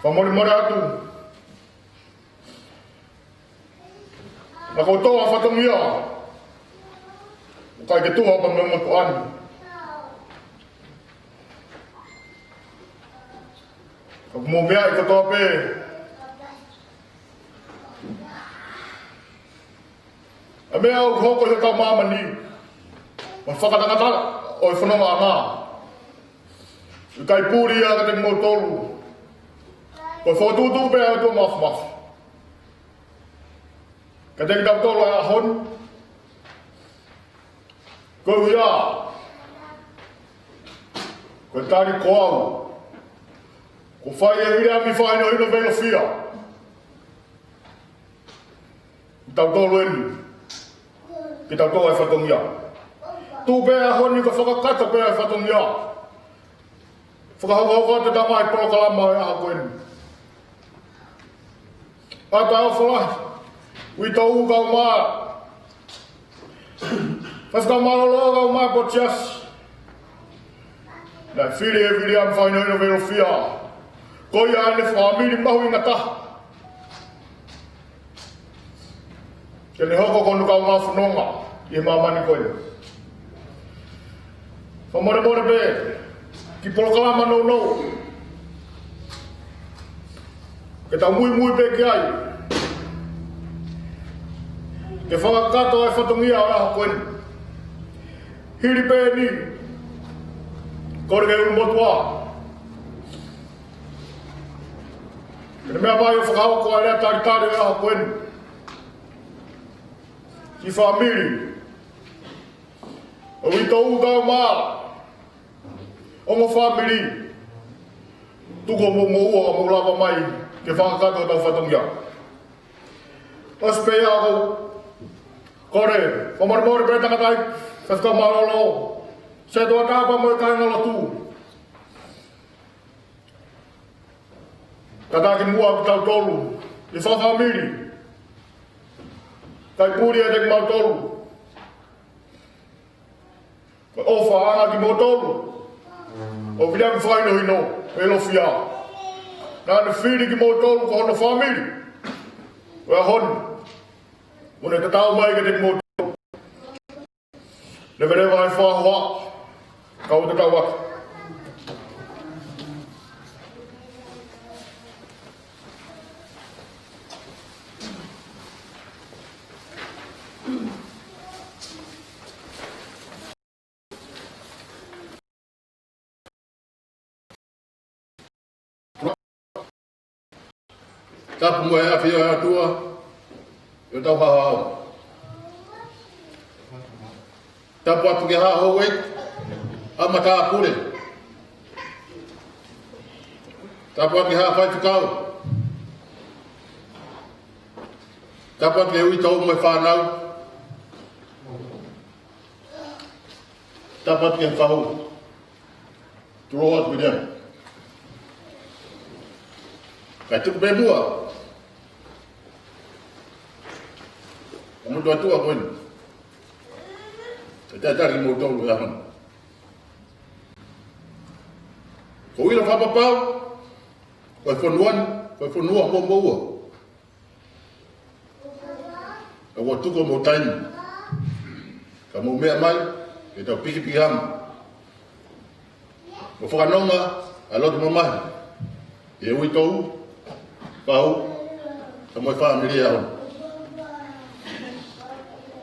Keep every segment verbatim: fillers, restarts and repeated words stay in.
Fakamolemole atu. Naʻa ko e tō ʻa e fatongia, ʻoku ʻikai ke tuha pē mei he motuʻa ni. Ka ʻoku mou meaʻi kotoa pē ʻa e meʻa ʻoku hoko ʻi hotau māmani, mo e fakatangatanga ʻo e fonongaʻanga. ʻIkai puli ia kiate kimoutolu. Ko e fokotuʻutuʻu pē ʻa e ʻOtua Māfimafi kiate kitautolu ʻi he ʻaho ni. Ko ia, ko e tali ko au, kuo fai ʻe Viliami Fakahinohino Veilofia, kitautolu eni, kitautolu ʻa e fatongia. Tuʻu pē ʻaho ni ko e fakakakato pē ʻa e fatongia. Fakahoko atu ʻetau ngaahi polokalama ʻo e ʻaho ko eni. ʻAtā ʻofa lahi, uitou kae ʻumaʻā, Faifekau Mālōlō kae ʻumaʻā e Potu Siasi. Naʻe fili ʻe Viliami Fakahinohino Veilofia, ko ia ʻene fāmili mahuʻinga taha, ke ne hoko ko hono kaungā fononga ʻi he māmani ko eni. Fakamolemole pē, kiʻi polokalama nounou ke tau muimui pē ki ai, ke fakakakato ʻa e fatongia ʻo e ʻaho ko eni. Hili pē eni, kole ki he ʻulumotuʻa ke ne meʻa mai ʻo fakahoko ʻa e lea talitali ʻo e ʻaho ko eni. Siʻi fāmili, ʻa uitou kae ʻumaʻā e ongo fāmili, tuku homou moʻua ʻo mou lava mai ke fakakakato hotau fatongia. ʻOsi pē ia ʻoku ou kole, fakamolemole pē tangataʻeiki, Faifekau Mālōlō, Setuata pea mo e kāingalotu. Kātaki muʻa kitautolu ʻi he fakafāmili. ʻIkai puli ʻiate kimautolu. Ko e ʻofaʻanga kimoutolu ʻo Viliami Fakahinohino Veilofia, naʻa ne fili kimoutolu ko hono fāmili ʻo e ʻaho ni. Mo ne tatau mai kiate kimoutolu. Leveleva e fakahoha, kau te tau atu. Tapu mo e ʻafio ʻa e ʻOtua ʻi hotau haʻohaʻo. Tapu atu ki he haʻa houʻeiki ʻa e matāpule. Tapu atu ki he haʻa faifekau. Tapu atu ki he uitou mo e fānau. Tapu atu ki he fahu. Tulou atu Viliami. Kae tuku pē muʻa ʻa e motuʻa tuʻa ko eni ke talitali kimoutolu he ʻaho ni. Ko e ʻilo fakapapau, ko e fonua ni, ko e fonua moʻomoʻua. ʻOku tuku homou taimi ka mou meʻa mai ke tau pikipiki hama mo fakanonga ʻa e loto mamahi ʻi he uitou, fahu, pea mo e fāmili ʻo e ʻaho ni.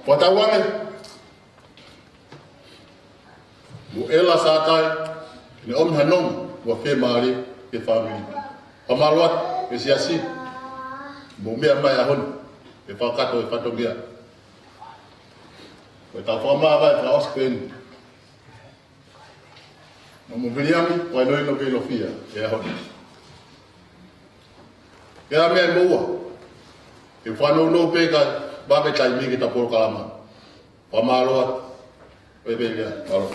Fakatauange mo ʻEla Sātai, ne ʻomi ha nonga mo e fiemālie ki he fāmili. Fakamālō atu ki he siasi, mou meʻa mai he ʻaho ni ke fakakakato e fatongia. Ko ʻetau fakamāvae fakaʻosi pē eni. Mo Viliami Fakahinohino Veilofia he ʻaho ni. Ke ʻa meʻa moʻua, ke fanongo pē kae vave taimi ki heʻeta polokalama. Fakamālō atu. Pea pehē ia, mālō.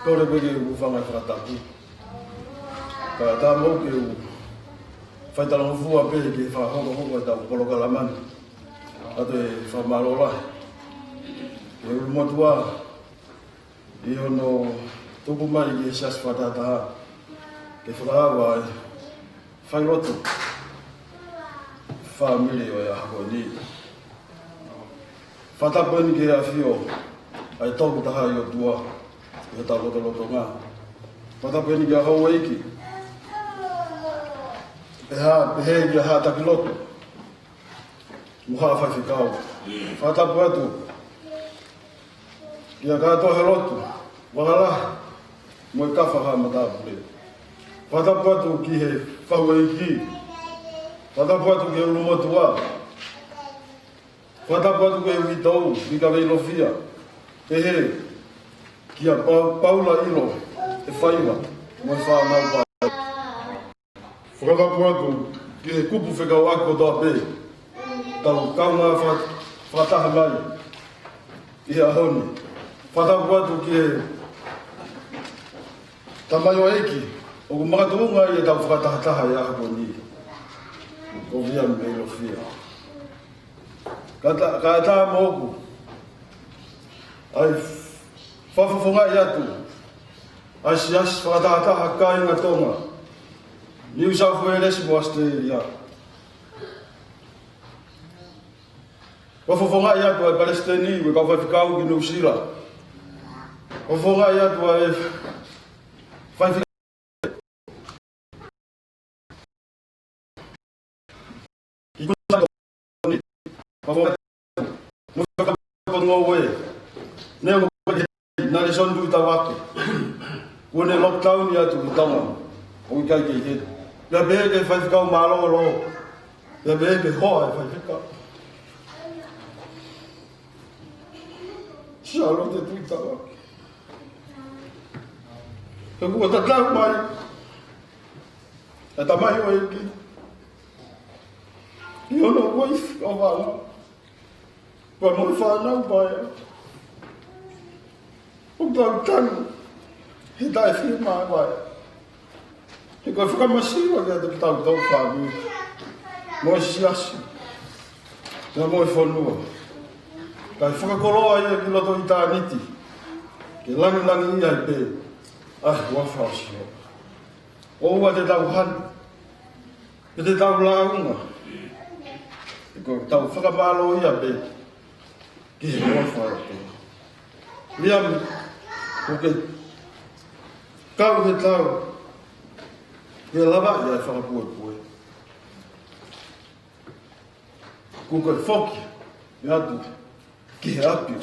Kole pē ke u hūfanga he fakatapu. Kae ʻatā moʻoku ke u fai talangofua pē ki he fakahokohoko ʻetau polokalama ni. Kae toe fakamālō lahi ki he ʻulumotuʻa ʻi hono tuku mai ki he siasi fakatahataha ke fakaava ai failoto fāmili ʻo e ʻaho ko eni. Fakatapu eni ki he ʻafio ʻa e Tolu Tahaʻi ʻOtua ʻi hotau lotolotonga. Fakatapu eni ki he houʻeiki, pehē, pehē ki he haʻa taki lotu mo e haʻa faifekau. Fakatapu atu ki he kātoa he lotu, vakalahi mo e kau fakahaʻa matāpule. Fakatapu atu ki he houʻeiki. Fakatapu atu ki he ʻulumotuʻa. Fakatapu atu ki he uitou, Mika Veilofia. Pehē kia Pau-, Paula ʻIlo, e faiva mo e fānau pā. Fakatapu atu ki he kupu fekauʻaki kotoa pē, tau kaungā faka-, fakataha mai ʻi he ʻaho ni. Fakatapu atu ki he tamaioʻeiki ʻoku makatuʻunga ʻi heʻetau fakatahataha ʻi he ʻaho ko eni, ko Viliami Veilofia. Kae ʻatā, kae ʻatā moʻoku ʻa e fakafofongaʻi atu ʻa e siasi fakatahataha kāinga Tonga, New South Wales mo ʻAositelēlia. Fakafofongaʻi atu ʻa e palesiteni mo e kau faifekau ki Nuʻusila. Fakafofongaʻi atu ʻa e faifekau ki Kuini Toni, Fafo, mo e fakapotonga ʻo e, ne mo e Nelson Tuʻitavake. Kuo ne lockdown atu ki Tonga, ʻo ʻikai ke ʻi heni. Pea pehē ki he faifekau mālōlō, pea pehē ki he hoa ʻo e faifekau, Sālote Tuʻitavake. He kuo tatau mai ʻa e tamaioʻeiki ʻi hono uaifi ʻo Vana, pea mo e fānau pā ia. ʻOku tau tanu he taʻefiemālie. He ko e fakamasiva kiate kitautolu fāmili mo e siasi, pea mo e fonua. Kae fakakoloa ia ki loto ʻitāniti, ke langilangiʻia ai pē ʻa e huafa ʻo Sihova. ʻOua te tau hanu, pe te tau lāunga, he ko ʻetau fakamālōʻia pē ki he huafa ʻo e ʻOtua. Viliami, ʻoku ke kau he tau ke lavaʻi ʻa e fakapuepue. Kuo ke foki atu ki he ʻapi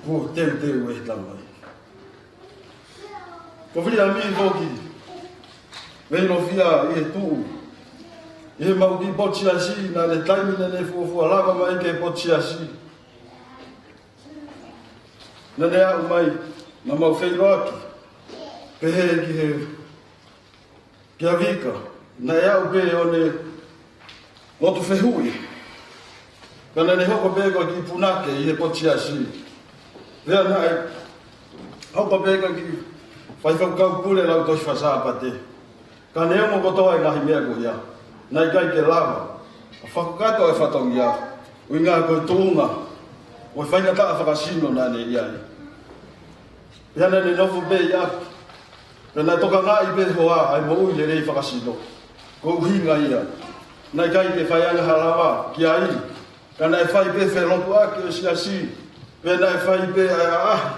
kuo teuteu ʻe he Tamai. Ko Viliami foki, Veilofia, ʻi he tuʻu ʻi he mau kiʻi potu siasi, naʻe taimi naʻe fuofua lava mai ki he potu siasi, naʻe aʻu mai naʻa mau feʻiloaki, pehē ki he kia Vika, naʻe aʻu pē ʻo ne lotu fehuʻi. Ka naʻa ne hoko pē ko e kiʻi punake ʻi he potu siasi. Pea naʻe hoko pē ko e kiʻi faifekau pule lautohi faka-Sāpate. Ka neongo kotoa e ngaahi meʻa ko ia, naʻe ʻikai ke lava ʻo fakakakato e fatongia, ʻuhinga ko e tuʻunga ʻo e faingataʻa fakasino naʻa ne ʻi ai. Pea naʻa ne nofo pē ʻi ʻapi, pea naʻe tokangaʻi pē ʻe he hoa ʻa e moʻui lelei fakasino. Ko e ʻuhinga ia naʻe ʻikai ke fai ange ha lava ki ai, ka naʻe fai pē felotuʻaki ʻo e siasi, pea naʻe fai pē ʻa e ʻaʻahi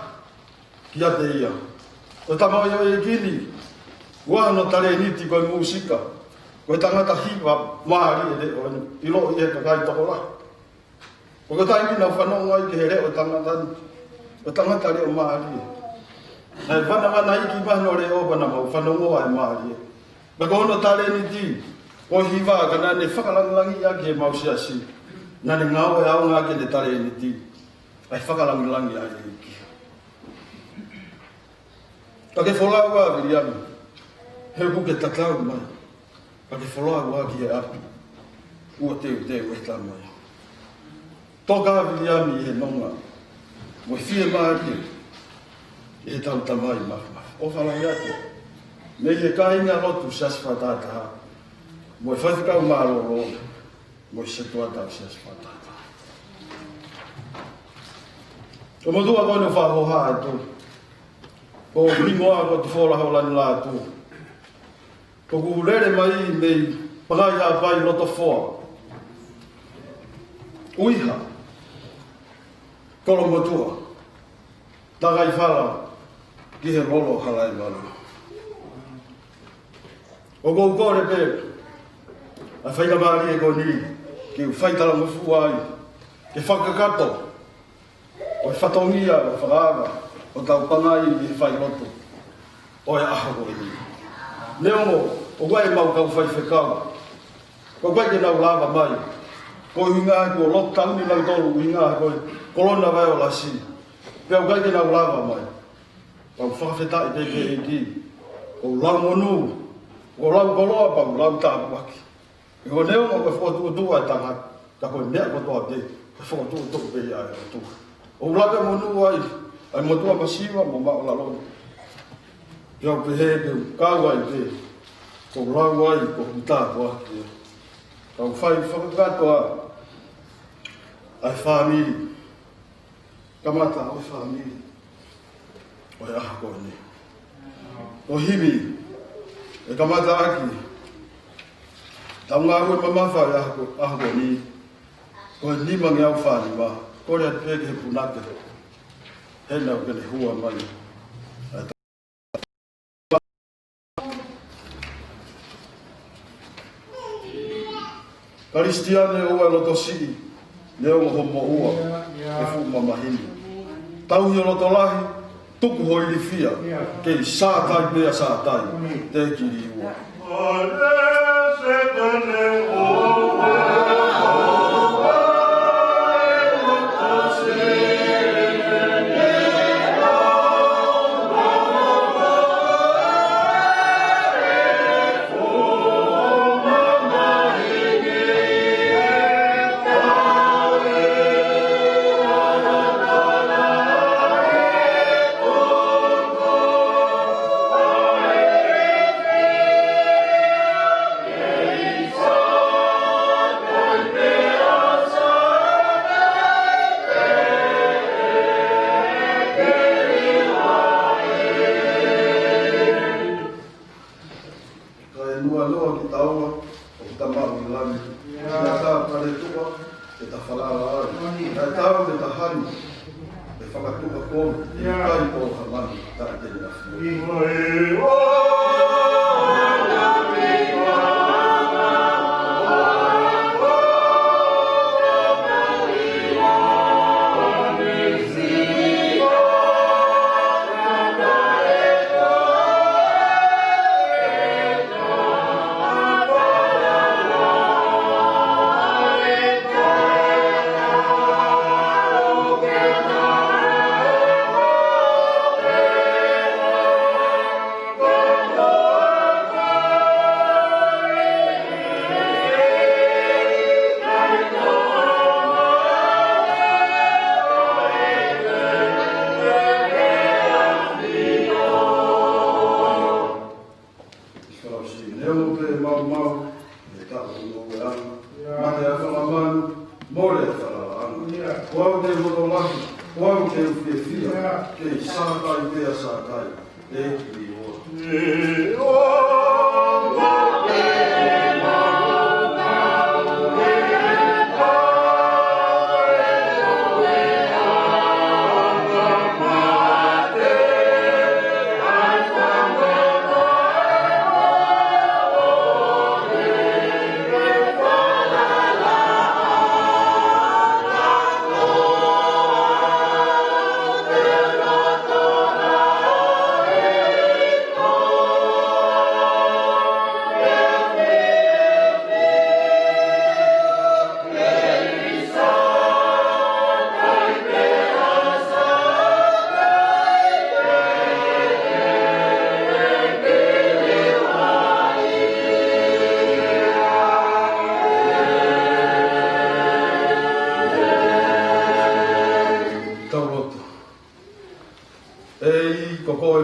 kiate ia. Ko e tamaioʻeiki ni, ʻoku ʻi ai hono talēniti ko e mūsika. Ko e tangata hiva mālie leʻo eni, ʻiloʻi ʻe he kakai tokolahi. Ko e taimi naʻa ku fanongo ai ki he leʻo ʻo e tangata ni, ko e tangata leʻo mālie. Naʻe vanavanaiki mai hono leʻo pea naʻa mau fanongo ai mālie. Pea ko hono talēniti ko e hiva, ka naʻa ne fakalangilangiʻi ʻaki ʻemau siasi. Naʻa ne ngāueʻaonga ʻaki ʻene talēniti ʻa e fakalangilangiʻi ʻa e ʻEiki. Ka ke folau ā Viliami, he ʻoku ke tatau mai. Ka ke folau ā ki he ʻapi kuo teuteu ʻe he Tamai. Toka ā Viliami ʻi he nonga mo e fiemālie. ʻi heʻetau Tamai Māfimafi. ʻOfa lahi atu mei he kāingalotu Siasi Fakatātā, mo e faifekau mālōlō, mo e setuata ʻo e Siasi Fakatātā. ʻE motuʻa ko eni ʻoku ou fakahohaʻa atu, ko e hingoa ko Tufola Holani Lātū. ʻOku ou lele mai mei Pangai Haʻapai, Lotofoa, ʻUiha, Kolomotuʻa, Takaifala ki he lolo Halaevalu. ʻOku ou kole pē ʻa e faingamālie ko eni ke u faitalangofua ai, ke fakakakato ʻa e fatongia ʻo e fakaava ʻo hotau Pangai ʻi he failotu ʻo e ʻaho ko eni. Neongo ʻoku ʻi ai ʻemau kau faifekau, ʻoku ʻikai ke nau lava mai, ko e ʻuhinga he kuo lockdown ʻi nautolu ʻuhinga he ko e kolona vailasi. Pea ʻoku ʻikai ke nau lava mai. Pea ʻoku ou fakafetaʻi pē ki he ʻEiki. ʻOku ou lau monū, ʻoku ou lau koloa, pea ʻoku ou lau tāpuaki. He ko e neongo ko e fokotuʻutuʻu ʻa e tangata, ka ko e meʻa kotoa pē, ko e fokotuʻutuʻu pē ia ʻa e ʻOtua. ʻOku ou lau pē monū ai ʻa e motuʻa masiva mo māʻulalo ni. Pea u pehē pē, kau ai pē, ʻoku ou lau ai ko hoku tāpuaki. Kau fai fakakakato ʻa e fāmili. Kamata ʻo e fāmili ʻo e ʻaho ko eni. Ko e himi ʻe kamata ʻaki ʻetau ngāue mamafa ʻo e ʻaho ko, ʻaho ko eni, ko e nimangeau fānima. Kole atu pē ki he punake, he naʻa ke ne hua mai. Kalisitiane, ʻoua ʻe loto siʻi, neongo hoʻo moʻua ʻe fuʻu mamahi ni. Tauhi ho loto lahi, tuku ho ilifia, kei sātai pea sātai, te kiliua. Kae nuanoa kitaua ʻo kita maʻu ʻi langi. Ia. Ia ta pale tuʻa, ke ta falala ai. Ia. Kae tau ke ta hani, ke fakatuʻa kovi, ʻe ʻikai ko ha langi, ta te na fio. Ia. Fakaʻosi, neongo pē ʻemau maumau, ʻe taʻu ʻo e anga, mate ʻa e fanga manu, mole ʻa e fanga langa. Ko au te u loto lahi, ko au te u fiefia, kei sātai pea sātai, ʻe kiliua.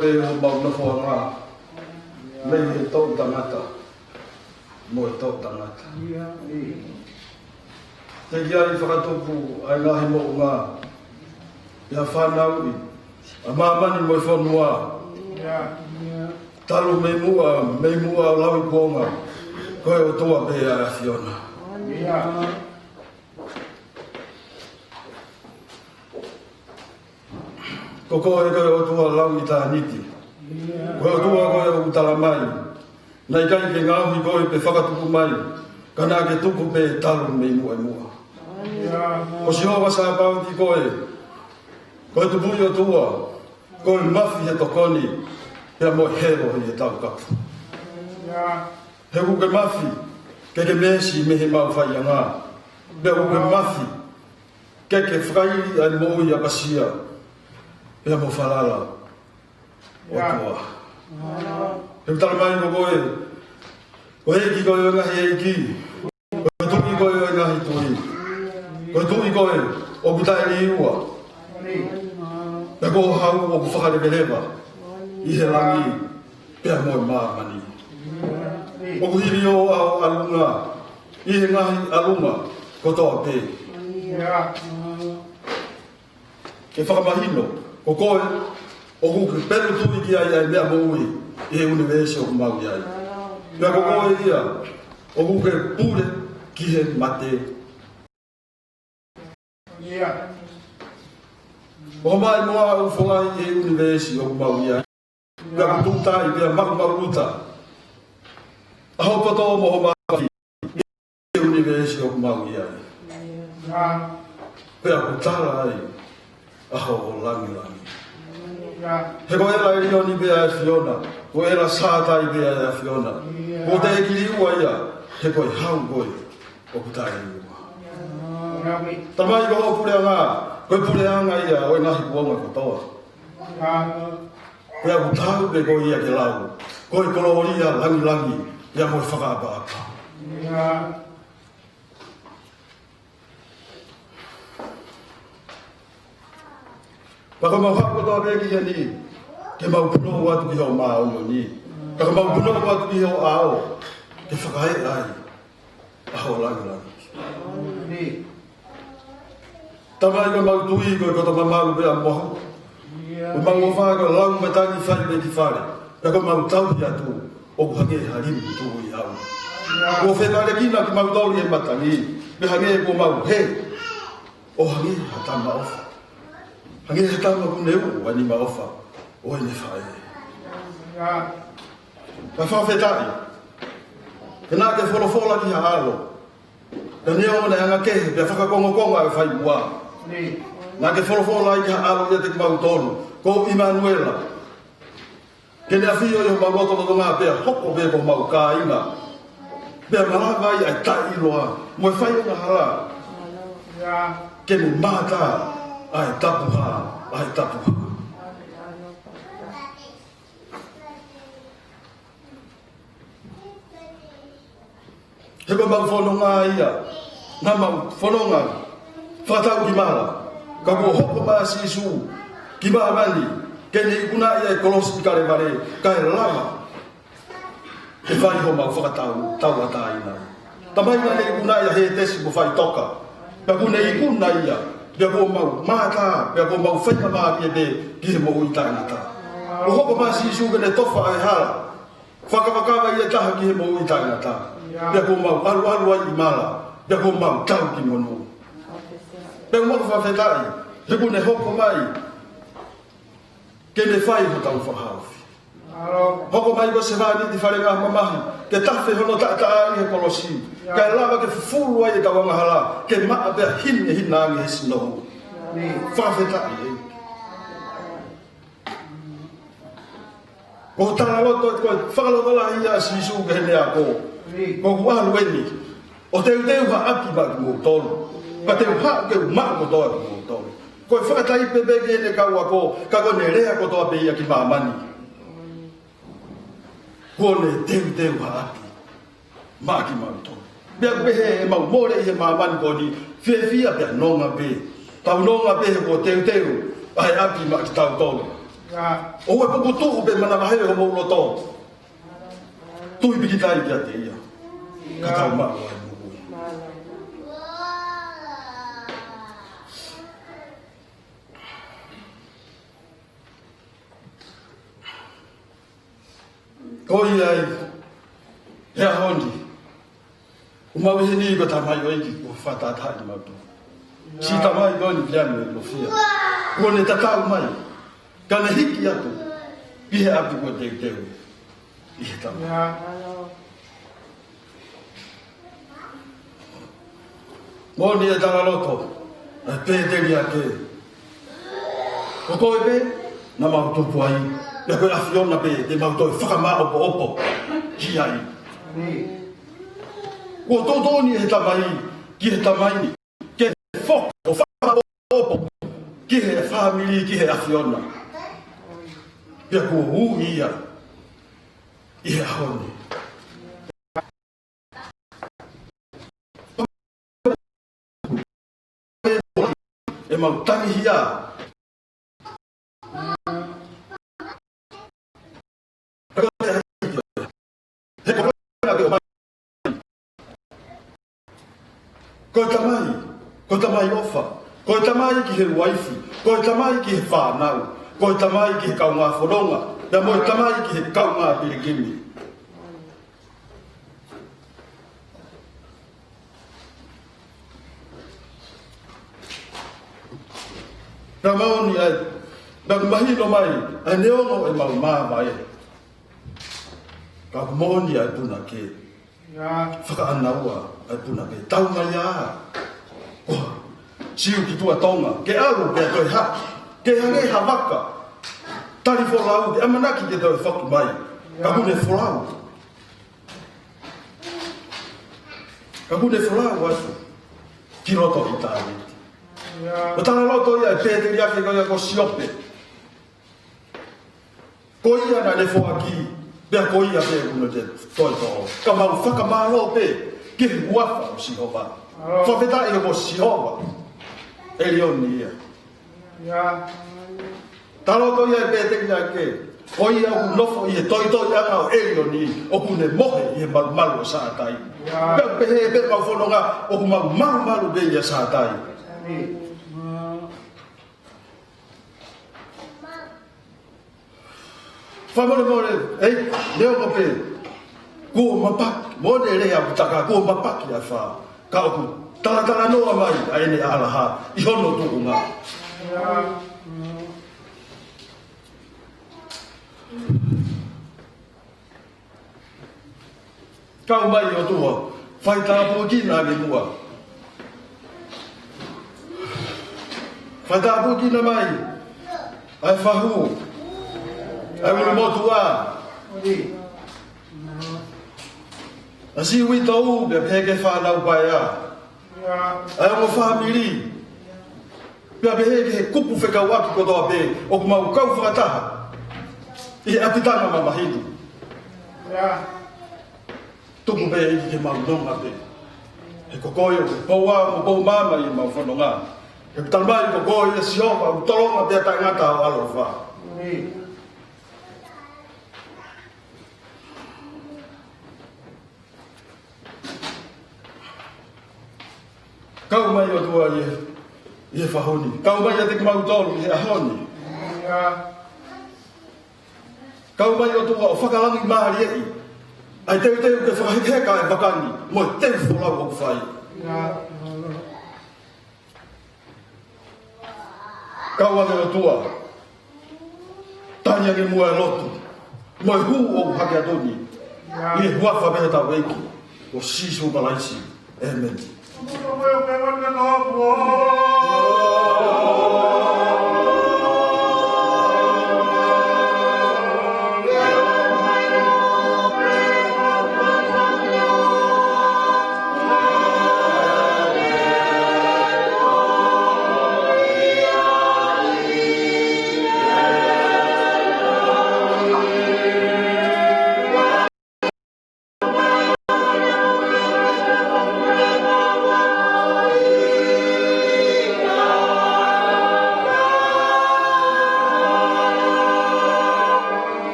Pea ʻoku mau nofoʻanga mei he toʻutangata mo e toʻutangata. Teʻeki ai fakatupu ʻa e ngaahi moʻunga, pea fanauʻi ʻa māmani mo e fonua, talu mei muʻa, mei muʻa ʻo lauikuonga, ko e ʻOtua pē ʻa e ʻAfiona. Ko koe ko e ʻOtua lau ʻitāniti. Ko e ʻOtua koe ʻoku tala mai, naʻe ʻikai ke ngaohi koe pe fakatupu mai, ka naʻa ke tupu pē talu mei muʻa muʻa. Ko Sihova Sāpaoti koe, ko e Tupuʻi ʻOtua, ko e mafi he tokoni, pea mo e helo he taukapo. He ʻoku ke mafi ke ke meesi mei he mau faiʻanga, pea ʻoku ke mafi ke ke fakaili ʻa e moʻui ʻapasia, pea mo falala ʻOtua. He ʻoku tala mai ko koe, ko e ʻEiki koe ʻo e ngaahi ʻeiki, ko e Tuʻi koe ʻo e ngaahi tuʻi, ko e Tuʻi koe ʻoku taʻeliua, pea ko ho hau ʻoku fakaleveleva ʻi he langi pea mo e māmani. ʻOku hili ho ʻaoʻalunga ʻi he ngaahi ʻalunga kotoa pē. Ke fakamahino, ko koe ʻoku ke pelu tui ki ai ʻa e meʻa moʻui ʻi he ʻunivēsi ʻoku mau ʻi ai. Pea ko koe ia ʻoku ke pule ki he mate. ʻO mai mo au folai ʻi he ʻunivēsi ʻoku mau ʻi ai. Pea ʻoku tuʻutai, pea maʻumaʻuluta ʻa ho poto mo ho mafi ʻi he ʻunivēsi ʻoku mau ʻi ai. Pea ʻoku tala ai ʻa ho langilangi. He ko e ʻEla ʻElioni pē ʻa e ʻAfiona, ko e ʻEla Sātai pē ʻa e ʻAfiona. Ko e Taʻekiliua ia, he ko e hau koe ʻoku taʻeliua. Tala mai ko hoʻo puleʻanga, ko e puleʻanga ia ʻo e ngaahi kuonga kotoa. Pea ʻoku tau pē ko ia ke lau, ko e kolōlia, langilangi, pea mo e fakaʻapaʻapa. Pea ko ʻemau haʻu kotoa pē ki heni, ke mau punou atu ki hoʻo māʻoniʻoni, pea ke mau punou atu ki hoʻo ʻao, ke fakaeʻa ai ʻa ho langilangi. Tala mai ko ʻemau tui ko e koto mamau pea mo hoku. Ko ʻemau ʻofa ko e lau matangi fai pē ki fale. Pea ko ʻemau tauhi atu ʻoku hangē ha limu tuʻu ʻi ʻau. Kuo fetalekina kimautolu ʻi he matangi, pea hangē kuo mau hē, ʻo hangē ha tama ʻofa. Hangē ha tama kuo ne uʻu ʻa e nima ʻofa ʻo ʻene faʻē. Pea fakafetaʻi, he naʻa ke folofola ki ha ʻAlo, pea neongo naʻe anga kehe pea fakakongokonga ʻa e faiua, naʻa ke folofola ai ki ha ʻAlo ʻiate kimautolu, ko ʻImanuela, ke ne ʻafio ʻi homau lotolotonga pea hoko pē ko homau kāinga, pea malava ai ʻa e taʻeʻiloa mo e fai angahala, ke ne mātā ʻa e tapuhā, ʻa e tapuhā. He ko ʻemau fononga ia, naʻa mau fononga fakatau ki mala, ka kuo hoko mai ʻa Sīsū ki māmani, ke ne ikunaʻi ʻa e kolosi ʻi Kalevale, kae lava ke fai homau fakatau, tauʻatāina. Tala mai naʻa ne ikunaʻi ʻa Hētesi mo Faitoka, pea kuo ne ikuna ia, pea kuo mau mātā, pea kuo mau faingamālie pē ki he moʻui taʻengata. Kuo hoko mai ʻa Sīsū ke ne tofa ʻa e hala, fakavakava ia taha ki he moʻui taʻengata. Pea kuo mau ʻaluʻalu ai ʻi mala, pea kuo mau tau ki monū. Pea mau fakafetaʻi, he kuo ne hoko mai ke ne fai hotau fakahaofi. Hoko mai ko e sevāniti falengamamahi, ke tafe hono taʻataʻa ʻi he kolosi, kae lava ke fufulu ai ʻetau angahala, ke maʻa pea hinehina ange he sino hū. Fakafetaʻi ē. Ko e talaloto, ko e fakalotolahi ʻa Sīsū ki heʻene ako. Ko ʻeku ʻalu eni ʻo teuteu ha ʻapi maʻa kimoutolu. Ka te u haʻu ke u maʻu kotoa kimoutolu. Ko e fakataipe pē ki heʻene kau ako, ka ko ʻene lea kotoa pē ia ki māmani. Kuo ne teuteu ha ʻapi maʻa kimautolu. Pea ʻoku pehē ʻemau mole ʻi he māmani ko eni, fiefia pea nonga pē. Tau nonga pē he kuo teuteu ʻa e ʻapi maʻa kitautolu. ʻOua ʻe puputuʻu pe manavahē homou loto. Tui pikitai kiate ia. Ka tau maʻu ʻa e moʻui. Ko ia ai, he ʻaho ni, ʻoku mau ʻi heni ko e tamaioʻeiki, ko e fakatātā ni mau tō. Siʻi tamai ko eni Viliami ʻo Lofia. Kuo ne tatau mai, ka ne hiki atu ki he ʻapi ko e teuteu ʻi he tama. Moʻoni e talaloto ʻa e pēteliake. Ko koe pē naʻa mau tupu ai, pea ko e ʻAfiona pē te mau toe fakamāʻopoʻopo ki ai. Kuo tuʻutuʻuni ʻe he tamai ki he tamai ni ke foki ʻo fakamāʻopoʻopo ki he fāmili, ki he ʻAfiona. Pea kuo ui ia ʻi he ʻaho ni. ʻE mau tangi hia. Ko e tamai, ko e tamai ʻofa, ko e tamai ki he uaifi, ko e tamai ki he fānau, ko e tamai ki he kaungā fononga, pea mo e tamai ki he kaungā pilikimi. Pea moʻoni ai, pea ʻoku mahino mai ʻa e neongo ʻemau māvae, ka ʻoku moʻoni ʻa e punake. Fakaʻānaua ʻa e punake. Tau mai ā. Ko Siu ki tuʻa Tonga, ke ʻalu pea toe hake, ke hangē ha vaka tali folau, ke ʻamanaki ke toe foki mai. Ka kuo ne folau. Ka kuo ne folau atu ki loto ʻitāniti. ʻO talaloto ia ʻa e pēteliake ko ia ko Siope. Ko ia naʻa ne foaki, pea ko ia pē ʻoku ne toe toʻo. Ka mau fakamālō pē ki he huafa ʻo Sihova. Fakafetaʻi ko Sihova ʻElioni ia. Talaloto ia ʻa e pēteliake, ko ia ʻoku nofo ʻi he toitoiʻanga ʻo ʻElioni, ʻoku ne mohe ʻi he malumalu ʻo Sātai. Pea pehē pē ʻemau fononga, ʻoku mau malumalu pē ʻia Sātai. Fakamolemole, ē, neongo pē kuo mapaki, moʻoni e lea ʻoku taka, kuo mapaki ʻa e fā, ka ʻoku talatalanoa mai ʻa ʻene ʻAlaha ʻi hono tuʻunga. Kau mai ʻOtua, fai tāpuekina ange muʻa. Fai tāpuekina mai ʻa e fahu, ʻa e ʻulumotuʻa, ʻa Siuito, pea pehē ki he fānau paea, ʻa e ongo fāmili, pea pehē ki he kupu fekauʻaki kotoa pē ʻoku mau kau fakataha ʻi he ʻapitanga mamahi ni. Tuku pē ʻEiki ke mau nonga pē. He ko koe ʻoku pou ʻa, ʻoku pou māmā ʻi heʻemau fononga. He ʻoku tala mai ko koe ʻa Sihova ʻoku tolonga pea taʻengata ʻa hoʻo ʻaloʻofa. Kau mai ʻOtua ʻi he, ʻi he fahu ni. Kau mai ʻiate kimautolu ʻi he ʻaho ni. Kau mai ʻOtua ʻo fakalangimālieʻi ʻa e teuteu ke fakahekeheka ʻa e vaka ni mo e teu folau ʻoku fai. Kau ange ʻOtua, tali ange muʻa e lotu mo e hū ʻoku hake atu ni, ʻi he huafa pē ʻo hotau ʻEiki ko Sīsū Kalaisi. ʻĒmeni.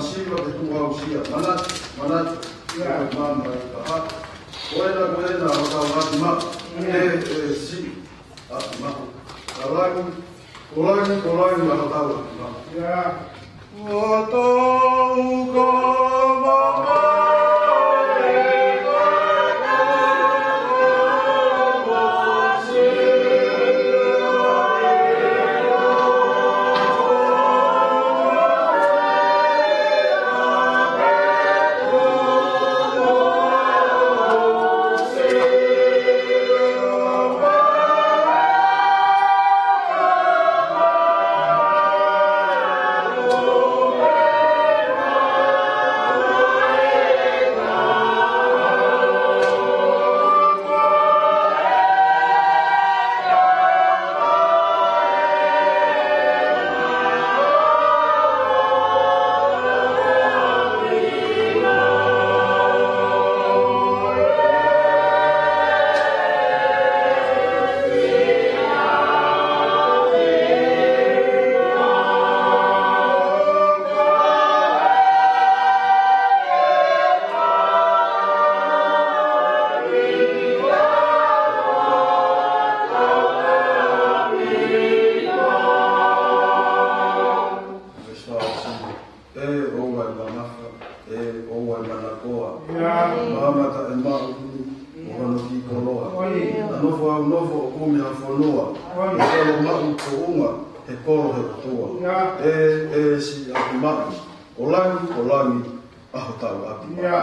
Siva ke tuku au sia. Manatu, manatu. Ia. Ko e mama i kaha. Ko ena, ko ena, ʻo tau ʻaki maʻu. Ia. E, e, si. ʻAki maʻu. Ko langi, ko langi, ko langi, ʻo tau ʻaki maʻu. Ia. ʻO tau ka mama. ʻE ʻoua ʻe manafa, ʻe ʻoua ʻe manakoa. Ia. Maama taʻemaʻu, ʻo hono kiʻi koloa. ʻOi. Naʻa nofo au nofo ʻo kumi ha fonua. ʻOi. ʻE kolo maʻu tuʻunga, he kolo he ʻOtua. Ia. ʻE, ʻe siʻaki maʻu, ʻo langi, ʻo langi, ʻa hotau ʻapi. Ia.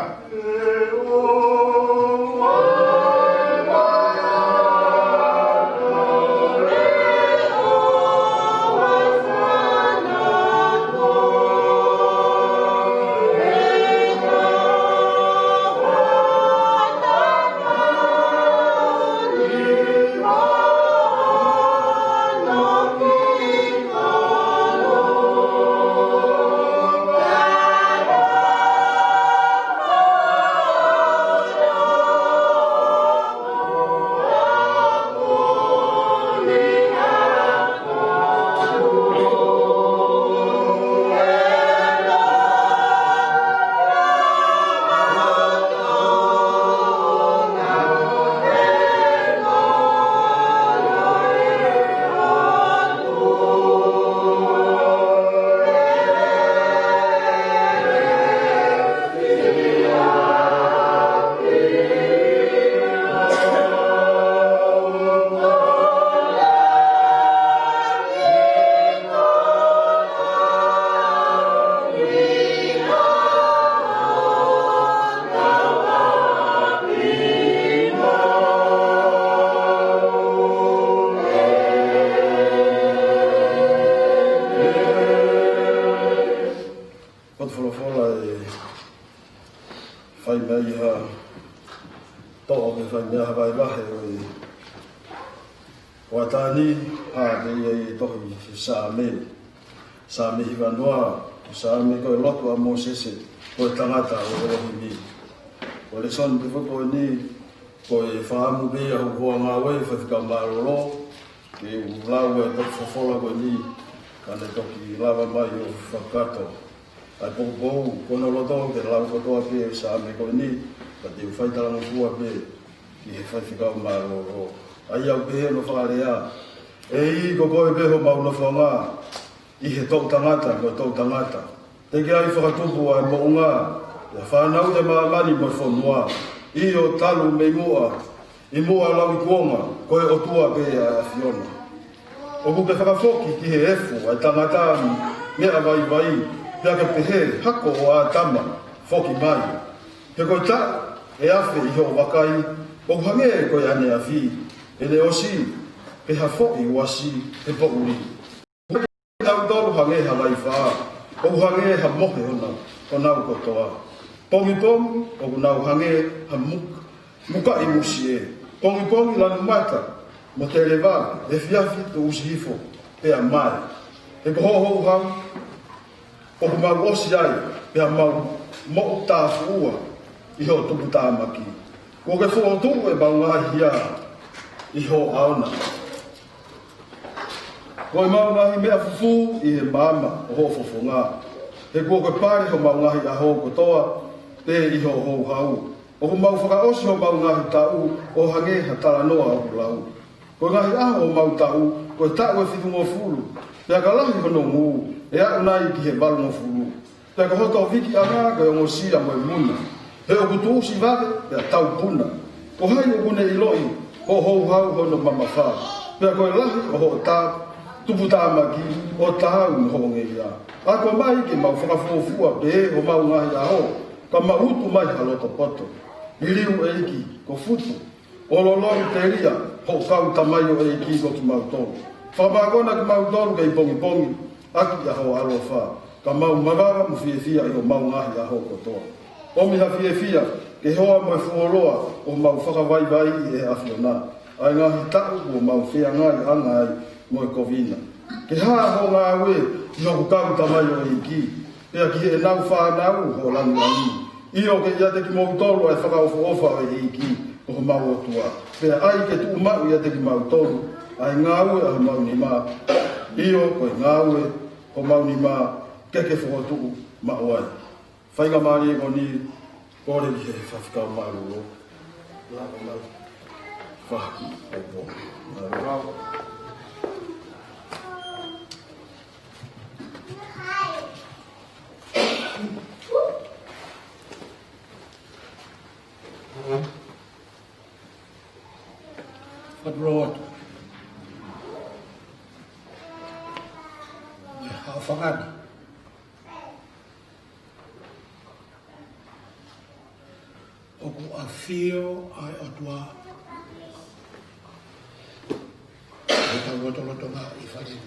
Potu folofola ʻe fai mai ha toʻo ke fai mai ha vahevahe ʻo e ʻo e tani, ʻa, pea ʻi he tohi Saame. Saame hiva noa, Saame ko e lotu ʻa Mōsese, ko e tangata ʻo ʻElohimi. Ko e lēsoni pē foki ko eni, ko e fakaʻamu pē ia ʻa hoku hoa ngāue, faifekau mālōlō, ke u lau e toki folofola ko eni, ka ne toki lava mai ʻo fakakakato. ʻA e poupou, ko hono loto, ke lau kotoa pē Saame ko eni, ka te u fai talangofua pē ki he faifekau mālōlō. ʻA ia ʻoku pehē hono fakalea: ʻEiki, ko koe pē homau nofoʻanga, ʻi he toʻutangata, ko e toʻutangata. Teʻeki ai fakatupu ʻa e moʻunga, ʻi he fānau ʻa māmani mo e fonua. ʻIo, talu mei muʻa, ʻi muʻa lau ʻi kuonga, ko e ʻOtua pē ʻa e ʻAfiona. ʻOku ke fakafoki ki he efu ʻa e tangata meʻa vaivai, pea ke pehē, Hako ʻo ʻĀtama, foki mai. He ko e taʻu ʻe afe ʻi hoʻo vakai, ʻoku hangē ko e ʻaneafi, ʻe ne ʻosi, pe ha foʻi uasi he poʻuli. Kitautolu hangē ha laifā, ʻoku hangē ha mohe honau, honau kotoa. Pongipongi, ʻoku nau hangē ha muk-, mukaʻi musie. Pongipongi lanu mata, mo televale, efiafi tuʻusi hifo, pea mae. He ko hoʻo houhau, ʻoku mau ʻosi ai, pea mau moʻutāfuʻua ʻi hoʻo tuputāmaki. Kuo ke fokotuʻu ʻemau ngaahi hia ʻi hoʻo ʻaona. Ko ʻemau ngaahi meʻa fufū ʻi he maama ʻo hoʻo fofonga. He kuo ke pale homau ngaahi ʻaho kotoa, pea ʻi hoʻo houhau. ʻOku mau fakaʻosi homau ngaahi taʻu, ʻo hangē ha talanoa ʻoku lau. Ko e ngaahi ʻaho homau taʻu, ko e taʻu ʻe fitungofulu. Pea ka lahi hono ngū, ʻe aʻu nai ki he valungofulu. Pea ko hoto vikiʻanga ko e ongosia mo e muna. He ʻoku tuʻusi vave, pea tau puna. Ko hai ʻoku ne ʻiloʻi, ko hoʻo houhau hono mamafa. Pea ko e lahi ʻo hoʻo tā, tuputāmaki, ʻo taau mo hoʻo ngeia. Ako mai ke mau fakafuofua pē homau ngaahi ʻaho, ka mau utu mai ha loto poto. Liliu ʻEiki, ko Futu, ʻo lolou telia hoʻo kau tamaioʻeiki ko kimautolu. Fakamākona kimautolu kei pongipongi ʻaki ʻa hoʻo ʻaloʻofa, ka mau mavava mo fiefia ʻi homau ngaahi ʻaho kotoa. ʻOmi ha fiefia ke hoa mo e fuoloa ʻo mau fakavaivaiʻi ʻe he ʻAfiona ʻa e ngaahi taʻu kuo mau feangaiʻanga ai mo e kovina. Ke hā hoʻo ngāue ʻi hoku kau tamaioʻeiki, pea ki heʻenau fānau ho langilangi. ʻIo, ke ʻiate kimoutolu ʻa e fakaʻofoʻofa ʻo e ʻEiki ko homau ʻOtua. Pea ʻai ke tuʻu maʻu ʻiate kimautolu ʻa e ngāue ʻa homau nima. ʻIo, ko e ngāue ʻa homau nima ke ke fokotuʻu maʻu ai. Faingamālie ko eni, kole ki he faifekau mālōlō. Lava mai. Faki, popo. Mālōlō. Father Lord. Haʻo fanga ni. ʻOku ʻafio ʻa e ʻOtua ʻi hotau lotolotonga ʻi fale ni.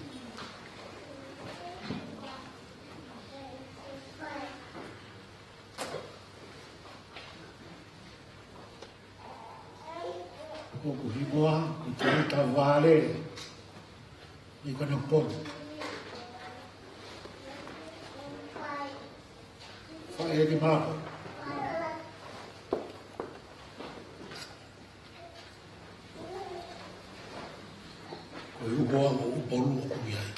ʻOku hingoa ko Tēvita Vale Nikonopong. Faʻē ki Malako. Ko e uho ʻa ʻUpolu ʻoku ʻi ai.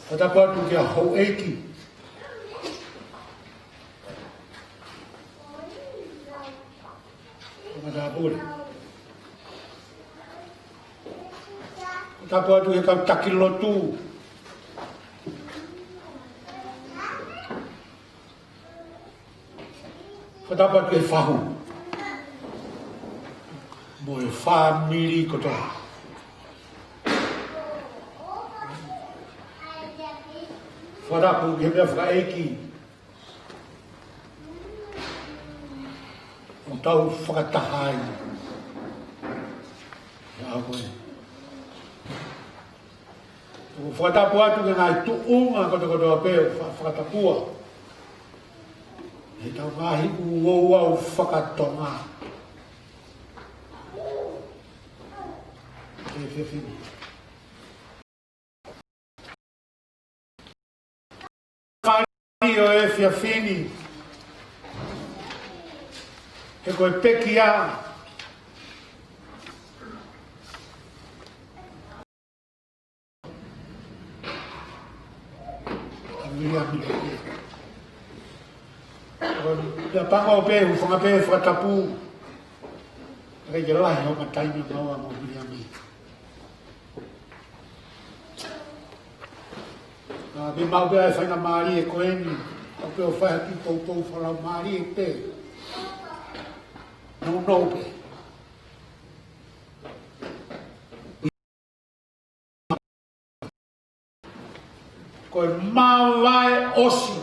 Fakatapu atu kia Houʻeiki. Fakatapu atu. Fakatapu atu he kau taki lotu. Fakatapu atu he fahu mo e fāmili kotoa. Fakatapu ki he meʻa fakaʻeiki ʻoku tau fakataha ai. ʻIo, ko e ʻoku fakatapu atu ki he ngaahi tuʻunga kotokotoa pē ʻoku fa-, fakatapua ʻe he tau ngaahi ʻū ouau fakatonga. Ke fefine. Fali ʻo e efiafi ni. He ko e pekia. ʻA Viliami. ʻO ia pango pē, hūfanga pē, fakatapu. Kei ke lahi hoʻo mataimi maua mo Viliami. ʻA, mei maʻu pē ʻa e faingamālie ko eni, ʻo pē ʻo fai ha kiʻi poupou fakalaumālie pē. Nounou pē. Ko e māvae ʻosi.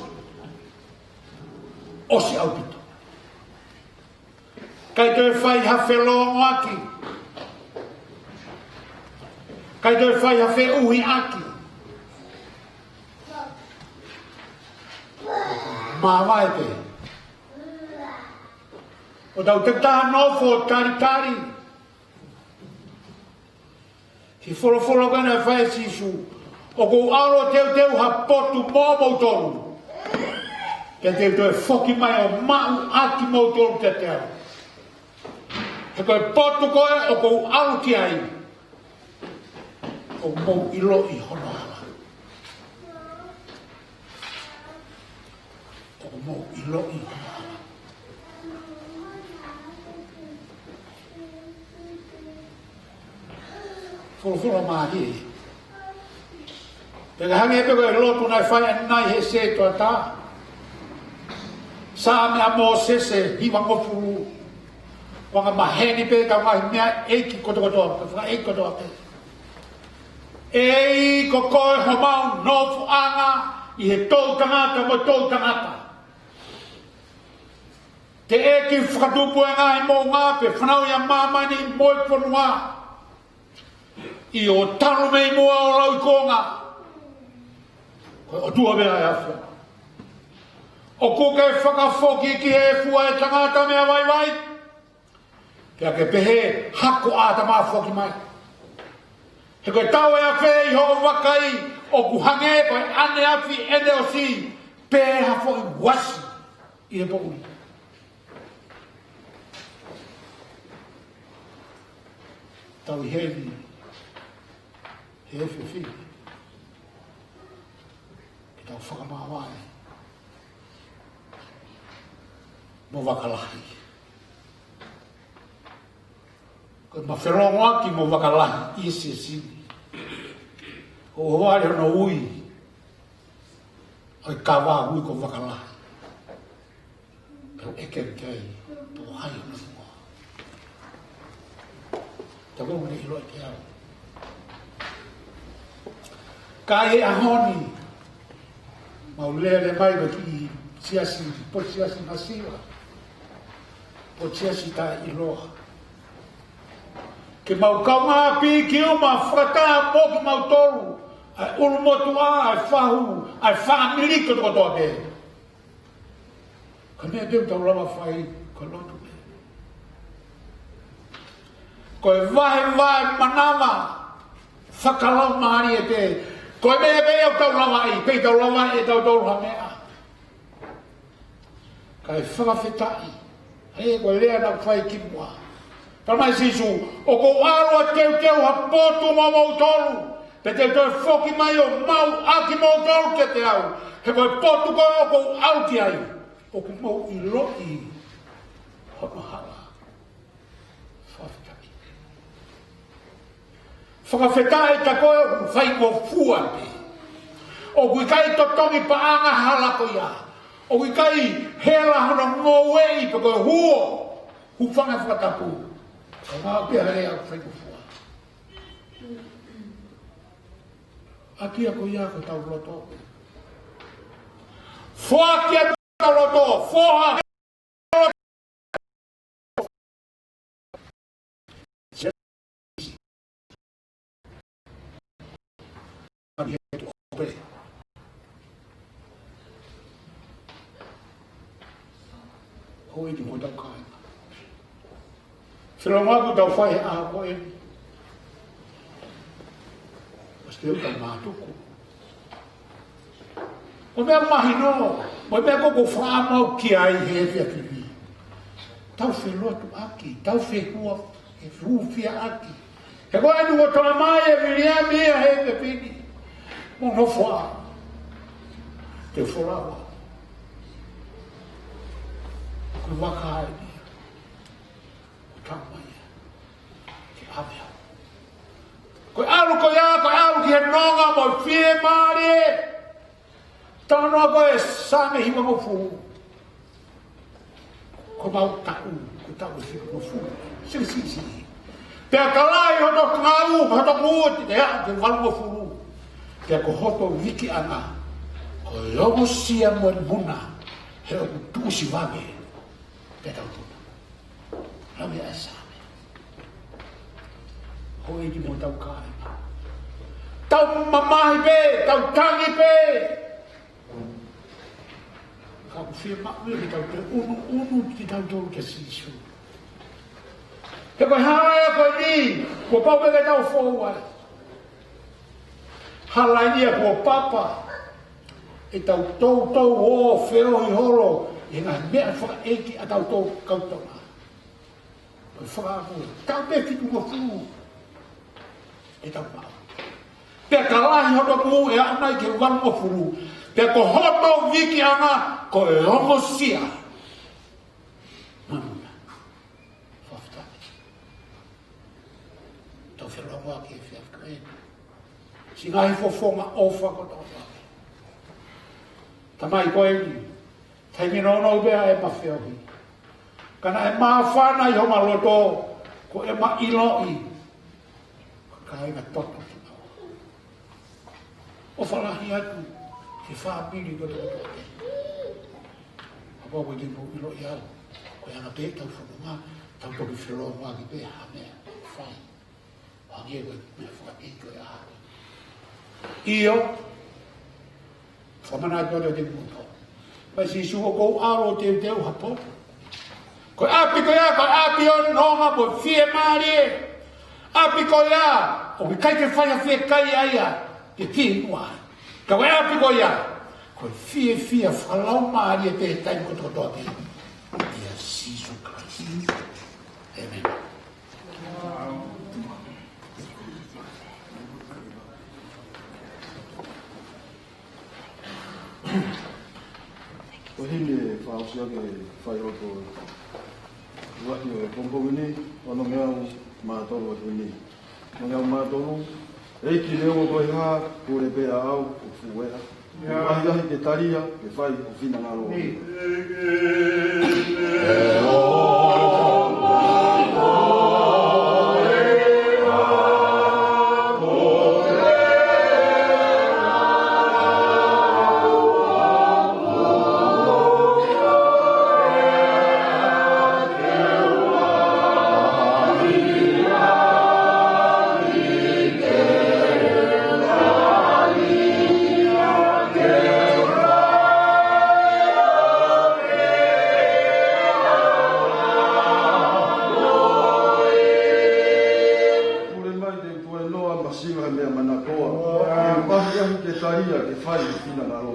ʻOsi ʻaupito. ʻIkai toe fai ha felōngoaki. ʻIkai toe fai ha feʻuhiʻaki. Māvae pē. ʻO tau teka taha nofo talitali. He folofola ko ē naʻe fai ʻe Sīsū, ʻoku ou ʻalu ʻo teuteu ha potu moʻomoutolu. Pea te u toe foki mai ʻo maʻu ʻa kimoutolu kiate au. He ko e potu ko ē ʻoku ou ʻalu ki ai, ʻOku mou ʻiloʻi hono hala. ʻOku mou ʻiloʻi hono hala. Folofola mālie. Pea ka hangē pē ko e lotu naʻe fai ʻanenai ʻe he sētuata. Saame ʻa Mōsese hivangofulu. Ko e anga maheni pē ʻetau ngaahi meʻa ʻeiki kotokotoa, ko e fakaʻeiki kotoa pē. ʻEiki, ko koe homau nofoʻanga ʻi he toʻutangata mo e toʻutangata. Teʻeki fakatupu e ngaahi moʻunga pe fanauʻi ʻa māmani mo e fonua. ʻI hoʻo talu mei muʻa ʻo lauikuonga. Ko e ʻOtua pē ʻa e ʻAfiona. ʻOku ke fakafoki ki he fua ʻo e tangata meʻa vaivai. Pea ke pehē, hako ʻa ʻĀtama, foki mai. He ko e tau ʻe afe ʻi hoʻo vakai, ʻoku hangē ko e ʻaneafi ʻene ʻosi, pea ʻe ha foʻi uasi ʻi he poʻuli. Tau ʻi heni, he efiafi ni, ke tau fakamāvae mo Vakalahi. Ko e mafelongoaki mo Vakalahi ʻi he siasi ni. ʻOku ʻohovale hono ui ʻo e kava ui ko Vakalahi. Pea ʻeke ki ai pe ko hai hono hingoa. Tau ʻomi ʻiloʻi ke au. Ka ʻi he ʻaho ni, mau lele mai ko e kiʻi siasi, potu siasi masiva, potu siasi taʻeʻiloa. Ke mau kaungāʻapi ki ʻuma fakataha mo kimautolu, ʻa e ʻulumotuʻa, ʻa e fahu, ʻa e fāmili kotokotoa pē. Ko e meʻa pē ʻoku tau lava fai, ko e lotu pē. Ko e vahevahe manava fakalaumālie pē. Ko e meʻa pē ʻoku tau lavaʻi, pea tau lavaʻi ʻe tautolu ha meʻa. Kae fakafetaʻi. He ko e lea naʻe fai kimuʻa. Talamai ʻe Sīsū, ʻoku ou ʻalu ʻo teuteu ha potu mo moutolu, pea te u toe foki mai ʻo maʻu ʻa kimoutolu kiate au. He ko e potu ko ē ʻoku ou ʻalu ki ai, ʻoku mou ʻiloʻi hono hala. Fakafetaʻi. Fakafetaʻi ka ko e ʻoku faingofua pē. ʻOku ʻikai totongi paʻanga hala ko ia. ʻOku ʻikai hela hono ngoueʻi pe ko e huo. Hūfanga he fakatapu. Ka mau pē hale au faingofua. ʻAki ia ko ia ko ʻetau loto. Foaki ʻetau loto. Foha. Houʻeiki mo hotau kāinga. Felongoaki ʻetau fai he ʻaho ko eni. Mas ke uta mātuku. Ko e meʻa mahino, ko e meʻa ko ē ʻoku ou fakaʻamu au ki ai he efiafi ni. Tau felotuʻaki, tau fehua, he hūfiaʻaki. He ko eni ʻoku tala mai ʻe Viliami ia he efiafi ni. Mo nofo ā. Te u folau au. Ko e vaka eni. ʻO tau mai ia. Ke ʻave au. Ko e ʻalu ko ia, ko e ʻalu ki he nonga mo e fiemālie. Talanoa ko ē Saame hivangofulu. Ko ʻemau taʻu, ko e taʻu ʻe hivangofulu. Sili, sili, sili. Pea ka lahi hoto ngāue, hoto ngāue te te aʻu ki he valungofulu. Pea ko hoto vikiʻanga, ko e ongosia mo e muna, he ʻoku tuʻusi vave. Pea tau tuna. Lau ia ʻa e Saame. Houʻeiki mo hotau kāinga. Tau mamahi pē, tau tangi pē. Ka ʻoku fiemaʻu ia ke tau toe ʻunuʻunu kitautolu kia Sīsū. He ko e hala ia ko eni, kuo pau pē ke tau fou ai. Hala ia kuo papa. ʻEtau toutou ō feohi holo ʻi he ngaahi meʻa fakaʻeiki ʻa tautolu kau Tonga. Ko e fakaʻamu, taʻu pē fitungofulu ʻe tau maʻu. Pea ka lahi hoto kū ʻe aʻu nai ki he uangofulu. Pea ko hoto vikiʻanga ko e ongosia. Mālō. Fakafetaʻi. Tau felōngoaki he efiafi ko eni. Siʻi ngaahi fofonga ʻofa kotoa. Tamai ko eni. Taimi nounou pē ʻa ʻema feohi. Ka naʻe māfana ʻi homa loto, ko ʻema ʻiloʻi. Ko e kāinga toto kinaua. ʻOfa lahi atu ki he fāmili kotoa kotoa pē. ʻOku ou ʻiloʻi au. Ko e anga pē ʻetau fononga, tau toki felōngoaki pē ha meʻa ʻe fai. Hangē ko e meʻa fakaʻeiki ko e ʻaho. ʻIo, fakamanatu atu ʻa e tēpile. Pea Sīsū ʻoku ou ʻalu ʻo teuteu ha potu. Ko e ʻapi ko ia, ko e ʻapi ʻo e nonga mo e fiemālie. ʻApi ko ia, ʻoku ʻikai ke fai ha fiekaia ia, ke kimuʻa. Ka ko e ʻapi ko ia, ko e fiefia fakalaumālie pē taimi kotoa kotoa pē. ʻIa Sīsū Kalaisi. ʻĒmeni. Ko e himi ʻe fakaʻosi ʻaki e fai lotu ʻo e ʻaho ni ʻo e pongipongi ni, ʻo e nongeau mā tolu ʻo e himi. Nongeau mā tolu, ʻEiki neongo ko e hā, pule pē ʻa au, ʻoku fueʻa. ʻOku ʻahiʻahi ke talia, ke fai ho finangalo. Pule mai te u toe noa masiva he meʻa manakoa. Ke u ʻahiʻahi ke talia ke fai ho finangalo.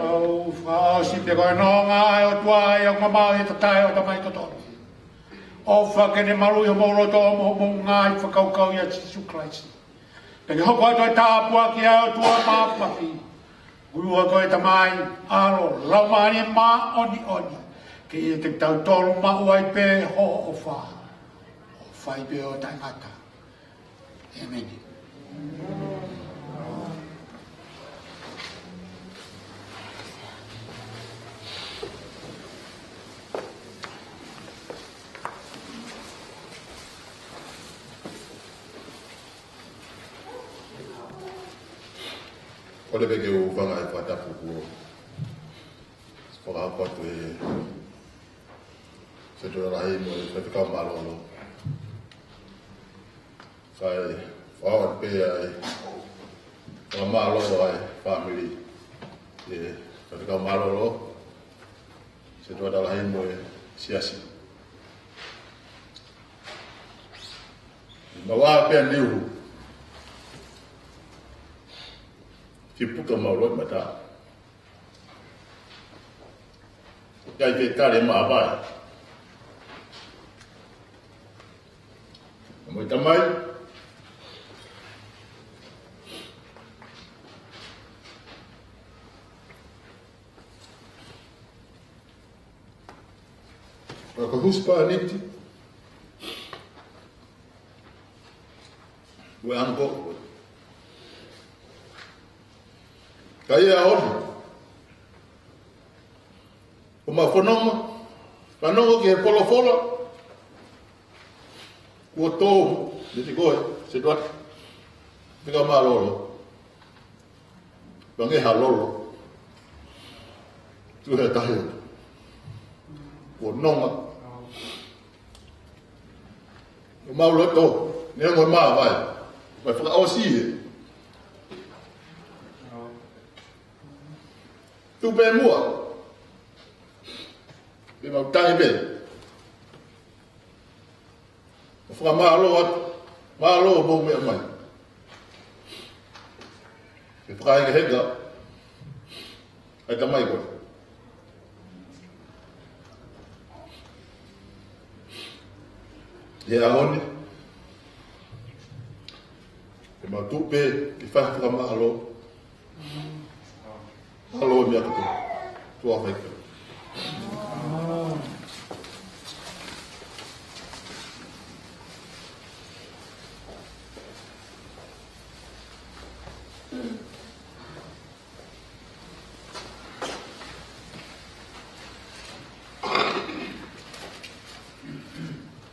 ʻOku fakaʻosi pē ko e nonga ʻa e ʻOtua ʻa ia ʻoku mamaʻo ʻi he tatae ʻo e Tamai kotoa. ʻOfa ke ne maluʻi homou loto mo hoʻomou ngaahi fakakaukau ʻia Sīsū Kalaisi. Pea ke hoko atu ʻa e tāpuaki ʻa e ʻOtua Māfimafi, ʻa ia ko e Tamai, ʻAlo, Laumālie Māʻoniʻoni, ke ʻiate kitautolu maʻu ai pē hoʻo ʻofa, ʻo fai pē ʻo taʻengata. ʻĒmeni. Kole pē ke u hūfanga he fakatapu kuo fakahoko atu ʻe he Setuata Lahi mo e Faifekau Mālōlō. Kae fakahoko atu pē ʻa e fakamālō ʻa e fāmili ki he Faifekau Mālōlō, Setuata Lahi mo e Siasi. Mau ʻā pē ʻa Niu. Ke puka maʻu loa e mata. Kai ke kale mā vai. Mo e tamai. Ka ko e husepāniti. Ue anko. Ka ʻi he ʻaho ni, ʻoku mau fanongo, fanongo ki he folofola. Kuo tō, ne te koe, se tuat. Te ka mālōlō. Pange ha lolo. Tuʻu he tahi. Kuo nonga. ʻO mau loto. Neongo e mā vai. Vai fakaʻosi ē. Tuʻu pē muʻa. Pea mau tangi pē. ʻO fakamālō atu, mālō hoʻomou meʻa mai. ʻE fakahekeheka ʻa e tamai ko ē. ʻI he ʻaho ni, ʻe mau tuʻu pē ke fai ha fakamālō. Mālō e meʻa kotoa. Tuʻa fai.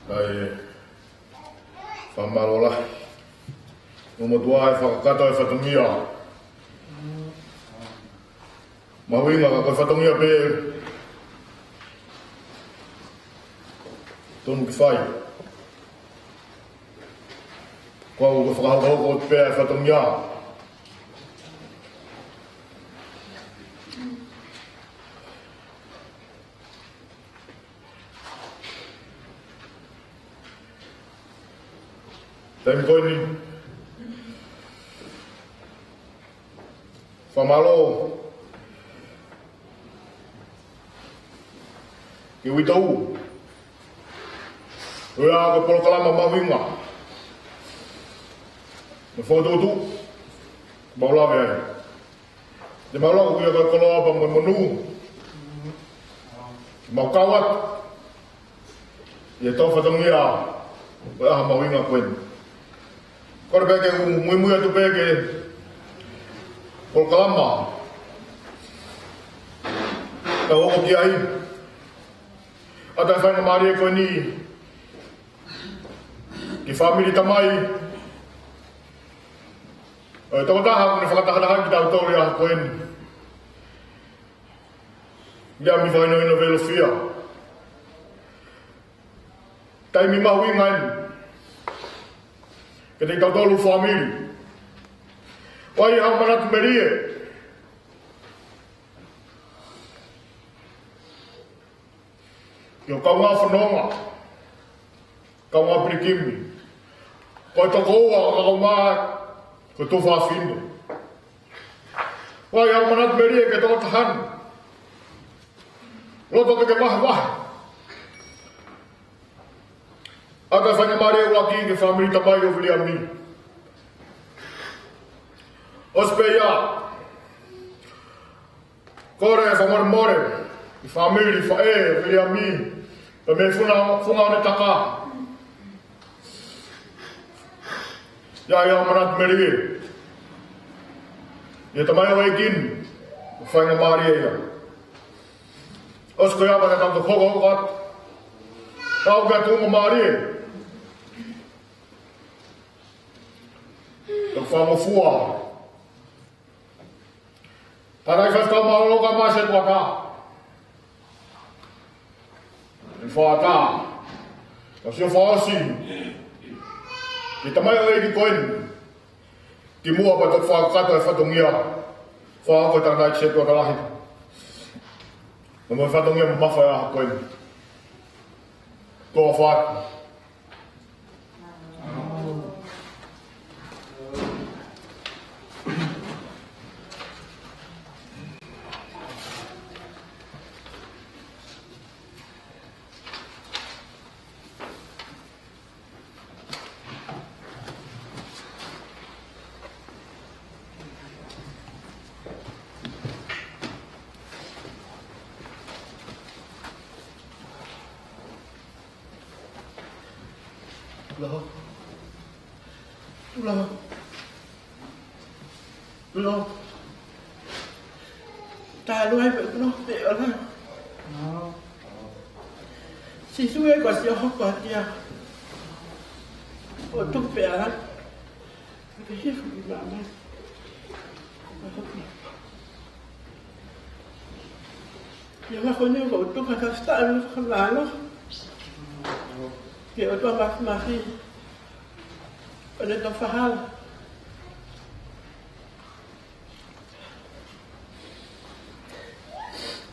Kae fakamālō lahi. Mo motuʻa e fakakakato e fatongia mahuʻinga, ka ko e fatongia pē tonu ke fai. Ko au ko e fakahokohoko pē e fatongia. Taimi ko eni, fakamālō ki he uitou. ʻOku ʻi ai e polokalama mahuʻinga. Mo e fokotuʻutuʻu. Mau lave ai. Te mau lau ia ko e koloa pea mo e monū. Mau kau atu ʻi he tau fatongia ʻo e ʻaho mahuʻinga ko eni. Kole pē ke u muimui atu pē ki he polokalama. Tau hoko ki ai. ʻA e faingamālie ko eni ki he fāmili tamai. ʻE tokotaha ʻoku ne fakatahataha kitautolu ʻi he ʻaho ko eni. Liliami Fakahinohino Velofia. Taimi mahuʻinga eni kiate kitautolu fāmili. ʻOku ʻi ai haʻaku manatu melie ki hoʻo kaungā fononga, kaungā pilikimi. Ko e tokoua ʻo e kaungā, ko e tuofāfine. ʻOku ʻi ai haʻaku manatu melie ki he tokotaha ni. Loto ke ke vahevahe atu e faingamālie ʻuluaki ki he fāmili tamai ʻo Viliami. ʻOsi pē ia, kole e fakamolemole ki he fāmili faʻē ʻo Viliami, pea mo e funga, funga ʻo e taka. ʻOku ʻi ai haʻaku manatu melie ki he tamaioʻeiki ni, ʻoku faingamālie ia. ʻOsi ko ia pea tau toki hokohoko atu. Tau ka tuʻunga mālie. Tau fakangofua. Ka ʻi ai e faifekau mālōlō ka mai se tuʻa ka. ʻI he fakaʻatā. Ka sio fakaʻosi ki he tamaioʻeiki ko eni. Kimuʻa pea toki fakakakato e fatongia. Fakahoko e tangataʻeiki setuata lahi. Mo e fatongia mamafa ʻi he ʻaho ko eni. Ko e faka- Lo. Lo. Lo. Talu ai pē lo pē ola. Sīsū ē, ko e Sīsū ʻoku hoko atu ia. ʻO tuku pē ala. Ke hifo ki māmani. Ia, mālō ʻaupito, ʻoku ou tuku atu ʻa e fakamālō ki he ʻOtua Māfimafi ʻo ne tofa hala.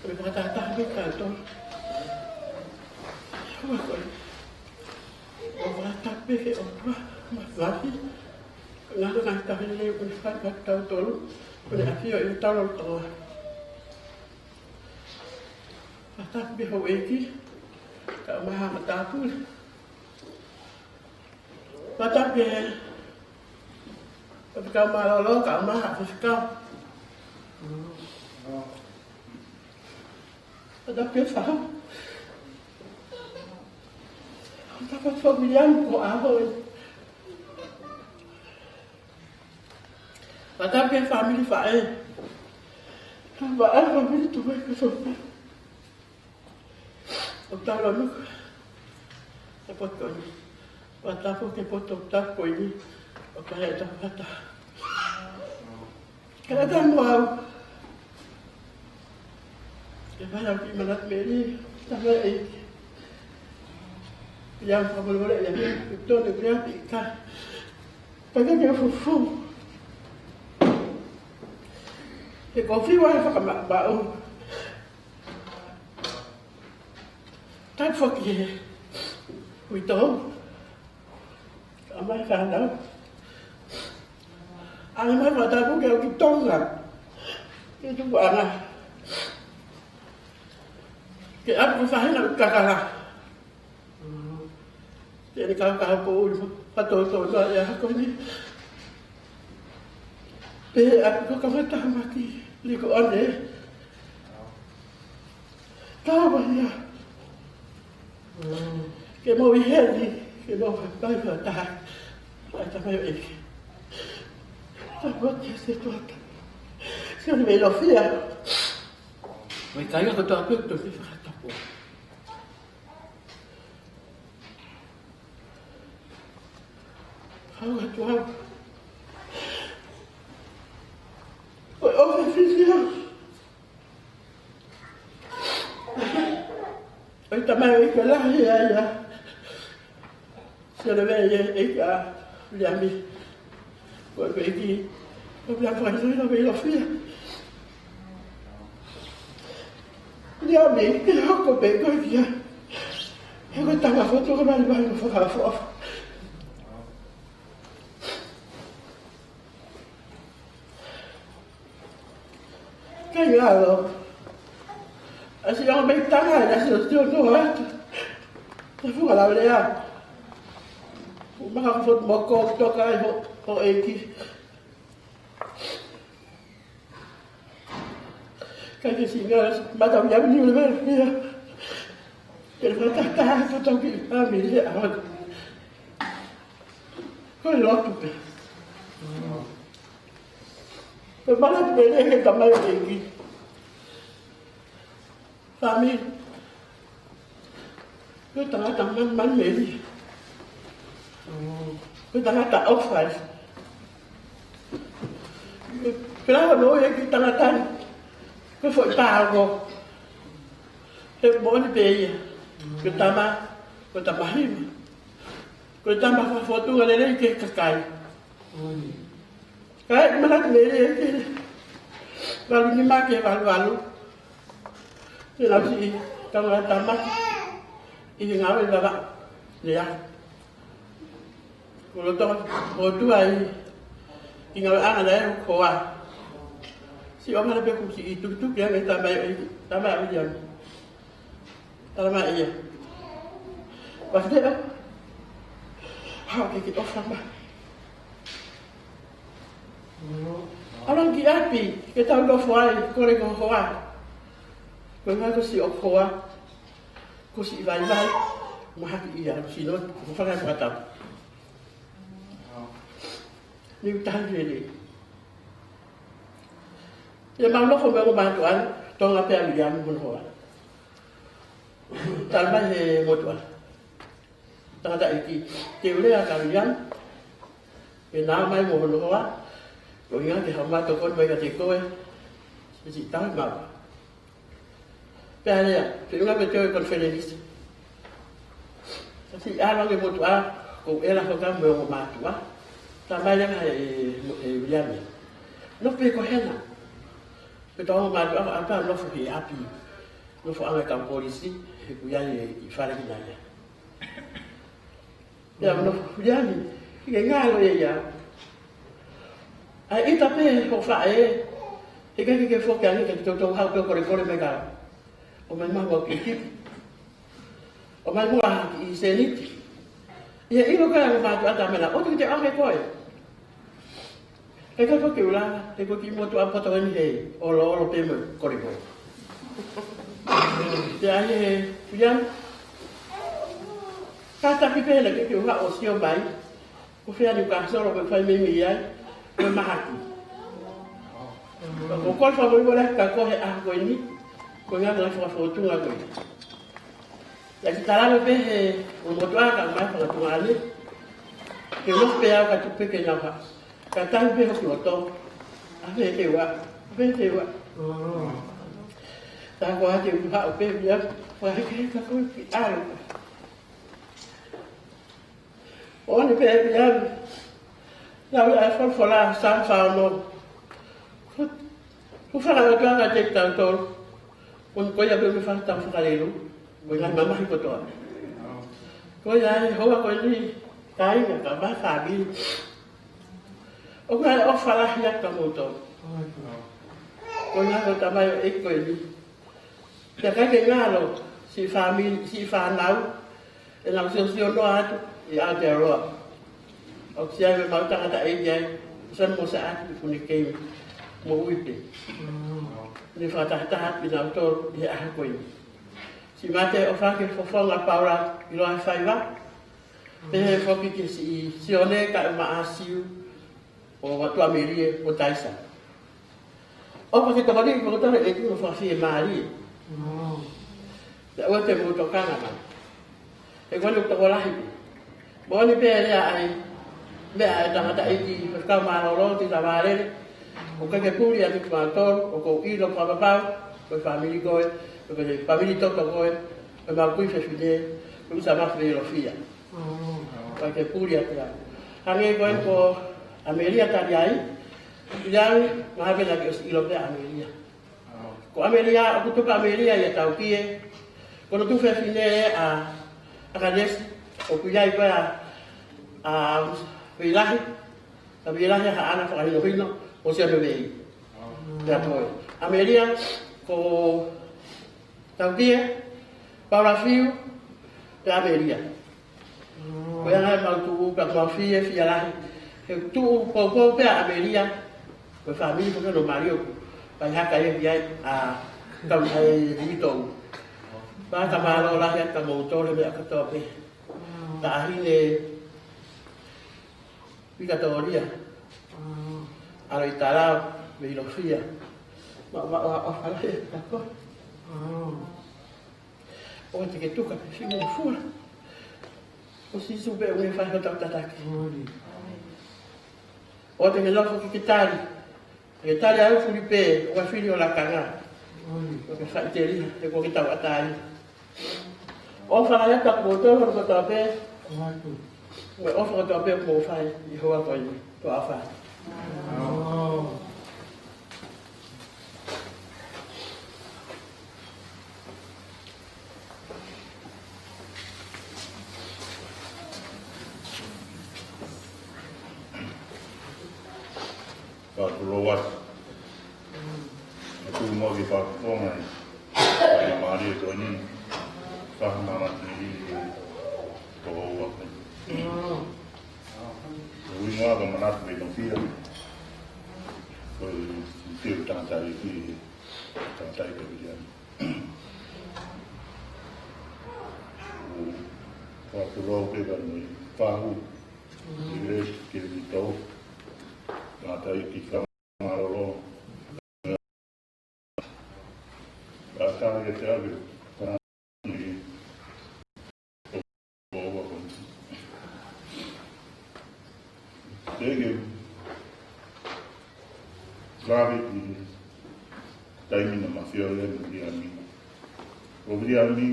ʻO ne fakataha mai kiate kitautolu. ʻOku ou fakatapu ki he ʻOtua Māfimafi. Ngaahi ngaahi taʻahine kuo ne fai kiate kitautolu, kuo ne ʻafioʻi kitautolu lolotonga. Fakatapu ki he houʻeiki, kae ʻumaʻā e matāpule. Fakatapu ki he faifekau mālōlō, kae ʻumaʻā e faifekau. Fakatapu ki he fāmili. Fakatapu ki he fāmili ʻa e ʻaho ni. Fakatapu ki he fāmili faʻē. Fakatapu ki he fāmili tuʻu mai ki he sopi. ʻOku tau lava ʻo nuku he potu ko eni. Fakatapu ki he potu ʻoku tau ko eni. ʻOku ʻi ai ʻetau fakataha. Ke lata mo au. Ke fai au ki manatu mei he tamai ʻeiki. Ia fakamolemole ia, ke tonu ke ia ʻikai. Pea ke fufū. He ko e fiu ai fakamaʻumaʻu. Tapu foki he uitou. Kae ʻumaʻā e fānau. ʻAi mai fakatapu ke u ki Tonga. Ki Tupuʻanga. Ke ʻapi ko e faʻahinga ʻo e kakala. Te ne kau kau poʻuli fakatōtō ʻa e ʻaho ko eni. Pea ʻapi ko e kamata maki liko ane. Tau ia. Ke mau ʻi heni, ke mau fai fakataha. ʻAi tamai ʻeiki. Tau ʻa ke se tuata. Se ne me lo fia. Mai kai ko tau pē to ki fakatapu. Hau atu au. ʻOi, ʻofa fifia. ʻOi, tamai ʻeiki lahi ia ia. Sio le vei e ʻeiki ʻa Liami. Ko e ʻeiki. Ko e Liami fakahilohilo vei lo fia. Liami, ke hoko pē ko e kia. He ko e tama fotu ka mali mali mo fakafoʻofa. Kai ngalo. ʻAsi ʻo mei tanga, ʻasi ʻo tio no atu. Te funga lau lea. Maka fotu mo ko toka ai ho, ho ʻeiki. Kai ke singa, mata mi au ni ule mele ia. Ke le fakataha, to tau ki, a mi le a. Ko e lotu pē. Ko e mana pē le ke tamai ʻeiki. Fāmili. Ko e tangata man, man meli. Ko e tangata ʻofa. Ko e pela no e ki tangata ni. Ko e foʻi pāgo. He moʻoni pē ia. Ko e tama, ko e tama hima. Ko e tama fakafotunga lelei ki he kakai. Kae ʻumaʻā atu mei he valu nima ki he valu valu. Te lau siʻi tangata maki ʻi he ngāue lava. Lea. Ko loto, ko tuai ʻi ngāueʻanga naʻe ʻoku hoa. Siʻi ʻomai pē kuo siʻi tukutuku ia mei tamai, tamai ʻa Viliami. Tala mai ia. Pasi te ʻo. Hau ke ki ʻofa mai. ʻAlu ki ʻapi, ke tau nofo ai, kole ko hoa. Ko e ngaahi ko siʻo hoa. Ko siʻi vaivai. Mahaki ia, sino, ko fanga ko atau. Niu taha lelei. Pea mau nofo mo e ongo mātuʻa, Tonga pea Viliami mo hono hoa. Talamai ʻe he motuʻa, tangataʻeiki, te u lea kia Viliami, ke na ō mai mo hono hoa, ko e ʻuhinga ke haʻu mai ʻo tokoni mai kiate koe, siʻi tau mau. Pea lea, feʻunga pē te u ō he konifelenisi. Ka siʻi ʻalu ange e motuʻa, ko e lea foki mo e ongo mātuʻa. Talamai leva ʻe, ʻe Viliami, nofo pē koe hena. Pea tau ongo mātuʻa, ʻalu pē ʻo nofo he ʻapi. Nofoʻanga e kau polisi, he ʻoku ʻi ai e, e fale kinaua ia. Pea u nofo, Viliami, ʻikai ke ngalo ia ia. ʻAi, ʻita pē hoʻo faʻē, heʻikai ke ke foki ange, ke toutou haʻu pē ʻo kolekole mai ka. ʻOmai maʻu ha kiʻi kipi. ʻOmai muʻa ha kiʻi sēniti. ʻI he ʻilo ko ē ʻa e ongo mātuʻa, talamai, ʻoua te ke ʻoange koe. He ka ko e kiʻi ʻuhinga, he ko e kiʻi motuʻa poto eni he oloolo pē mo e kolekole. Pea ʻai ʻe Viliami, kātaki pē naʻe ʻikai ke u haʻu ʻo sio mai, ko fē ʻa Niukāsolo ʻoku fai meimei ai, ko e mahaki. Ko e kole fakamolemole atu kia koe he ʻaho ko eni, ko e ngaahi ngaahi fakafōtunga ko ē. Pea ʻikai ke tala ange pē ʻe he ongo motuʻa ka ʻomai fakatunga ane. Ke nofo pē au ka tuku pē ke nau haʻu. Ka tahi pē hoki ʻo tō. ʻAve ke ua. ʻAve ke ua. Tā ko ē ke u haʻu pē ia. Fakahekeheka ko e kiʻi ʻalu. ʻOni pē ia. Lau ʻa e folofola Saame fā ono. Ko, ko e fanga ʻOtua kiate kitautolu. Ko, ko ia pē ʻoku ne fai ʻetau fakalelei. Ko e ngaahi mamahi kotoa. Ko ia ʻa e houa ko eni, kāinga, kau fāmili. ʻOku ʻi ai e ʻofa lahi atu kia moutolu. Ko ia ko e tamaioʻeiki ko eni. Pea ʻikai ke ngalo, siʻi fāmili, siʻi fānau, ʻenau siosio noa atu ʻi Aotearoa. ʻOku ʻi ai mo e mau tangataʻeiki ai, ʻoku sani mo sa atu ʻi Funikeimi, mo ui pē. Ne fakatahataha ʻi nautolu ʻi he ʻaho ko ē. Siʻi Mate ʻOfa ki he fofonga Paula ʻi Loa Faiva. Pehē foki ki siʻi Sione Kaʻemaʻasiu, ʻo Tuʻamelie, ʻo Taisa. ʻOfa ke tokoni ki he motuʻa ʻeiki mo fakafiemālie. Pea ʻoua te mou tokanga mai. He ko eni ʻoku tokolahi pē. Moʻoni pē e lea ʻa e, meʻa ʻa e tangataʻeiki, Faifekau Mālōlō, Tita Vālele. ʻOku ʻikai ke puli atu kimautolu, ʻoku ou ʻilo fakapapau, ko e fāmili ko ē, ko e fāmili toto ko ē, ko e mau kui fefine, ko e usa mafi Lofia. ʻIkai ke puli atu ia. Hangē ko ē ko ʻAmelia tali ai, ʻi ai, mahalo pē naʻa ke ʻosi ʻilo pē ʻa ʻAmelia. Ko ʻAmelia, ʻoku tupu ʻa ʻAmelia ʻi Taukie, ko hono tuofefine ʻa, ʻa Kanesi, ʻoku ʻi ai ko ē ʻa, ʻa Veilahi, ʻa Veilahi Haʻana Fakahinohino, ʻo Sione Vei. Pea ko ē. ʻAmelia, ko Taukie, Paula Fiu, pea ʻAmelia. Ko ia naʻa mau tuʻu, pea mau fiefia lahi. He tuʻu poupou pē ʻa ʻAmelia, ko e fāmili ko ē naʻe ʻi Maliu. Pea ʻi ai hake ia ki ai, ʻa, kau ai Vito. Pea ka mālō lahi atu kia moutolu he meʻa kotoa pē. Taʻahine Vikatolia. ʻAlo ʻi Talau, mei Lofia. Maʻu, maʻu, ʻofa lahi atu kia koe. ʻOua te ke tuku ha fiu mo e fua. Ko Sīsū pē ʻoku ne fai hotau tataki. ʻOua te ke nofo ke ke tali. Ke tali ʻa e fili pē, ʻoua fili ho lakanga. ʻOua ke faʻiteliha, he ko ke tauʻatāina. ʻOfa lahi atu kia kimoutolu kotoa pē. Mo e ʻofa kotoa pē ʻoku mou fai ʻi he houa ko eni. Toa fa. Ka tulou atu. Ka tū mo ki fakakonga i. Ka ia mālie ko eni. Ka hana na te i. Ko hou atu. Ko ui ngoa ka manatu mei Nofia. Ko i te tangataʻeiki. Tangataʻeiki ia. Ko tulou ke ka ni. Fahu. English, ke ni tau. ʻEiki, fakamālō. Ka ka ke te ave, ka ni, ʻo ua ko ni. Te ke, ka ke ki, taimi naʻa ma fio ai mo Viliami. Ko Viliami,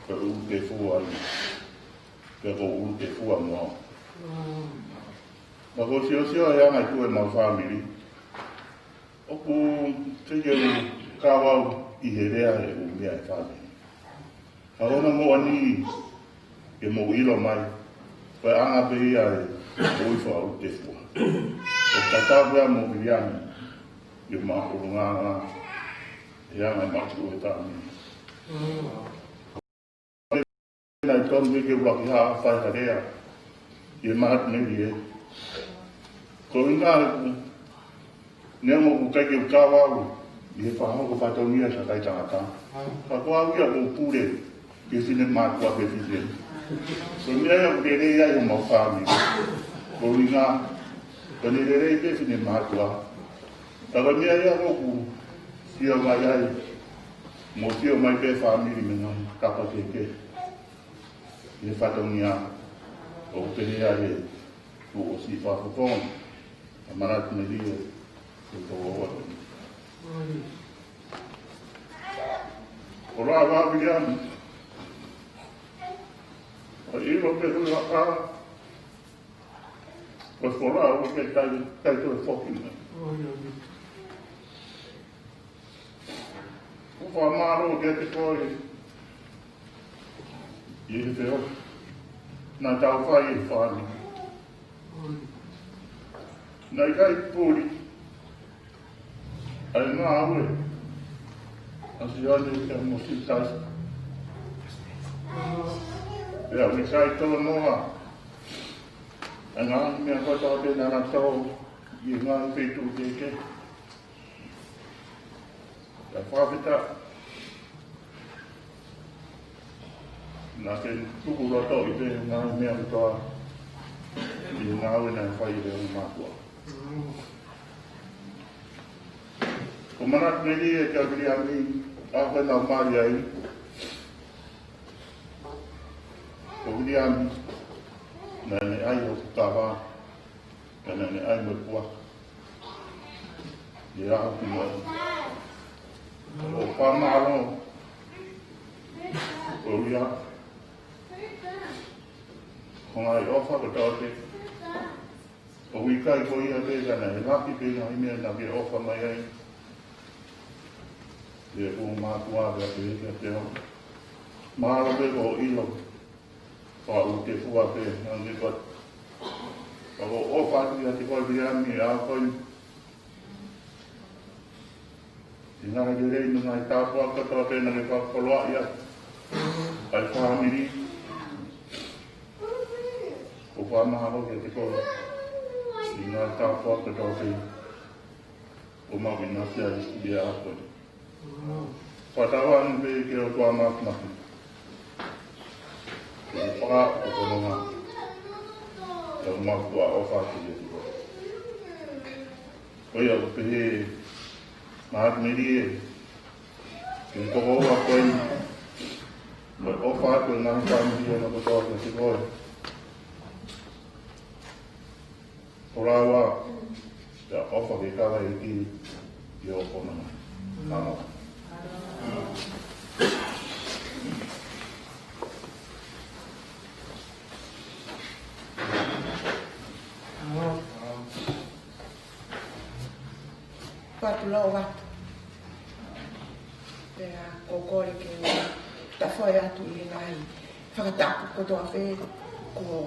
ko ʻUlutefua ia. Pea ko ʻUlutefua mo au. Ka ko e siosio e anga ʻeku ʻemau fāmili. ʻOku teʻeki ke u kau au ʻi he lea ʻe ʻū meʻa ʻi he fāmili. Ka ko hono moʻoni ke mou ʻilo mai, ko e anga pē ia ʻeku ʻuhinga ʻUlutefua. ʻOku tatau pē ia mo Viliami, ʻi he māʻolunga ʻa e anga ʻemau tuʻu he fāmili. Naʻe tonu ke u laki ha fai ha lea ʻi he Mahatma Melie. Ko e ʻuhinga ʻeku, neongo ʻoku ʻikai ke u kau au ʻi he fakahoko fatongia ʻa e kakai tangata, ka ko au ia ʻoku ou pule ki he finemātuʻa pē fiefia. Ko e meʻa ia ʻoku lelei ai homau fāmili. Ko e ʻuhinga, ko ʻene lelei pē finemātuʻa. Ka ko e meʻa ia ʻoku ou sio mai ai, mo sio mai pē fāmili mei he ngaahi tapa kehekehe. ʻI he fatongia ʻoku pehē ai ʻeku ʻosi fakafofonga, ʻa Mahatma Melie, ʻoku ou ʻoatu. Ko e lava Viliami, ʻo ʻilo pē ʻoku laka, ko e folau ke tai, tai toe foki mai. ʻOku fakamālō kiate koe ʻi he feohi naʻa tau fai ʻi he fāmili. Naʻe ʻikai puli ʻa e ngāue ʻa Sione pea mo Sitasi. Pea ʻikai tō noa ʻa e ngaahi meʻa kotoa pē naʻa na tō ʻi he ngaahi feituʻu kehekehe. Pea fakafetaʻi naʻa ke tuku loto ʻi he ngaahi meʻa kotoa ʻi he ngāue naʻe fai ʻe he ongo mātuʻa. Ko Mahatma Melie kia Viliami, ʻa ko ʻenau mali ai. Ko Viliami, naʻa ne ʻai hoku kava, pea naʻa ne ʻai mo e puaka. ʻI he ʻaho ki muʻa. ʻOku fakamālō. Ko ia. Ko e ngaahi ʻofa kotoa pē. ʻOku ʻikai ko ia pē ka naʻe lahi pē ngaahi meʻa naʻa ke ʻofa mai ai. ʻI heʻeku ongo mātuʻa pea pehē kiate au. Mahalo pē ko e ʻilo fakaʻulutefua pē, hangē ko e, ka ʻoku ou ʻofa atu kiate koe Viliami ʻa koe. ʻI he ngaahi lelei mo e ngaahi tāpuaki kotoa pē naʻa ke fakakoloaʻi ʻa e fāmili. ʻOku ou fakamālō kiate koe ʻi he ngaahi tāpuaki kotoa pē ʻoku mau ʻinasi ai ʻia koe. Fakatauange pē ki he ʻOtua Māfimafi ke fakahoko hono ngāue. Pea mau tuʻa ʻofa atu kiate koe. Ko ia ʻoku pehē Mahatma Melie, ke koko ua koe ni, mo e ʻofa atu e ngaahi fāmili ʻa e kotoa kiate koe. Ko e lava, pea ʻofa ke kava ʻEiki ʻi hoʻo konga. Mālō. Patu lau atu. Pea ʻoku ou kole ke u tafoki atu ʻi he ngaahi fakatapu kotoa pē kuo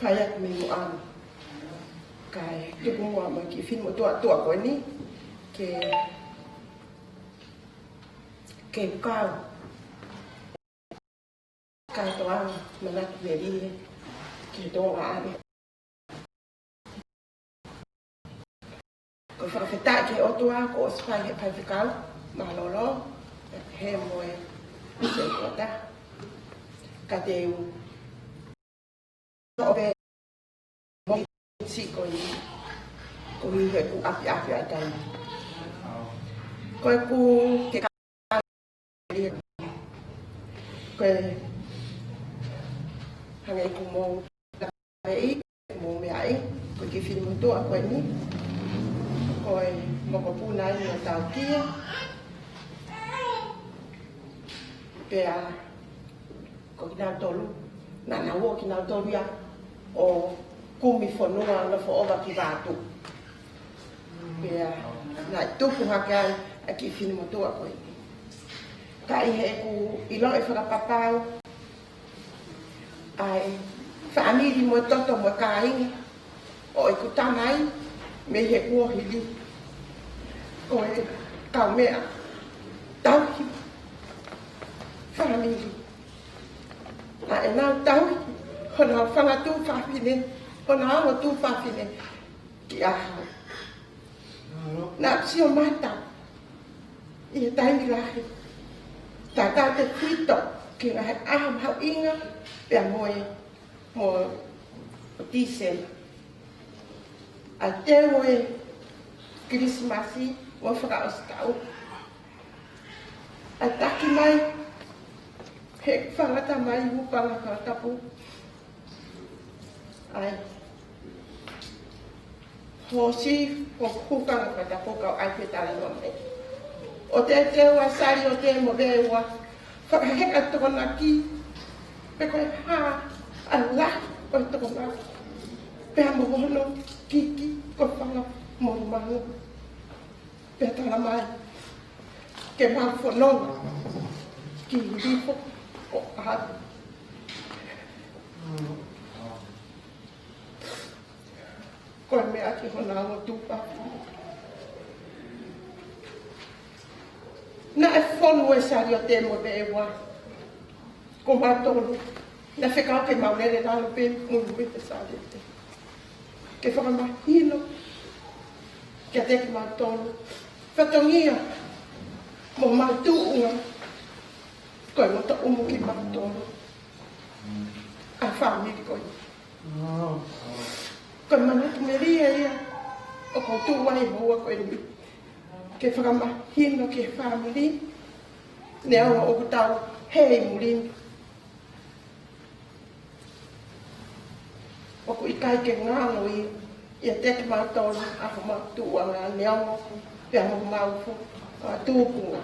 fai atu mei muʻa ni. Kae tuku muʻa mai ki he finemotuʻa ko eni ke, ke kau kātoanga Mahatma Melie ki he Tonga ʻAve. Ko e fakafetaʻi ki he ʻOtua kuo ʻosi fai he faifekau mālōlō, he mo e setuata. Ka te u ʻo pē mo Siʻi ko eni, ko eni heʻeku ʻapiʻapi ʻa e taimi. Ko ʻeku ke ka-, ko e hangē ʻoku mou lave ʻi, mou meaʻi, ko e kiʻi finemotuʻa ko eni, ko e mokopuna eni ʻo Taukia. Pea ko kinautolu, naʻa nau ō kinautolu ia ʻo kumi fonua ʻo nofo ʻova ki Vatu. Pea naʻe tupu hake ai ʻa e kiʻi finemotuʻa ko eni. Ka ʻi heʻeku ʻiloʻi fakapapau ʻa e fāmili mo e toto mo e kāinga ʻo ʻeku tamai mei he kuohili, ko e kaumeʻa tauhi fāmili. Naʻa nau tauhi honau fanga tuofāfine, honau ongo tuofāfine ki ʻaho. Naʻa ku sio mata ʻi he taimi lahi, tautautefito ki he ngaahi ʻaho mahuʻinga pea mo e, mo Tīsema. ʻA e teu ʻo e Kilisimasi mo e fakaʻosi taʻu. ʻA e taki mai he fanga tamai hūfanga he fakatapu. ʻA e hoosi ko e hūfanga he fakatapu kau ʻai pē talanoa mai. ʻO teuteu ʻa Saliote mo Veua, fakaheka Tokonaki, pe ko e hā ʻa e lahi ʻo e Tokonaki, pea mo hono kiki ko e fanga monumanu. Pea tala mai ke mau fononga ki Lifo ʻo ʻalu. Ko e meʻa ki honau ongo tuofāfine. Naʻe fonu ʻe Saliote mo Veua ko mautolu, naʻe fekau ke mau lele lalo pē muimui he Saliote, ke fakamahino kiate kimautolu fatongia mo mau tuʻunga, ko e moto umu kimautolu ʻa e fāmili ko eni. Ko e manatu melie ia ʻoku ou tuʻu ai he houa ko eni, ke fakamahino ki he fāmili, neongo ʻoku tau hei muli ni, ʻoku ʻikai ke ngalo ia ʻiate kimautolu ʻa homau tuʻunga, neongo pea mo homau fu-, ʻa, tupunga.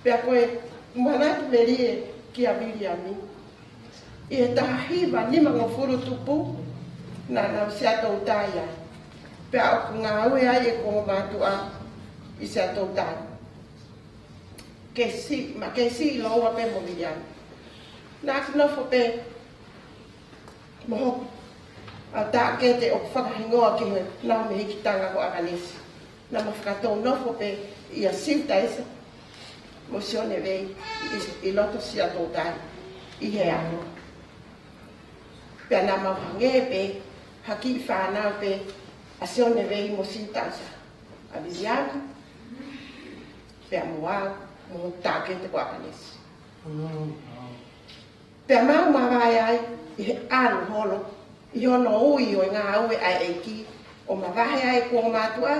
Pea ko e manatu melie kia Viliami, ʻi he taha hiva nimangofulu tupu, naʻa nau Siaʻatoutai ai. Pea ʻoku ngāue ai ʻeku ongo mātuʻa ʻi Siaʻatoutai. Kei siʻi, ma kei siʻi lōua pē mo Viliami. Naʻa ku nofo pē mo hoku, ʻa, taʻokete ʻoku fakahingoa ki he nau mehikitanga ko ʻAkanesi. Naʻa ma fakatou nofo pē ʻia Siutaisa mo Sione Vei ʻi, ʻi loto Siaʻatoutai ʻi he ʻaho. Pea naʻa mau hangē pē ha kiʻi fānau pē ʻa Sione Vei mo Siutaisa, ʻa Viliami, pea mo au, mo taʻokete ko ʻAkanesi. Pea mau mavahe ai ʻi he ʻalu holo, ʻi hono ui ʻo e ngāue ʻa e ʻEiki, ʻo mavahe ai ʻeku ongo mātuʻa,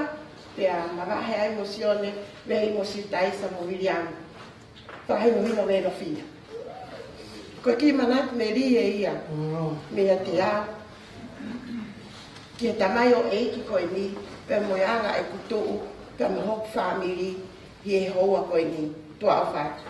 pea mavahe ai mo Sione Vei mo Siutaisa mo Viliami. Fakahinohino Velofia. Ko e kiʻi manatu melie ia meiate au ki he tamaioʻeiki ko eni, pea mo e anga ʻeku tuʻu, pea mo hoku fāmili ʻi he houa ko eni. Tuʻa ʻofa atu.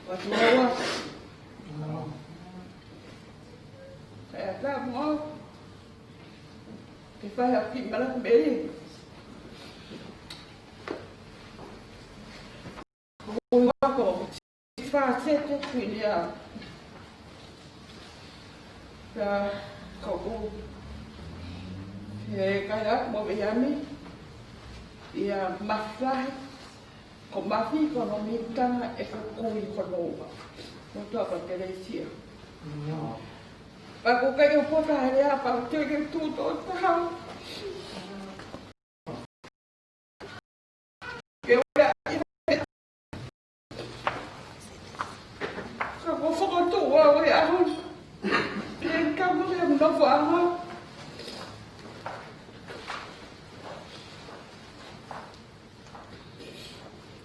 Ua tuʻa ua. Kae ʻatā mo au ke fai ha kiʻi manatu melie. Ua ko Fāsete Kuini ʻa. Pea ko u, he kai a mo Viliami, ia Mafi lahi, ko Mafi ko hono mihikitanga ʻeku kui ko Noa. Mo tua ko Telesia. Pea ko e kai o pota hele a pea te ke tu to tau. Ke ora i ka ko fokotu ua ue ahu. Ke ka mo le mo fo ama.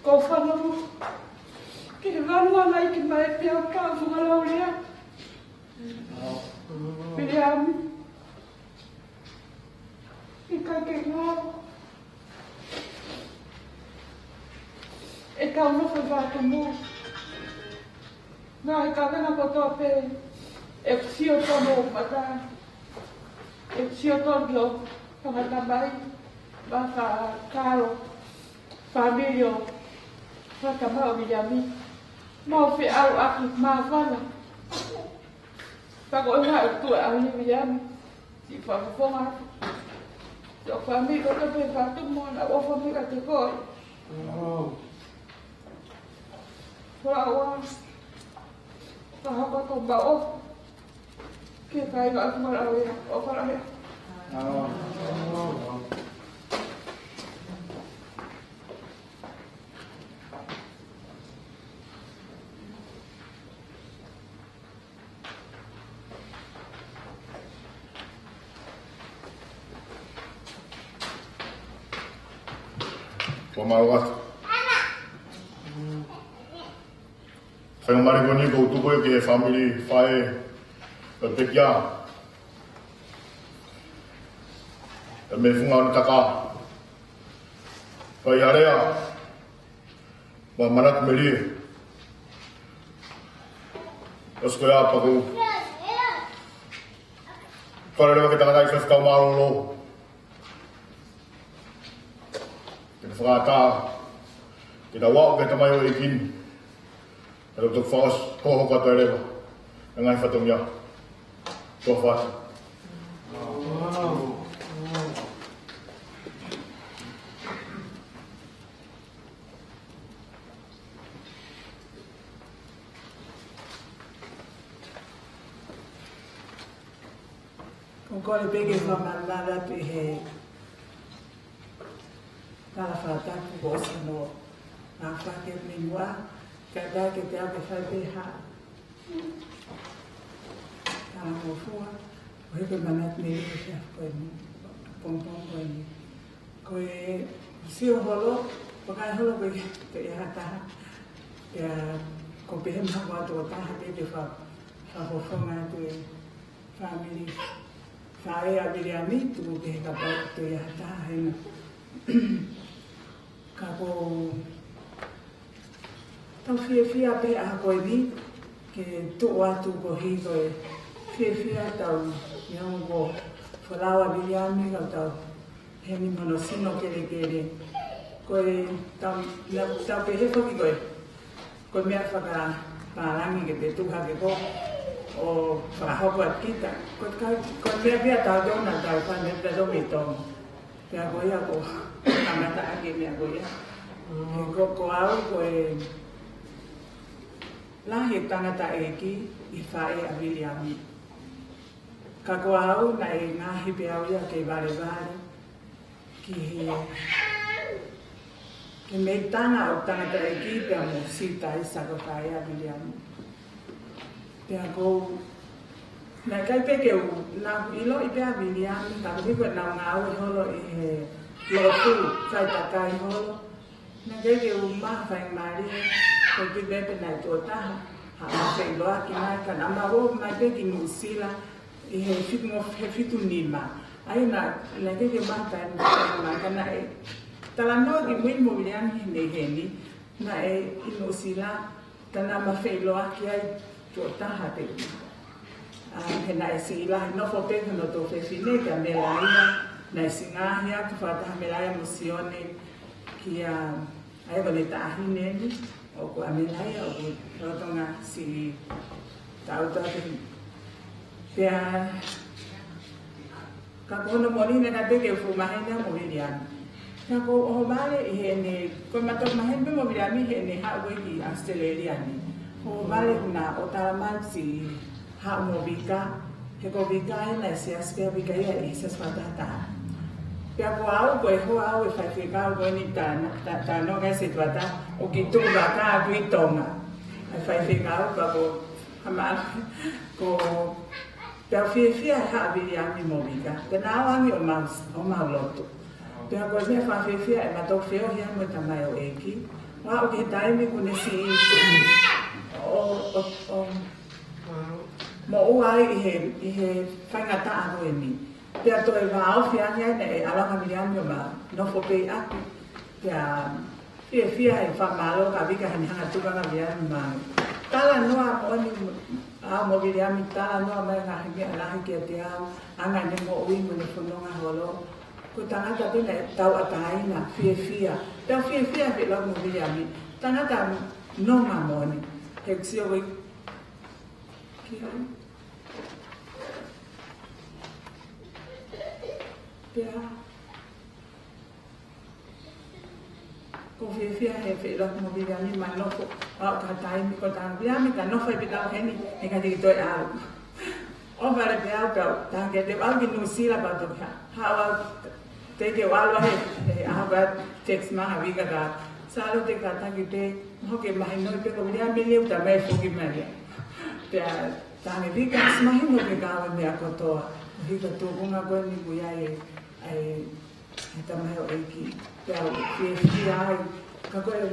Ko fangaru. Ke vanua nai ki mai pea ka funga laulea. Piliami. ʻIkai ke ngalo. ʻE kau nofo vātumu. Naʻe ka vena kotoa pē. ʻE sio tono mata. ʻE sio tono tangata mai. Mata kalo. Fāmili ʻo. Mata mau Viliami. Mau feʻauaki māfana. Pea ko e hā ʻoku tuʻu ai ʻa Viliami. Siʻi fakafofonga atu. Siʻo fāmili ko ka pē fatu mo na o fāmili ka te koi. Fua ua. Ka hoko to ba o. Ke kai ka atu mara o ia. O fara ia. Ko mau atu. Faingamālie ko eni ko u tuku ki he fāmili faʻē ʻo Pekia. ʻE mei funga ʻo Taka. Fai alea. Mo Manatu Melie. ʻOsi ko ia pea ko u kole leva ke tangata i faifekau mālōlō. Ke te fakaʻatā. Ke tau aʻu ke tamai ʻo e kini. Ke tau toki fakaʻosi. Hohoko atu leva. ʻE ngaahi fatongia. Tō fati. Ko u kole pē ke fakamālō atu ʻi he tala fakatapu ko ʻosi mo na fake minua, ka ta ke te ake fai pē ha. Ka mo fua, ʻo he ko Manatu Melie ko eni, pongipongi ko eni. Ko e sio holo, pea kai holo ko e, ko e ha taha. Pea ko pehē maha ko atu ʻo taha pē ke fa, fakafofonga atu e fāmili. Faʻē ʻa Viliami, tuku ke he kapau ko e ha taha hena. Ka ko tau fiefia pē ʻaho ko eni, ke tuʻu atu ko hiko e fiefia tau neongo ko Folaua Viliami ka tau heni mo hono sino kelekele. Ko e tau, tau pehē foki ko e, ko e meʻa fakapālangi ke te tuʻu hake ko ē ʻo fakahoko atu kita. Ko e ka, ko e meʻa pē ia tau tona tau fai meʻa pē tau mei Tonga. Pea ko ia ko, kamata ake meʻa ko ia. He ko, ko au ko e lahi e tangataʻeiki ʻi he faʻē ʻa Viliami. Ka ko au naʻe ngaohi pē au ia ke valevale ki he, ke mei tanga ʻo tangataʻeiki pea mo Sita ʻi he faʻē ʻa Viliami. Pea ko u, naʻe ʻikai pē ke u, naʻa ku ʻiloʻi pē ʻa Viliami, ka ko hiko naʻa ku ngāue holo ʻi he lotu, fai takai holo. Naʻe ʻikai ke u maʻu ha faingamālie, ko e pē pē naʻe tuʻo taha, ha ma feiloaki mai, ka naʻa ma ō mai pē ki Nuʻusila, ʻi he fitu, he fitu nima. ʻA ia naʻe, naʻe ʻikai ke u maʻu ha faingamālie, ka naʻe talanoa ki mui mo Viliami he nei heni, naʻe ʻi Nuʻusila, ka naʻa ma feiloaki ai tuʻo taha pē. ʻA, he naʻe siʻi lahi nofo pē hono tuofefine kia Melaia, naʻe siʻi ngaohi atu fakataha Melaia mo Sione kia, ʻa ia ko ʻene taʻahine eni, ʻoku ʻa Melaia, ʻoku lolotonga siʻi tauta pē. Pea, ka ko hono moʻoni naʻe ʻikai pē ke u fuʻu maheni au mo Viliami. Ka ko u ʻohovale ʻi heʻene, ko e mata maheni pē mo Viliami heʻene haʻu ko ē ki ʻAositelēlia ni. ʻOhovale ʻo na ʻo talamai siʻi haʻu mo Vika, He ko Vika ʻi he siasi pea Vika ia ʻi he siasi fakatahataha. Pea ko au, ko e hoa au e faifekau ko eni tā, tā, tā noa kai se tuata, ʻo ki tuʻu vaka atu ʻi Tonga. ʻA e faifekau pea ko, hama, ko, pea fiefia he haʻa Viliami mo Vika. Pea naʻa nau ō ange ʻo mau, ʻo mau lotu. Pea ko e meʻa fakafiefia ʻe mautolu feohi ai mo e tamaioʻeiki. ʻO aʻu ki he taimi kuo ne siʻi ʻo, ʻo, ʻo, moʻua ai ʻi he, ʻi he faingataʻa ko eni. Pea toe vāofi ange ai naʻe ʻalu ange ʻa Viliami ʻo mau nofo pē ʻi ʻapi. Pea fiefia he fakamālō kia Vika he ne hanga ʻo tuku ange ʻa Viliami mai. Talanoa moʻoni, au mo Viliami talanoa mai ngaahi meʻa lahi kiate au, anga ʻene moʻui mo ʻene fononga holo. Ko e tangata pē naʻe tauʻatāina, fiefia. Pea fiefia he lau mo Viliami. Tangata nonga moʻoni. He sio ko e ki ai. Pea ko e fiefia he feʻiloaki mo Viliami, ma nofo, ʻo aʻu ki ha taimi ko e tā Viliami ka nofo ai pē ʻo tau heni, he ka tiki toe ʻalu. ʻO vale pē au pea u, tā ke te au ki Nuʻusila pea toki hā. Hā au te ke ʻalu he, he ʻaho pea text mai ʻa Vika ka. Sālo te ka taki te, mo ke mahino pē ko Viliami ni ʻoku ta mai foki mai ia. Pea tā nge Vika, mahino pē ka au e meʻa kotoa. Vika tukunga ko eni kuo ʻi ai e, ai, ʻa e tamaioʻeiki, pea u fiefia ai. Ka ko e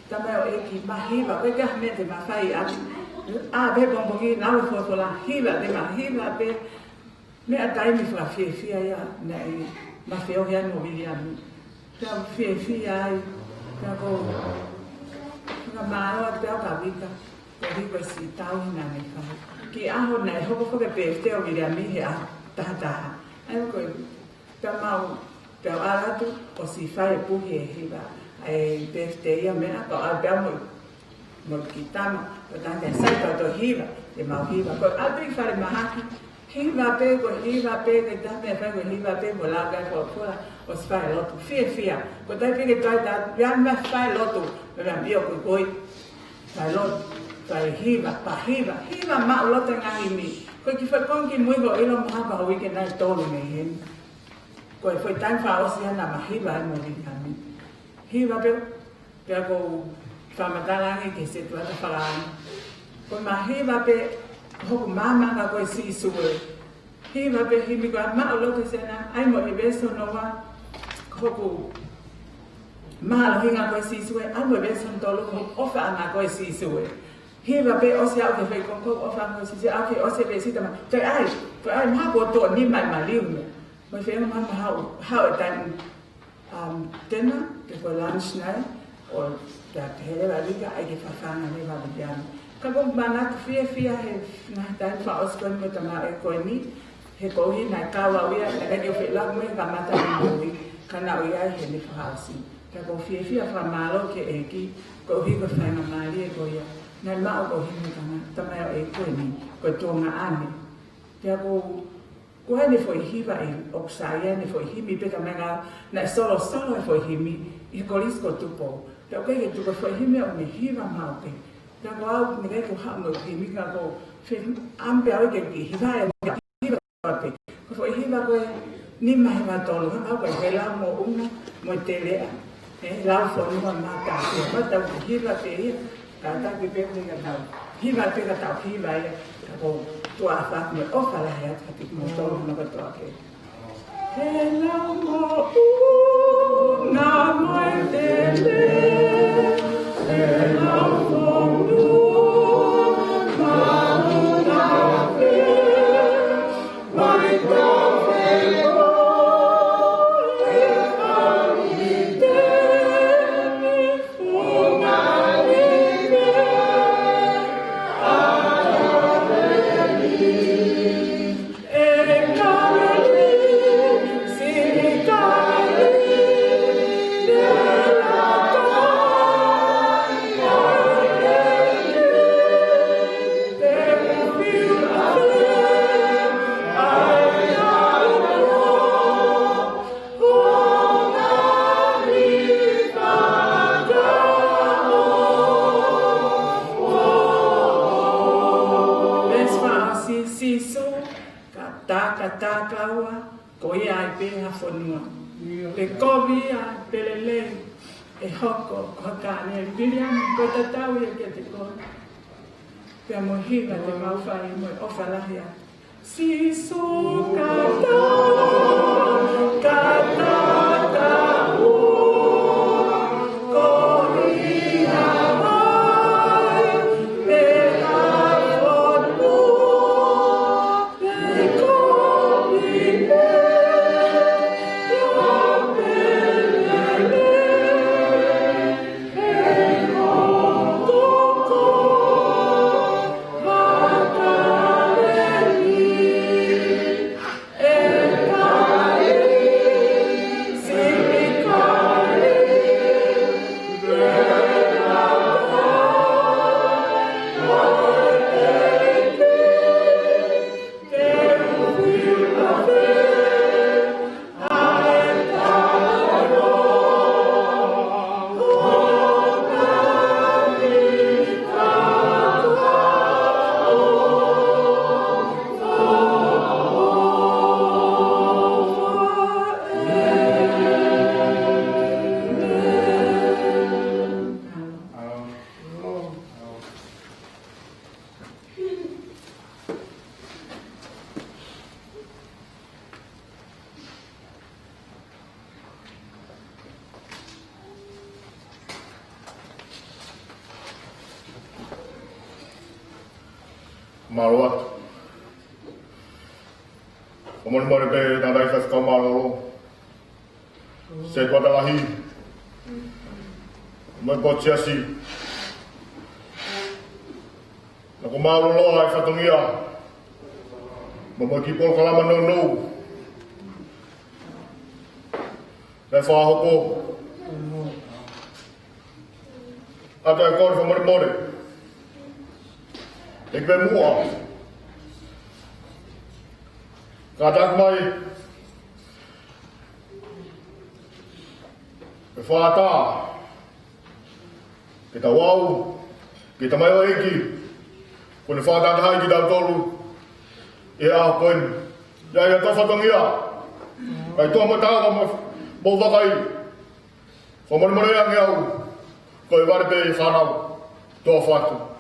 tamaioʻeiki mahiva, ko e ka mea te mafai atu. ʻA pē pongipongi, lau e folofola, hiva, te mahiva pē. Meʻa taimi fakafiefia ia, naʻe ma feohi ai mo Viliami. Pea u fiefia ai, pea ko, fakamālō atu pea kia Vika, ko Vika siʻi tauhi naʻa ne fai. Ki he ʻaho naʻe hoko foki e birthday ʻo Viliami he ʻaho tahataha. ʻA ia ko e, pea mau, pea u ʻalu atu, ʻosi fai e puhi e hiva, ʻa e birthday ia meʻa, pea u ʻalu pea mo, mo e kiʻi tama, pea tā te sai pea toe hiva, te mau hiva. Ko e ʻalu ki falemahaki, hiva pē, ko e hiva pē, ko e tā meʻa fai ko e hiva pē, mo lau kai folofola, ʻosi fai e lotu, fiefia. Ko e taimi pē ke toe tā, pea ma fai e lotu, pea ma ʻio ko e koi, fai e lotu, fai e hiva, pea hiva, hiva maʻuloto e ngaahi himi. Ko e kiʻi fai konga ki mui ko e ʻilo mo ha ka uike nai tolu mei heni. Ko e foʻi taimi fakaʻosi ia naʻa ma hiva ai mo Viliami. Hiva pē, pea ko u fakamatala ange ki he setuata fakaʻaho. Ko e ma hiva pē, hoku māmani ko e Sīsū ē. Hiva pē himi ko e maʻuloto Siana, ʻai mo e veesi hono ua, hoku mālohinga ko e Sīsū ē, ʻai mo e veesi hono tolu, hoku ʻofaʻanga ko e Sīsū ē. Hiva pē ʻosi aʻu ki he fai konga ko e ʻofaʻanga ko e Sīsū ē, aʻu ki he ʻosi e veesi tama. Toe ʻai, toe ʻai, maha ko e tō ni mai maliu me. Mo e feinga maha maha u, hau e taimi. Um, tena, ke ko e lunch nai, ʻo te ake hele la Vika, ʻai ke fafanga le va Viliami. Ka ko e manatu fiefia he ngaahi taimi fakaʻosi ko eni mo e tamaioʻeiki ko eni, he koeʻuhi naʻe kau au ia, naʻe ʻikai ke u feʻiloaki mo ia he kamata ʻeku moʻui, ka naʻa ku ʻi ai heʻene fakaʻosi. Ka ko e fiefia fakamālō ki he ʻEiki, koeʻuhi ko e faingamālie ko ia, naʻe maʻu koeʻuhi mo e tama, tamaioʻeiki ko eni, ko e tuongaʻane. Pea ko Ko ʻene foʻi hiva ʻi ʻOkasai, ʻene foʻi himi pē ka mai ngā, naʻe solosolo e foʻi himi ʻi he Kolisi ko Tupou. Pea ʻoku ʻikai ke tuku e foʻi himi ʻo ne hiva maʻu pē. Pea ko au, naʻe ʻikai ke u haʻu mo e himi ka ko e fe-, ʻamu pē au ke kiʻi hiva ʻe, hiva pē. Ko e foʻi hiva ko e nima hiva tolu, hangē ko e he lau mo ʻuna, mo e teleʻa. ʻE, lau fonua mata, ʻe, mata ʻoku hiva pē ia, ka taki pē pē ka tau. Hiva pē ka tau hiva ia, ka ko e tuʻa ʻa e ʻOtua mo e ʻofa lahi atu kiate kimoutolu hono kotoa pē. He lau mo ʻuna mo e teleʻa, he lau fonua mata pē, Ko ia ai pē ha fonua. Pe kovi ia pe lelei, ʻe hoko ko ha kāneli. Viliami, ko e tatau ia kiate koe. Pea mo e hiva te mau fai mo e ʻofa lahi atu. Sīsū kata, kata, kata, ko ia ai pē ha fonua. Mālō atu. Fakamolemole pē ʻa e ngaahi faifekau mālōlō. Setuata lahi. Mo e kau siasi. Naʻa ku mālōlō ai fatongia. Mo e kiʻi polokalama nounou. Naʻe fakahoko. ʻA ia ko e fakamolemole. ʻEiki pē muʻa. Kātaki mai. ʻE fātā. Ke tau ʻau, ke tamai ʻo e ʻEiki, kuo ne fakatahatahaʻi kitautolu, ʻi he ʻaho ko eni. ʻIa, ʻia tau fatongia, kai toa mo tau mo, mo vakai, fakamolemole ange au, ko e vale pē ʻi fānau, toa fatu.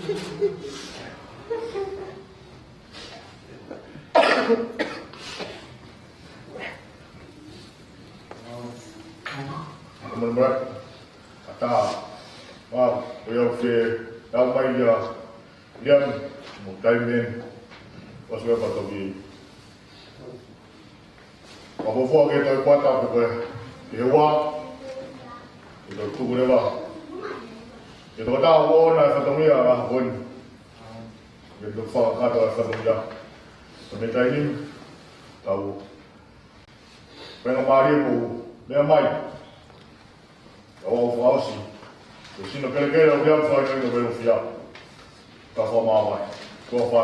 Kamolemole. Ata. Mau, ko ia ke lau mai ia. Liam, mo Taimeni. Wasu e patoki. Ka ko e fua ke toe kuata ko e, ke ua, ke toe tuku leva. Ke toe tau ʻo na e fatongia a honi. Ke toe fakakakato e fatongia. Ka me taimi, tau. Pea ka mālie mo, meʻa mai. Ka ʻoku fakaʻosi. Ko e sino kelekele ʻo Liam fai no ino velo fia. Ka fa mā mai. Ko fa.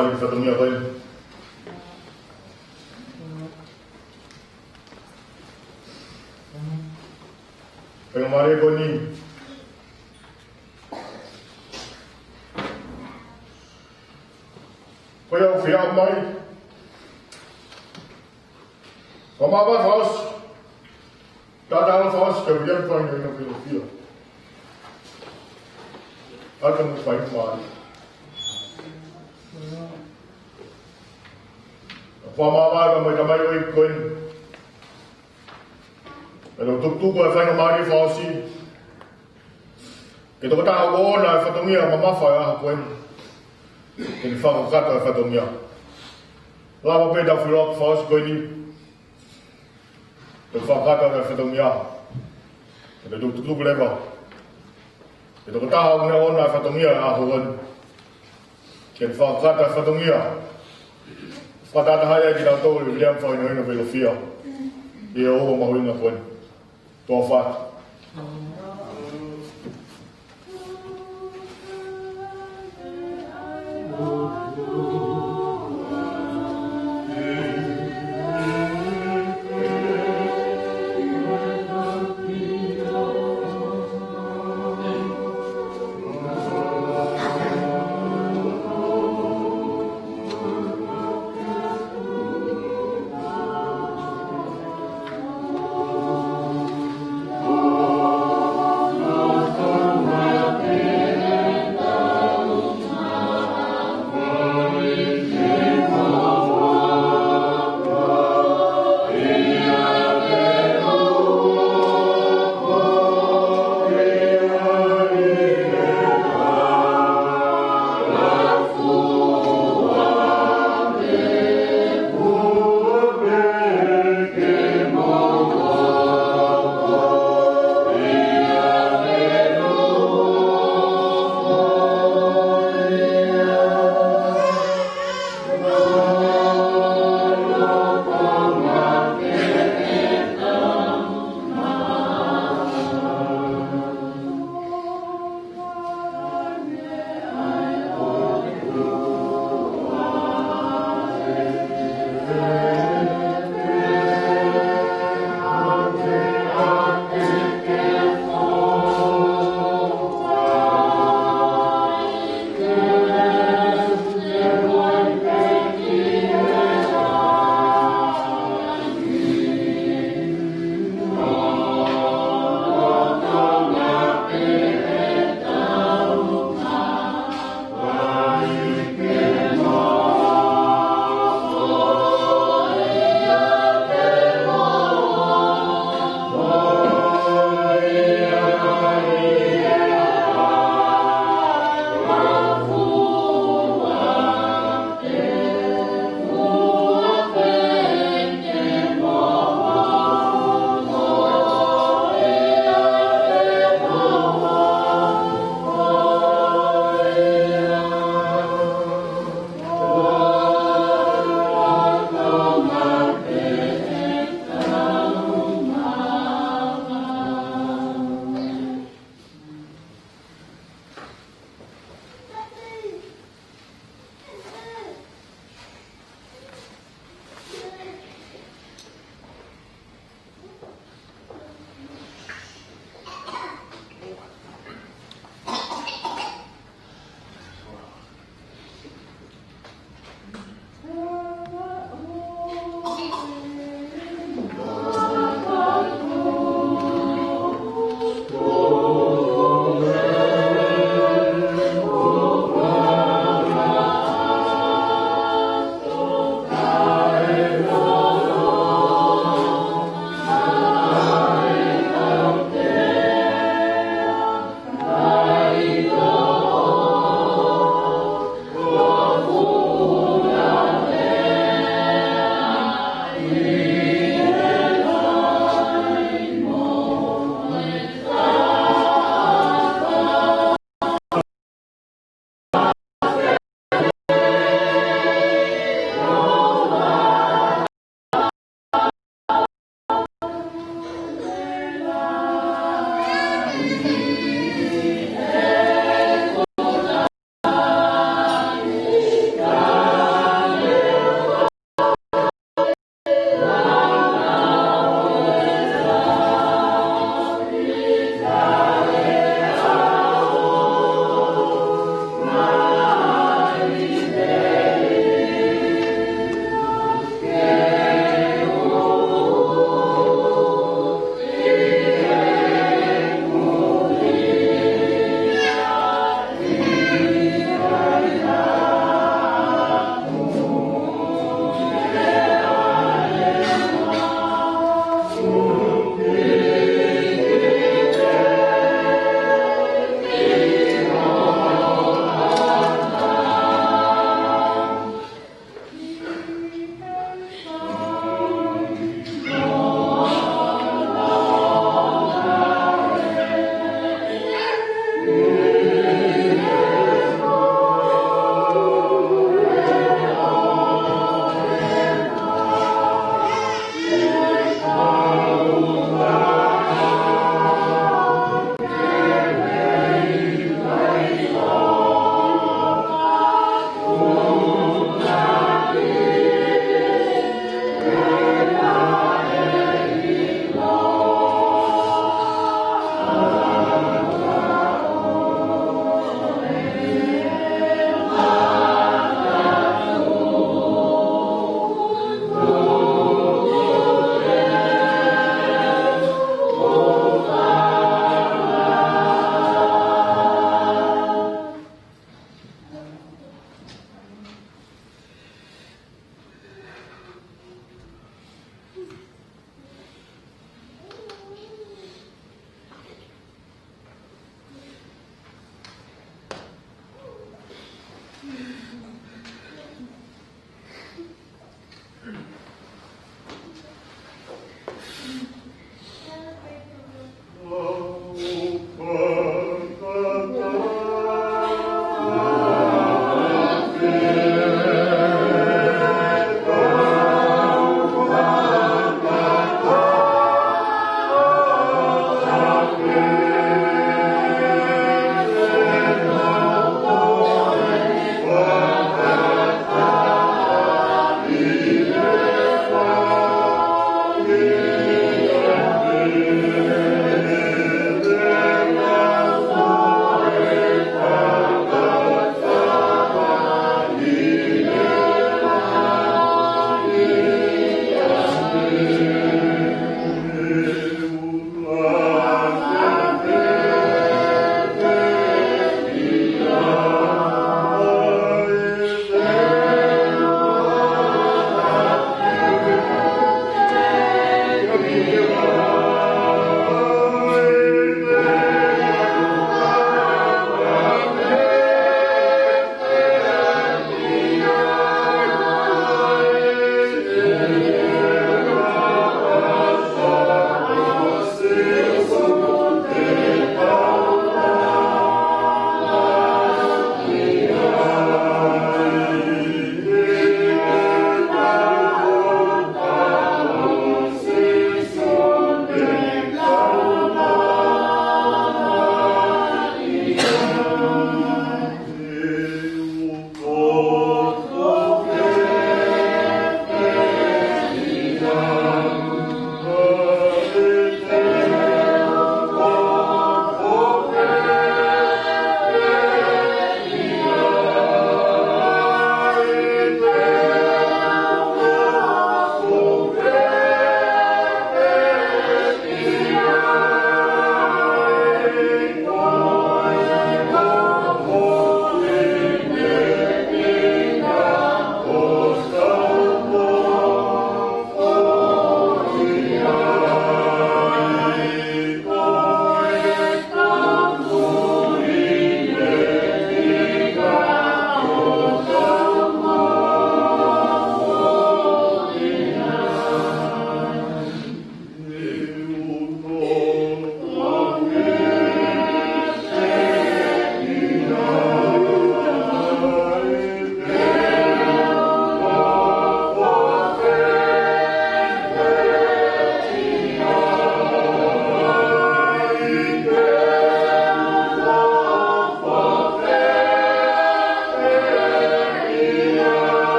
Mālie fatongia ko eni. Faingamālie ko eni. Ko ia ʻoku fie aʻu mai. Ko māmā fakaʻosi. Tatalo fakaʻosi kia Viliami Faino ʻi Nōpelofia. ʻAi ka mo faingamālie. Ko māmā ka mai ka mai ʻo i ko eni. ʻE tau tukutuku e faingamālie fakaʻosi. Ke tokotaha ʻoku ʻoʻona e fatongia mamafa e ʻaho ko eni. Ke ne fakakakato e fatongia. Lava pē tau filo fakaʻosi ko eni. Ke fakakakato e fatongia. Ke tau tukutuku leva. Ke tokotaha ʻoku ne ʻoʻona e fatongia e ʻaho ko eni. Ke fakakakato e fatongia. Fakatahataha ia kinautolu ʻe Viliami Faino ʻi Nōpelofia. ʻI he ʻaho mahuʻinga ko eni. Tofa.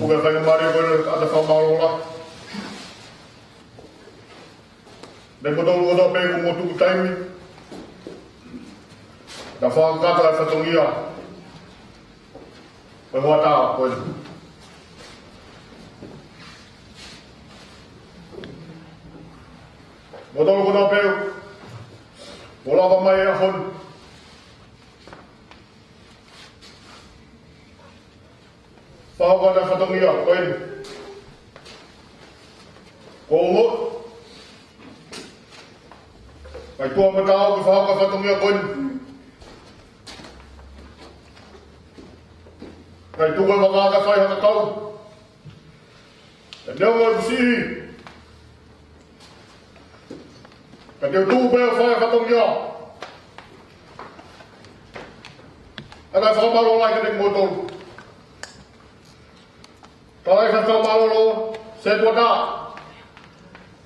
Ko e faingamālie ko eni ʻo e fakamālō lahi mei he kimoutolu kotoa pē kuo mou tuku taimi ke fakakakato e fatongia ʻo e hoʻatā ko eni. Kimoutolu kotoa pē kuo lava mai he ʻaho ni fakakakato e fatongia ko eni. Ko e ʻuhinga ʻoku ʻikai tuʻa mo taau ke fakakakato e fatongia ko eni, ʻikai tuku e vaka ke fai ha tatau. Neongo ʻeku siʻi, ka te u tuʻu pē ʻo fai e fatongia. ʻA e fakamālō lahi kiate kimoutolu. Talaʻi fakamālō, setuata,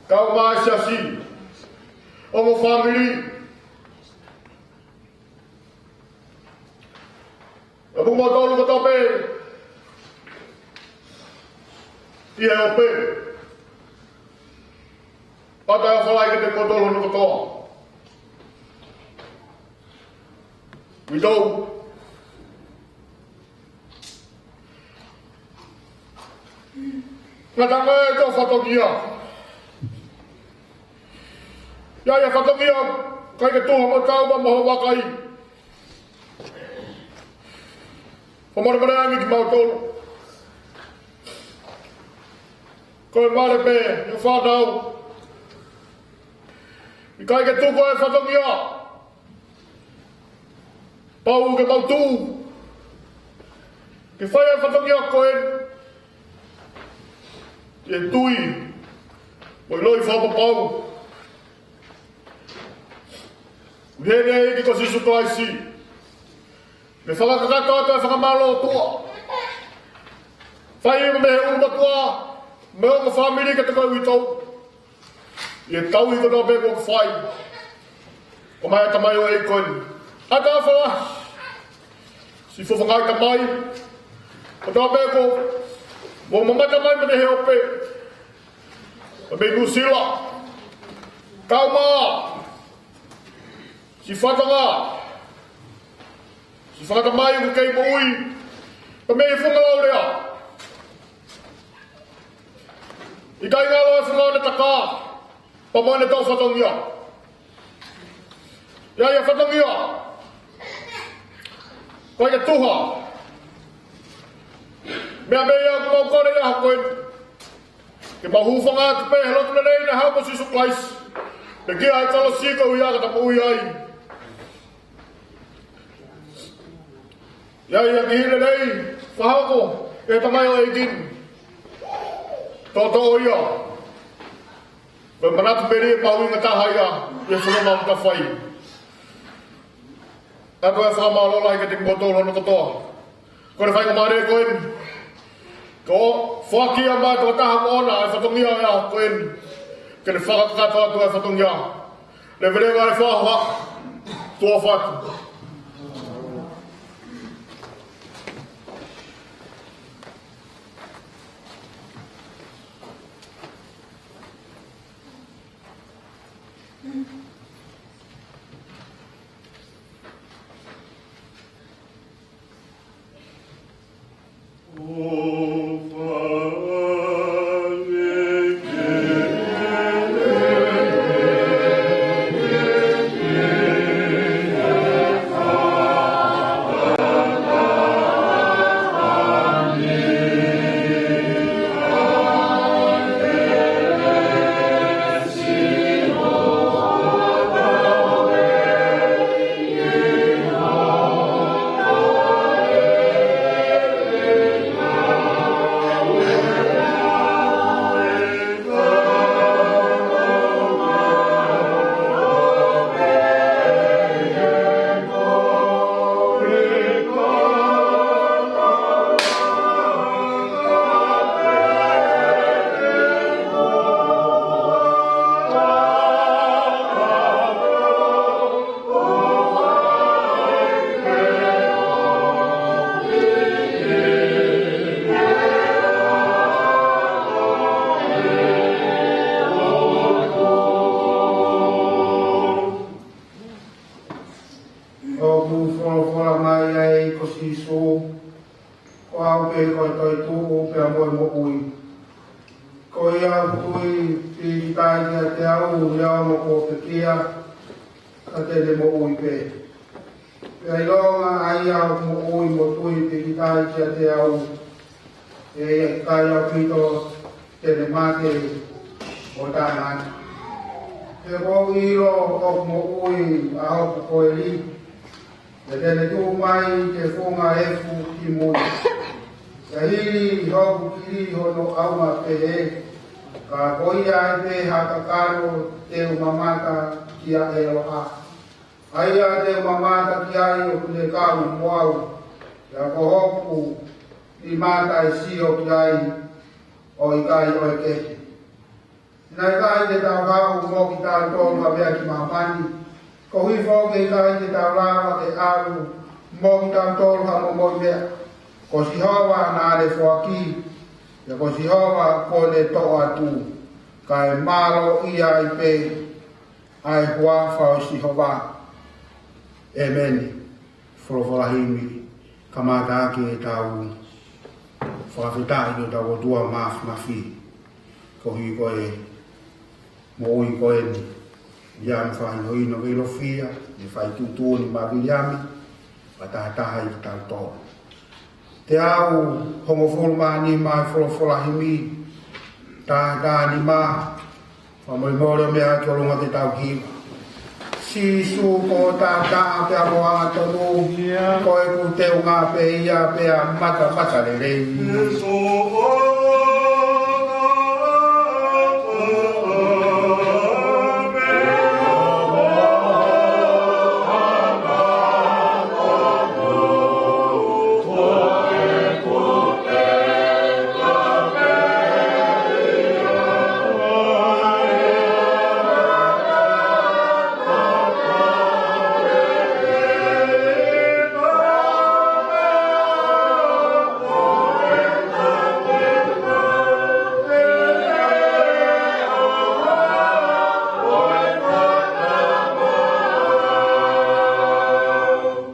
kau mai siasi, ongo fāmili, ʻa kimoutolu kotoa pē ʻi he ope. Pea talaʻi fakamālō kiate kimoutolu hono kotoa. Uitou. Ngata mai e tau fatongia. ʻI ai e fatongia, ʻikai ke tuha mo taau mo ho vakai. Fakamolemole ange kimautolu. Ko e mare pē, ʻe fānau. ʻIkai ke tuku e fatongia. Pau ke mau tuʻu ke fai e fatongia ko eni ʻi he tui mo e ʻiloʻi fakapapau ʻi heʻene ʻEiki ko Sīsū Kalaisi. Mo e fakakakato atu e fakamālō ʻOtua. Fai mei he ʻulumotuʻa mo e ongo fāmili kiate koe uitou. ʻI he tauhi kotoa pē kuo ke fai. Ko mai e tamaioʻeiki ko eni. ʻAtā fala. Siʻi fofo ngaahi tamai kotoa pē kuo mou mamata mai mei he ope. Mei Nuʻu Sila. Kau mai siʻi fatongia, siʻi fanga tamai ʻoku kei moʻui mei he funga laulea. ʻIkai ngalo e funga ʻo e taka pea mo ʻene tau fatongia. ʻI ai e fatongia, ʻikai ke tuha. Meʻa meʻa ia ʻoku mau kole ʻi he ʻaho ko eni, ke mau hūfanga atu pē he lotu lelei naʻe haʻu mo Sīsū Kalaisi, pea ki he kolosi ko ia ka ta moʻui ai. ʻI ai e kiʻi lelei fakahoko ʻe he tamaioʻeiki ni. Toʻotoʻo ia. Ko e manatu pē ʻoku mahuʻinga taha ia ʻi he fononga ʻoku ta fai. ʻOatu e fakamālō lahi kiate kimoutolu hono kotoa. Ko e faingamālie ko eni, ko e foaki mai ʻe he tokotaha ko ena e fatongia ʻo e ʻaho ko eni, ke ne fakakakato atu e fatongia. Leveleva e fakahoha. Tuʻa ʻofa atu. ko e toetuʻu pea mo e moʻui. Ko ia ʻoku tui pīkitai kiate au, ʻi he ʻao mo kuo pekia, ka te ne moʻui pē. Pea ʻilonga ʻa ia ʻoku moʻui mo tui pīkitai kiate au, ʻe ʻikai ʻaupito te ne mate ʻo taʻengata. He ʻoku ou ʻilo ʻoku moʻui ʻa hoku koeli, pea te ne tuʻu mai ki he funga efu kimui. Pea hili hoku kili hono ʻaunga pehē, ka ko ia ai pē ha kakano te u mamata kia ʻEloa. ʻA ia te u mamata ki ai ʻoku ne kau mo au, pea ko hoku nima te u sio ki ai ʻo ʻikai ʻoekehe. Naʻe ʻikai te tau haʻu mo kitautolu ha meʻa ki māmani, koeʻuhi foki ʻe ʻikai te tau lava ke ʻalu mo kitautolu ha momoʻi meʻa. Ko Sihova naʻa ne foaki, pea ko Sihova kuo ne toʻo atu, kae mālōʻia ai pē ʻa e huafa ʻo Sihova. ʻĒmeni. Folofola himi, kamata ʻaki ʻetau fakafetaʻi ki hotau ʻOtua Māfimafi, koeʻuhi ko e moʻui ko eni. Viliami Fakahinohino Veilofia, mo e fai tuʻutuʻuni maʻa Viliami, fakatahataha ʻi kitautolu. Teau hongofulu mā nima e folofola himi, taha taha nima, fakamolemole ʻo meʻa ki ʻolunga ke tau hiva. Sīsū ko e taʻataʻa pea mo e angatonu, ko ʻeku teunga pē ia pea matamatalelei.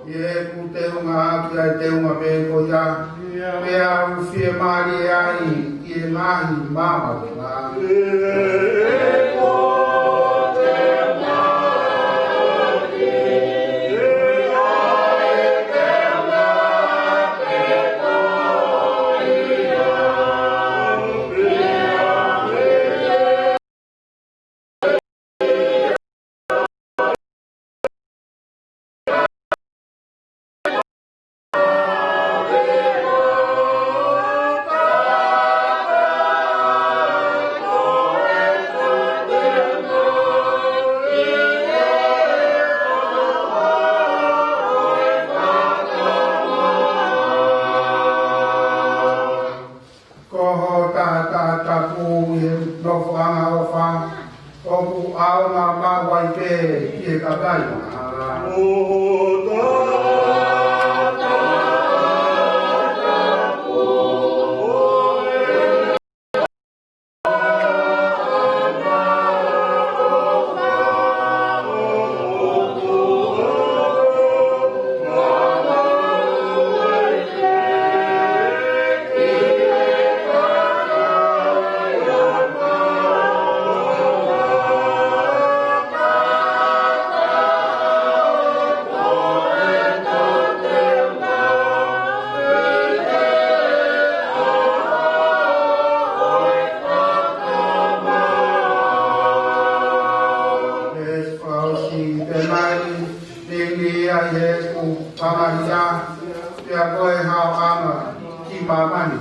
ʻI heʻeku teunga ʻaki ʻa e teunga pē ko ia, pea u fiemālie ai ʻi he ngaahi māmani. Ko ho taʻataʻa tapu ʻi he nofoʻanga ʻofa, ʻoku ʻaonga maʻu ai pē ki he kakai angahala. Esi fausi te mai, nini ai heʻeku pangahia, pea ko e haoʻanga ki māmani.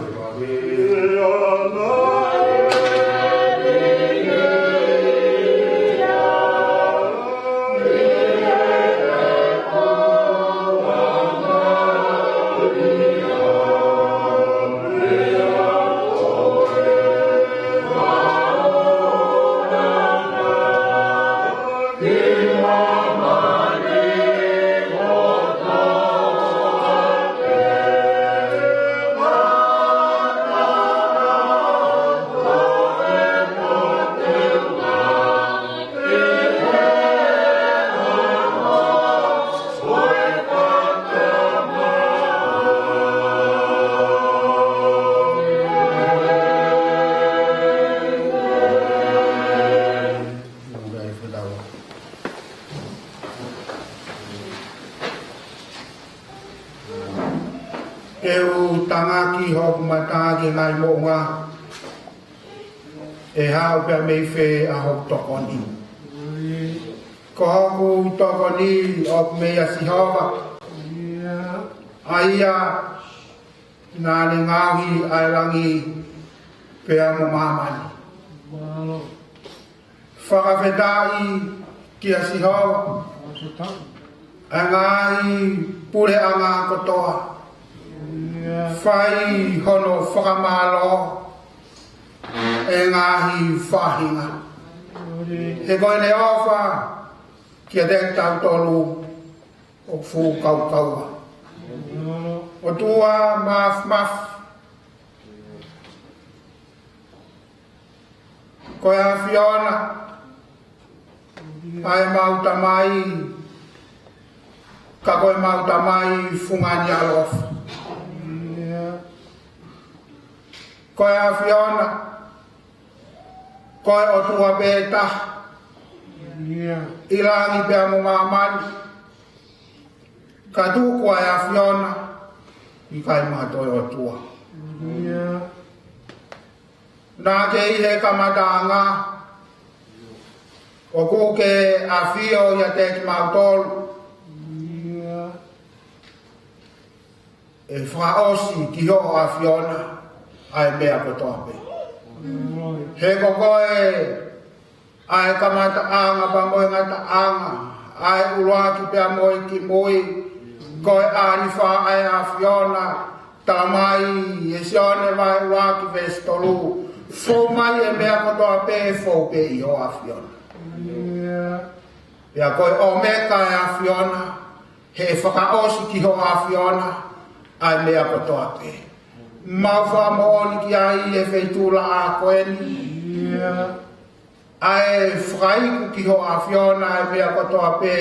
Ka ke ngai moʻunga, ʻe haʻu pea mei fē ʻa hoku tokoni? Ko hoku tokoni ʻoku meia Sihova, ʻa ia naʻa ne ngaohi ʻa e langi pea mo māmani. Fakafetaʻi kia Sihova, ʻa e ngaahi puleʻanga kotoa. Fai hono fakamālō ʻe ngaahi faʻahinga. He ko ʻene ʻofa kiate kitautolu ʻoku fuʻu kaukaua. ʻOtua Māfimafi, ko e ʻAfiona ʻa ʻemau Tamai, ka ko ʻemau Tamai fungani ʻaloʻofa. Ko e ʻAfiona, ko e ʻOtua pē taha ʻi langi pea mo māmani. Ka tuku ʻa e ʻAfiona, ʻikai mo ha toe ʻOtua. Naʻa ke ʻi he kamataʻanga, ʻoku ke ʻafio ʻiate kimautolu. ʻE fakaʻosi ki hoʻo ʻAfiona ʻa e meʻa kotoa pē. He ko koe ʻa e kamataʻanga pea mo e ngataʻanga, ʻa e ʻuluaki pea mo e kimui. Ko e ʻAlifa ʻa e ʻAfiona. Tala mai ʻe Sione vahe ʻuluaki veesi tolu, fou mai e meʻa kotoa pē, fou pē ʻi hoʻo ʻAfiona. Pea ko e ʻOmeka ʻa e ʻAfiona, he ʻe fakaʻosi ki hoʻo ʻAfiona ʻa e meʻa kotoa pē. Mau fakamoʻoni ki ai ʻi he feituʻulaʻā ko eni, ʻa e fakaiku ki hoʻo ʻAfiona ʻa e meʻa kotoa pē.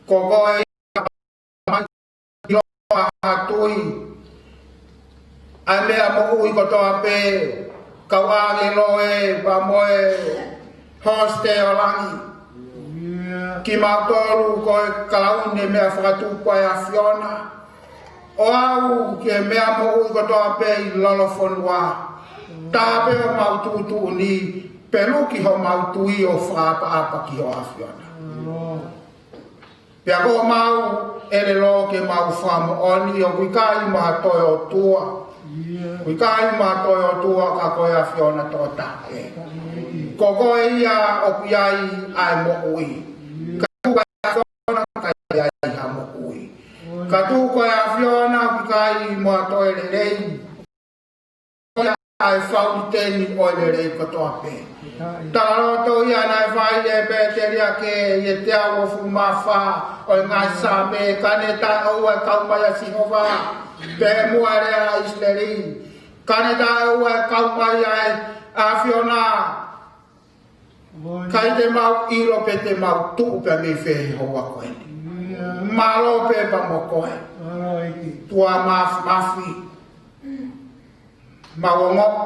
Ko koe ʻoku ʻiloa ʻa e tui, ʻa e meʻa moʻui kotoa pē, kau ʻāngelo ē, pea mo e hosite ʻo langi. Kimautolu ko e kalauni ʻo e meʻa fakatupu ʻa e ʻAfiona, ʻo aʻu ki he meʻa moʻui kotoa pē ʻi lolofonua. Tā pē homau tuʻutuʻuni, pea luki homau tui ʻo fakaʻapaʻapa ki hoʻo ʻAfiona. Pea ko homau ʻelelo ke mau fakamoʻoni ʻoku ʻikai mo ha toe ʻOtua. ʻOku ʻikai mo ha toe ʻOtua ka ko e ʻAfiona tokotaha ē. Ko koe ia ʻoku ʻi ai ʻa e moʻui. Ka tuku ʻa e ʻAfiona ka ʻi ai ha moʻui. Ka tuku ʻa e ʻAfiona ʻoku ʻikai mo ha toe lelei. Ko ia ʻa e fauniteni ʻo e lelei kotoa pē. Talaloto ia naʻe fai ʻe Peteliake ʻi he teau hongofulu mā fā ʻo e ngaahi Saame, ka ne taʻeʻoua e kau mai ʻa Sihova, pea muʻa lea ʻa ʻIsileli. Ka ne taʻeʻoua e kau mai ʻa e ʻAfiona. ʻIkai te mau ʻilo pe te mau tuʻu pea mei fē he houa ko eni. Mālō pē pea mo koe. ʻOtua Māfimafi. Mau ongoʻi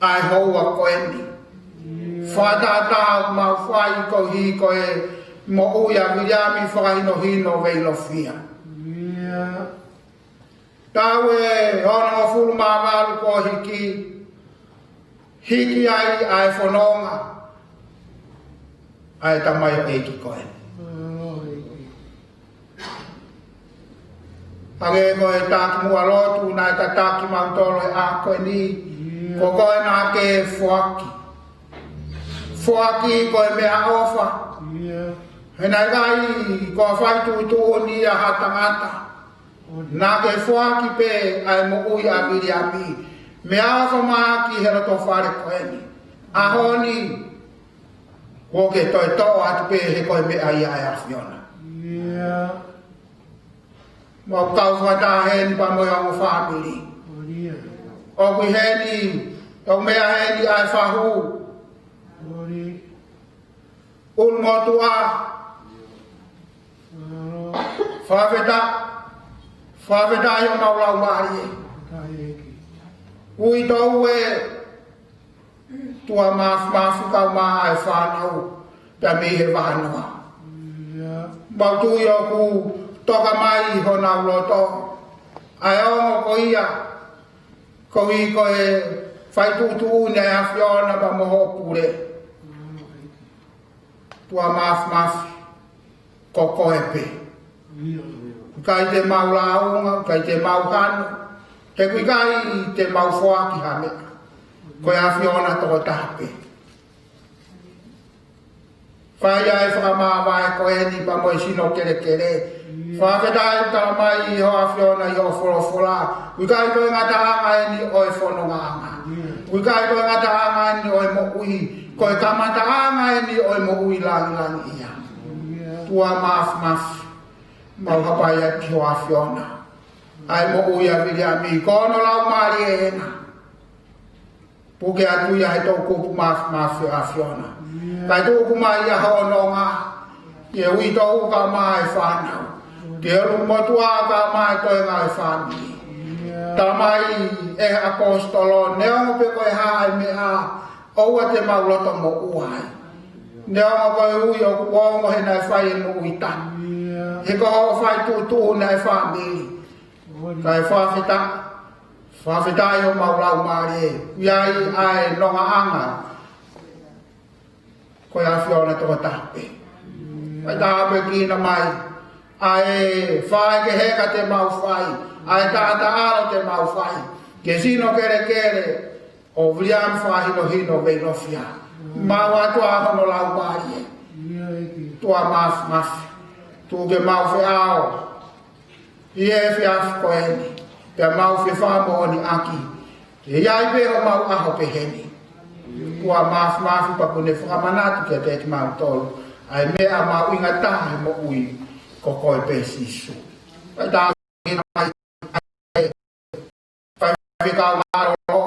ʻa e houa ko eni. Fakatātā mau fai koeʻuhi ko e moʻui ʻa Viliami, fakahinohino veilofia. Taʻu ʻe onongofulu mā valu kuo hiki, hiki ai ʻa e fononga ʻa e tamaioʻeiki ko eni. Hangē ko e taki muʻa lotu naʻe tataki mautolu he ʻaho ko eni, ko koe naʻa ke foaki. Foaki ko e meʻaʻofa. He naʻe ʻikai ko ha fai tuʻutuʻuni ʻa ha tangata. Naʻa ke foaki pē ʻa e moʻui ʻa Viliami. Meʻaʻofa maʻa ki he loto fale ko eni. ʻAho ni, kuo ke toe toʻo atu pē he ko e meʻa ia ʻa e ʻAfiona. Mau kau fakataha heni pea mo e ongo fāmili. ʻOku ʻi heni, ʻoku meʻa heni ʻa e fahu. ʻUlu motuʻa. Fakafetaʻi, fakafetaʻi ʻo mau lau mālie. Uitou ē, ʻOtua Māfimafi, kau mai ʻa e fānau pea mei he vahanoa. Mau tui ʻoku toka mai ʻi honau loto ʻa e ongo ko ia, koeʻuhi ko e fai tuʻutuʻuni ʻa e ʻAfiona pea mo hoʻo pule. Tuʻa Mafimafi, ko koe pē. ʻIkai te mau lāunga, ʻikai te mau hanu, he ʻoku ʻikai te mau foaki ha meʻa. Ko e ʻAfiona tokotaha pē. Fai ʻa e fakamāvae ko eni pea mo e sino kelekele. Fakafetaʻi, talamai ʻe hoʻo ʻAfiona ʻi hoʻo folofola, ʻoku ʻikai ko e ngataʻanga eni ʻo e fonongaʻanga. ʻOku ʻikai ko e ngataʻanga eni ʻo e moʻui. Ko e kamataʻanga eni ʻo e moʻui langilangiʻia. Tuʻa Mafimafi, mau hapai atu ki hoʻo ʻAfiona ʻa e moʻui ʻa Viliami, ko hono laumālie ena. Puke atu ia he toʻukupu mafimafi ʻo e ʻAfiona. Kae tuku mai ia hono nonga, ʻi he uitou kae ʻumaʻā e fānau, ki he ʻulumotuʻa kae ʻumaʻā e toenga ʻo e fāmili. Talamai ʻe he ʻaposetolo, neongo pe ko e hā e meʻa, ʻoua te mau loto moʻua ai. Neongo ko e ui ʻoku ongo he naʻe fai e moʻui tapu, he ko hoʻo fai tuʻutuʻuni ʻa e fāmili. Kae fakafetaʻi, fakafetaʻi homau laumālie, ʻoku ʻi ai ʻa e nongaʻanga, ko e ʻAfiona tokotaha pē. Kae tāpuekina mai ʻa e faʻahikeheka te mau fai, ʻa e taʻataʻalo te mau fai, ki he sino kelekele ʻo Viliami Fakahinohino Veinofia. Mau ʻatu ʻa hono laumālie. Tuʻa Mafimafi, tuku ke mau feʻao ʻi he efiafi ko eni, pea mau fefakamoʻoniʻaki ʻe ʻi ai pē homau ʻaho peheni. Tuʻa Mafimafi, pea ʻoku ne fakamanatu kiate kimautolu ʻa e meʻa mahuʻinga taha he moʻui, ko koe pē Sīsū. Kae tāpuekina mai ʻa e faifekau mālōlō,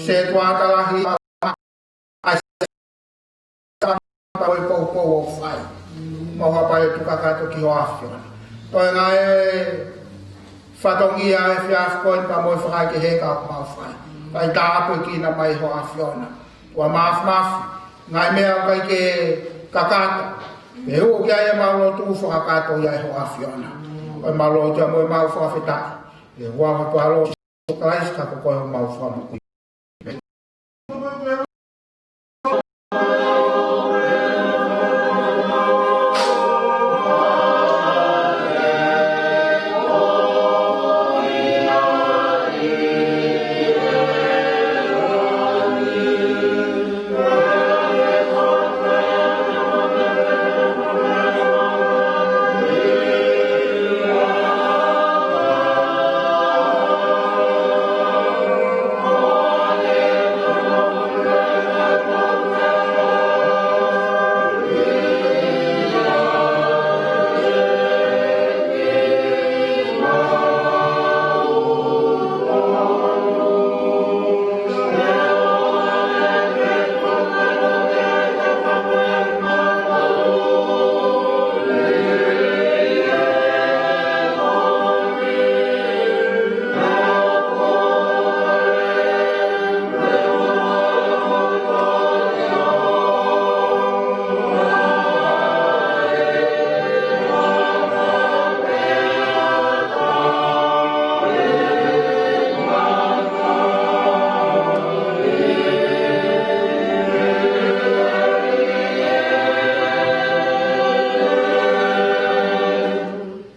Setuata Lahi, ʻa e sāpapa ʻo e poupou ʻoku fai. Mau hapai atu kakato ki hoʻo ʻAfiona. Toenga e fatongia ʻo e efiafi ko eni pea mo e faʻahikeheka ʻoku mau fai, kae tāpuekina mai hoʻo ʻAfiona. Tuʻa Mafimafi, ngaahi meʻa ʻoku ʻikai ke kakato, ʻe hū ki ai ʻemau lotu, fakakakato ia ʻe hoʻo ʻAfiona. Ko ʻemau lotu ia mo ʻemau fakafetaʻi ʻi he huafa ʻo e ʻAlo ko Sīsū Kalaisi, ka ko koe homau Fakamoʻui.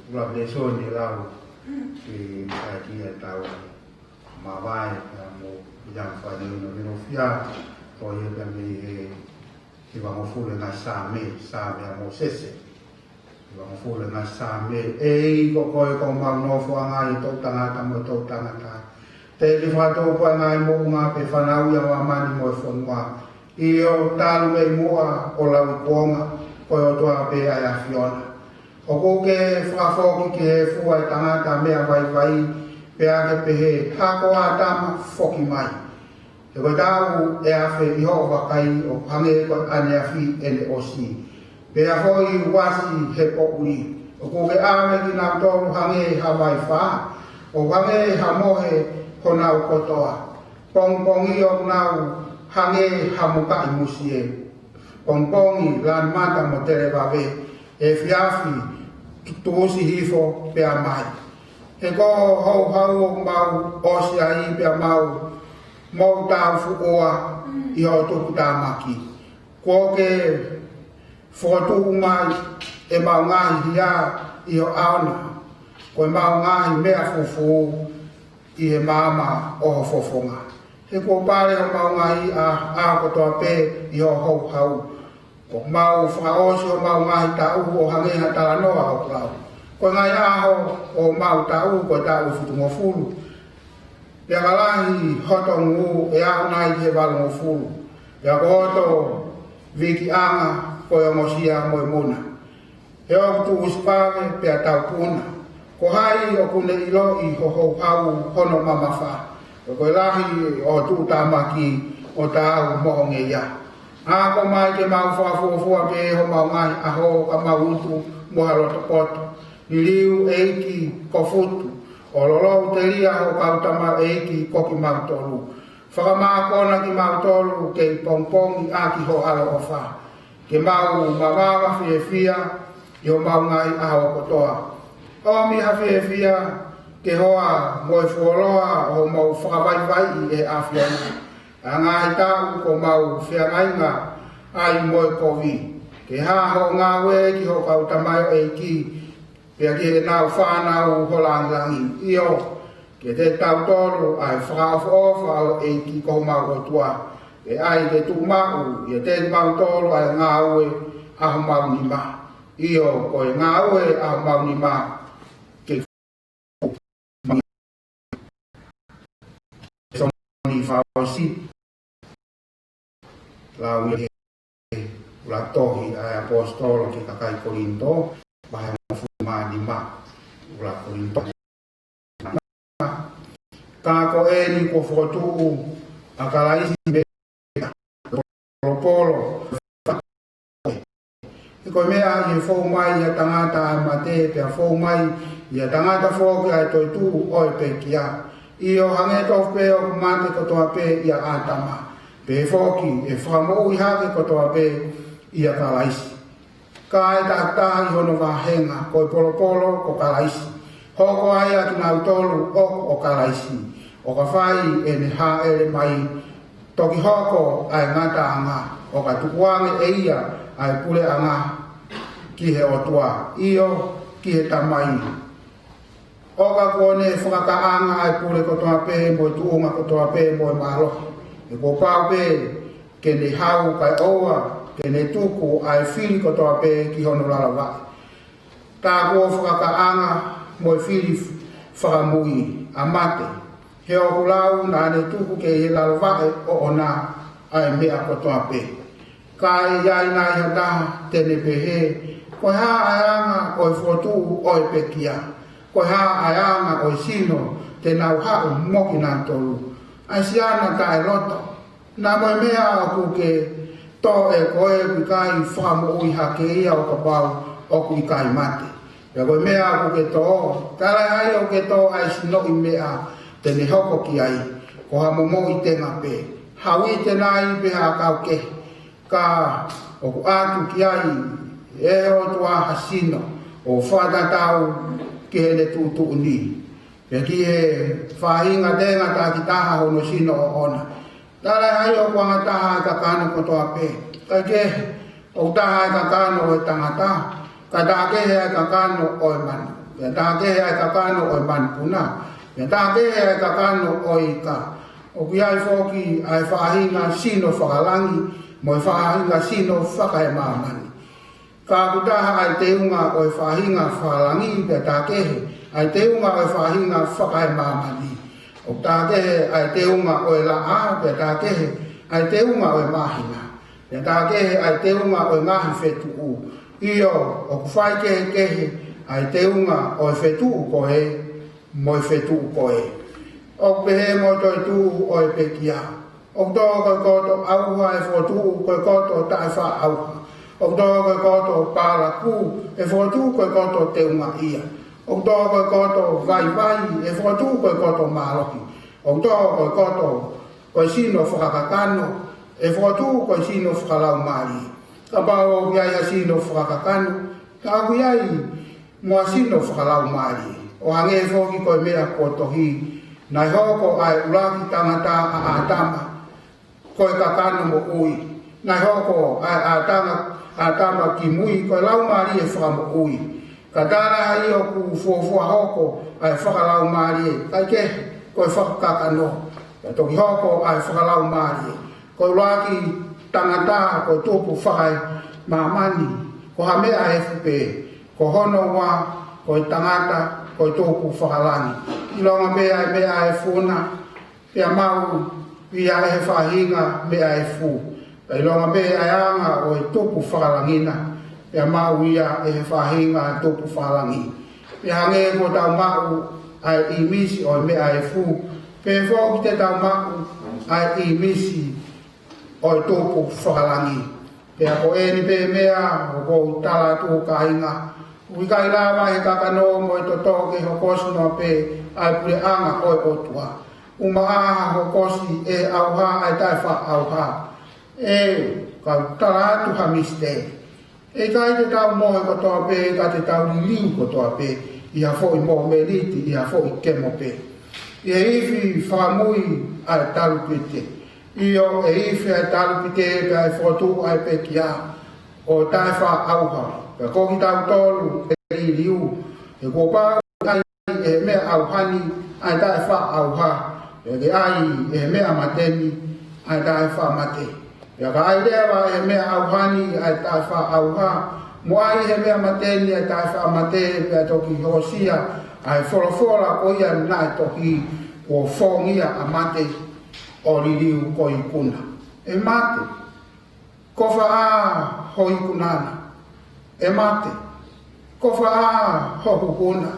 Ula pe soni lau ke sai ki a tau mavae pea mo ia fai no no fia, ko ia pea mei he hivangofulu e ngaahi Saame, Saame ʻa Mōsese. Hivangofulu e ngaahi Saame. ʻEiki, ko koe ko homau nofoʻanga ʻi he toʻutangata mo e toʻutangata. Teʻeki fakatō koe ʻa e ngaahi moʻunga pe fanauʻi ʻa māmani mo e fonua. ʻIo, talu mei muʻa ʻo lauikuonga, ko e ʻOtua pē ʻa e ʻAfiona. ʻOku ke fakafoki ki he efu ʻa e tangata meʻa vaivai, pea ke pehē, Hako ʻAtama, foki mai. He ko e taʻu ʻe afe ʻi hoʻo vakai ʻoku hangē ko e ʻaneafi ʻene ʻosi, pea foʻi uasi he poʻuli. ʻOku ke ʻave kinautolu hangē ha vaifā, ʻo hangē ha mohe honau kotoa. Pongipongi ʻoku nau hangē ha mukaʻi musie. Pongipongi lanu mata mo televave. efiafi, tu-, tuʻusi hifo pea mai. He ko e houhau ʻoku mau ʻosi ai pea mau mou tau fuʻua ʻi hoʻo tuputāmaki. Kuo ke fokotuʻu mai ʻemau ngaahi hia ʻi ho ʻao na, ko ʻemau ngaahi meʻa fufū ʻi he maama ʻo ho fofonga. He kuo pale homau ngaahi ʻaho kotoa pē ʻi hoʻo houhau. Kuo mau fakaʻosi homau ngaahi taʻu ʻo hangē ha talanoa ʻoku lau. Ko e ngaahi ʻaho ʻo homau taʻu ko e taʻu ʻe fitungofulu. Pea ka lahi hoto ngū ʻe aʻu nai ki he valungofulu. Pea ko hoto vikiʻanga ko e ongosia mo e muna. He ʻoku tuʻusi vave pea taupuna. Ko hai ʻoku ne ʻiloʻi ho houhau hono mamafa? Ko e lahi ʻo e tuputāmaki ʻo taau mo e ngeia. Ako mai ke mau fakafuofua pē homau ngaahi ʻaho ka mau utu mo ha loto poto. Liliu ʻEiki ko Futu, ʻo lolou telia ho kau tamaioʻeiki ko kimautolu. Fakamākona kimautolu kei pongipongi ʻaki ho ʻaloʻofa. Ke mau mamafa fiefia ʻi homau ngaahi ʻaho kotoa. ʻOmi ha fiefia ke hoa mo e fuoloa ʻo homau fakavaivaiʻi ʻe he ʻAfiona. ʻA e ngaahi taʻu kuo mau feangainga ai mo e kovi. Ke hā hoʻo ngāue ki ho kau tamaioʻeiki, pea ki heʻenau fānau ho langilangi. ʻIo, kiate kitautolu ʻa e fakaʻofoʻofa ʻo e ʻEiki ko homau ʻOtua. ʻE ʻai ke tuʻumaʻu ʻiate kimautolu ʻa e ngāue ʻa homau nima. ʻIo, ko e ngāue ʻa homau nima ke Soni Fausi. Lau ʻi he ʻuluaki tohi ʻa e ʻaposetolo ki he kakai Kolinitō, vahe hongofulu mā nima, ʻuluaki Kolinitō. Ka ko eni kuo fokotuʻu ʻa Kalaisi mei he polopolo. He ko e meʻa ʻi he fou mai ʻa e tangata ʻa e mate, pea fou mai ʻa e tangata foki ʻa e toetuʻu ʻo e pekia. ʻIo, hangē tofu pē ʻoku mate kotoa pē ʻia ʻĀtama, pehē foki ʻe fakamoʻui hake kotoa pē ʻia Kalaisi. Ka ʻe takitaha ʻi hono vāhenga, ko e polopolo ko Kalaisi. Hoko ai ʻa kinautolu ʻoku ʻo Kalaisi, ʻo ka fai ʻene hāʻele mai, toki hoko ʻa e ngataʻanga, ʻo ka tukuange ʻe ia ʻa e puleʻanga ki he ʻOtua, ʻio, ki he Tamai. ʻO ka kuo ne fakakaʻanga ʻa e pule kotoa pē mo e tuʻunga kotoa pē mo e mālohi. He kuo pau pē ke ne hau kae ʻoua ke ne tuku ʻa e fili kotoa pē ki hono lalo vaʻe. Tā kuo fakakaʻanga mo e fili fakamui ʻa mate. He ʻoku lau naʻa ne tuku ki he lalo vaʻe ʻoʻona ʻa e meʻa kotoa pē. Ka ʻe ʻi ai nai ha taha te ne pehē, ko e hā ʻa e anga ʻo e fokotuʻu ʻo e pekia? Ko e hā ʻa e anga ʻo e sino te nau haʻu mo kinautolu? ʻA e siana taʻeloto. Naʻa mo e meʻa ʻoku ke tō ʻe koe ʻoku ʻikai fakamoʻui hake ia ʻo kapau ʻoku ʻikai mate. Pea ko e meʻa ʻoku ke tō, talaʻehai ʻoku ke tō ʻa e sinoʻi meʻa te ne hoko ki ai, ko ha momoʻi tenga pē. Hau ʻi he tenai pe ha ʻakau kehe, ka ʻoku ʻatu ki ai ʻe he ʻOtua ha sino ʻo fakatatau ki heʻene tuʻutuʻuni. Pea ki he faʻahinga tenga takitaha hono sino ʻoʻona. Talaʻehai ʻoku angataha ʻa e kakano kotoa pē. Kae kehe, ʻoku taha ʻa e kakano ʻo e tangata, kae taha kehe ʻa e kakano ʻo e manu. Pea taha kehe ʻa e kakano ʻo e manupuna. Pea taha kehe ʻa e kakano ʻo e ika. ʻOku ʻi ai foki ʻa e faʻahinga sino fakalangi, mo e faʻahinga sino fakaemāmani. Ka ʻoku taha ʻa e teunga ʻo e faʻahinga fakalangi pea taha kehe ʻa e teunga ʻo e faʻahinga fakaemāmani. ʻOku taha kehe ʻa e teunga ʻo e laʻā pea taha kehe ʻa e teunga ʻo e māhina. Pea taha kehe ʻa e teunga ʻo e ngaahi fetuʻu. ʻIo, ʻoku faikehekehe ʻa e teunga ʻo e fetuʻu ko ē mo e fetuʻu ko ē. ʻOku pehē mo e toetuʻu ʻo e pekia. ʻOku tō ko e koto ʻauha ʻe fokotuʻu ko e koto taʻefaʻaʻauha. ʻOku tō ko e koto palaku ʻe fokotuʻu ko e koto teungaʻia. ʻOku tō ko e koto vaivai ʻe fokotuʻu ko e koto mālohi. ʻOku tō ko e koto ko e sino fakakakano ʻe fokotuʻu ko e sino fakalaumālie. Kapau ʻoku ʻi ai ha sino fakakakano, Ka ʻoku ʻi ai mo ha sino fakalaumālie. ʻO hangē foki ko e meʻa kuo tohi, naʻe hoko ʻa e ʻuluaki tangata ʻa ʻĀtama ko e kakano moʻui. Naʻe hoko ʻa e ʻĀtama, ʻĀtama kimui ko e laumālie fakamoʻui. Ka tala ai ʻoku fuofua hoko ʻa e fakalaumālie, kae kehe ko e fakakakano. Pea toki hoko ʻa e fakalaumālie. Ko e ʻuluaki tangata ko e tupu fakaemāmani, ko ha meʻa efu pē. Ko hono ua, ko e tangata ko e tupu fakalangi. ʻIlonga pē ʻa e meʻa efu na, pea maʻu ia ʻe he faʻahinga meʻa efu. Pea ʻilonga pē ʻa e anga ʻo e tupu fakalangi na, pea maʻu ia ʻe he faʻahinga tupu fakalangi. Pea hangē kuo tau maʻu ʻa e ʻīmisi ʻo e meʻa efu, pehē foki te tau maʻu ʻa e ʻīmisi ʻo e tupu fakalangi. Pea ko eni pē meʻa ʻoku ou tala atu, kāinga, ʻoku ʻikai lava ʻe he kakano mo e toto ke hokosi noa pē ʻa e puleʻanga ʻo e ʻOtua. ʻUmaʻā ha hokosi ʻe he ʻauha ʻa e taʻefaʻaʻauha. ʻE, kau tala atu ha misiteli. ʻE ʻikai te tau mohe kotoa pē, ka te tau liliu kotoa pē ʻi ha foʻi mōmeniti, ʻi ha foʻi kemo pē. ʻI he ifi fakamui ʻa e talupite. ʻIo, ʻe ifi ʻa e talupite pea ʻe fokotuʻu ʻa e pekia ʻo taʻefaʻaʻauha. Pea ko kitautolu ʻe liliu, he kuo pau ʻe ʻai ʻe he meʻa ʻauha ni ʻa e taʻefaʻaʻauha, pea ke ʻai ʻe he meʻa mate ni ʻa e taʻefaʻamate. Pea ka ʻai leva ʻe he meʻa ʻauha ni ʻa e taʻefaʻaʻauha, mo ʻai ʻe he meʻa mate ni ʻa e taʻefaʻamate, pea toki hoosia ʻa e folofola ko ia naʻe tohi, kuo fongia ʻa mate ʻo liliu ko e ikuna. ʻE mate, ko fē ʻa ho ikuna na? ʻE mate, ko fē ʻa ho huhu na?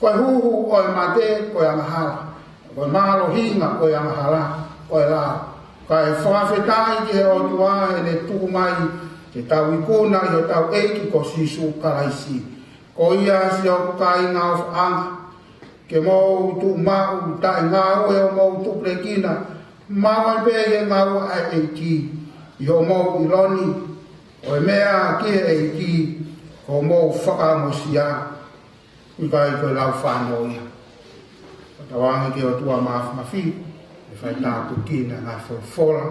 Ko e huhu ʻo e mate ko e angahala, ko e mālohinga ʻo e angahala ko e lao. Kae fakafetaʻi ki he ʻOtua heʻene tuku mai ke tau ikuna ʻi hotau ʻEiki ko Sīsū Kalaisi. Ko ia, siʻoku kāinga ʻofaʻanga, ke mou tuʻu maʻu taʻengāue ʻo mou tupulekina, maʻu ai pē ʻi he ngāue ʻa e ʻEiki, ʻi hoʻomou ʻilo ni ʻo e meʻa ki he ʻEiki, ko hoʻomou fakaongosia, ʻikai ko e lau fānau ia. Fakatauange ki he ʻOtua Māfimafi, ʻe fai tāpuekina ngaahi folofola,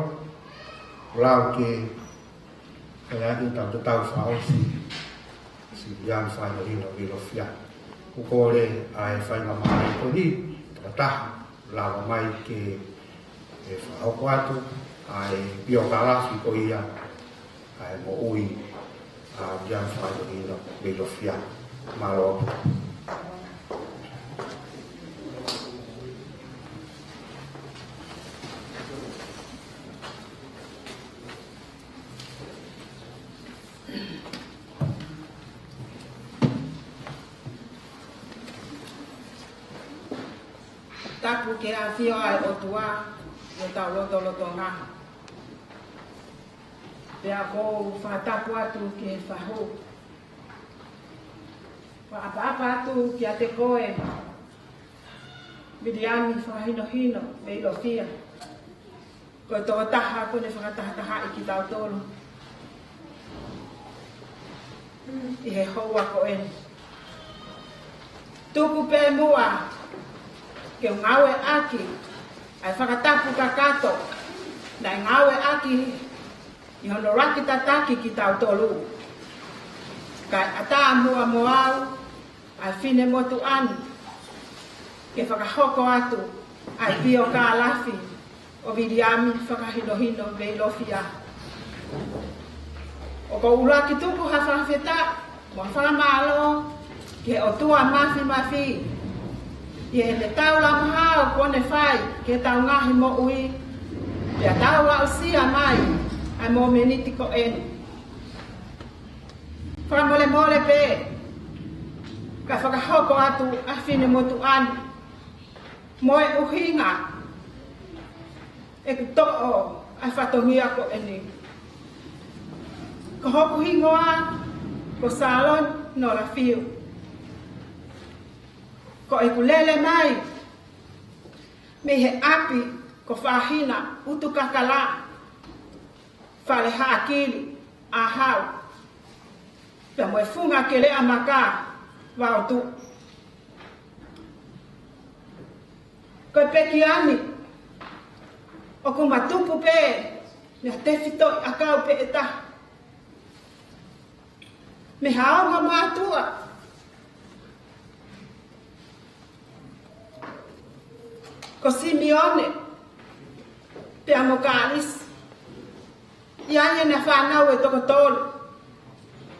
lau ke Kae ʻai ke tau tatau fakaʻosi, siʻi Viliami Fakahinohino Veilofia. ʻOku kole ʻa e faingamālie ko eni, tokotaha, lava mai ke, ke fakahoko atu ʻa e piokalafi ko ia, ʻa e moʻui ʻa Viliami Fakahinohino Veilofia. Mālō. Tapu ki he ʻafio ʻa e ʻOtua ʻi hotau lotolotonga. Pea ʻoku ou fakatapu atu ki he fahu. Fakaʻapaʻapa atu kiate koe, Viliami Fakahinohino Veilofia. Ko e tokotaha kuo ne fakatahatahaʻi kitautolu ʻi he houa ko eni. Tuku pē muʻa ke u ngāueʻaki ʻa e fakatapu kakato naʻe ngāueʻaki ʻi hono ʻuluaki tataki kitautolu. Kae ʻatā muʻa mo au ʻa e finemotuʻa ni ke fakahoko atu ʻa e piokalafi ʻo Viliami Fakahinohino Veilofia. ʻOku ou ʻuluaki tuku ha fakafetaʻi mo ha fakamālō ki he ʻOtua Māfimafi ʻi heʻene taulama hao kuo ne fai ki heʻetau ngaahi moʻui, pea tau aʻusia mai ʻa e mōmeniti ko eni. Fakamolemole pē, ka fakahoko atu ʻa e finemotuʻa ni mo e ʻuhinga ʻeku toʻo ʻa e fatongia ko eni. Ko hoku hingoa ko Saloni Nolafiu. Ko ʻeku lele mai mei he ʻapi ko Fahina Utukakala, Fale Haʻakili, ʻAhau. Pea mo e funga keleʻa maka vaotu. Ko e pekia ni, ʻoku ma tupu pē mei ha tefitoʻi ʻakau pē ʻe taha. Mei ha ongo mātuʻa. Ko Simione, pea mo Kalisi. ʻI ai ʻena fānau ʻe toko tolu.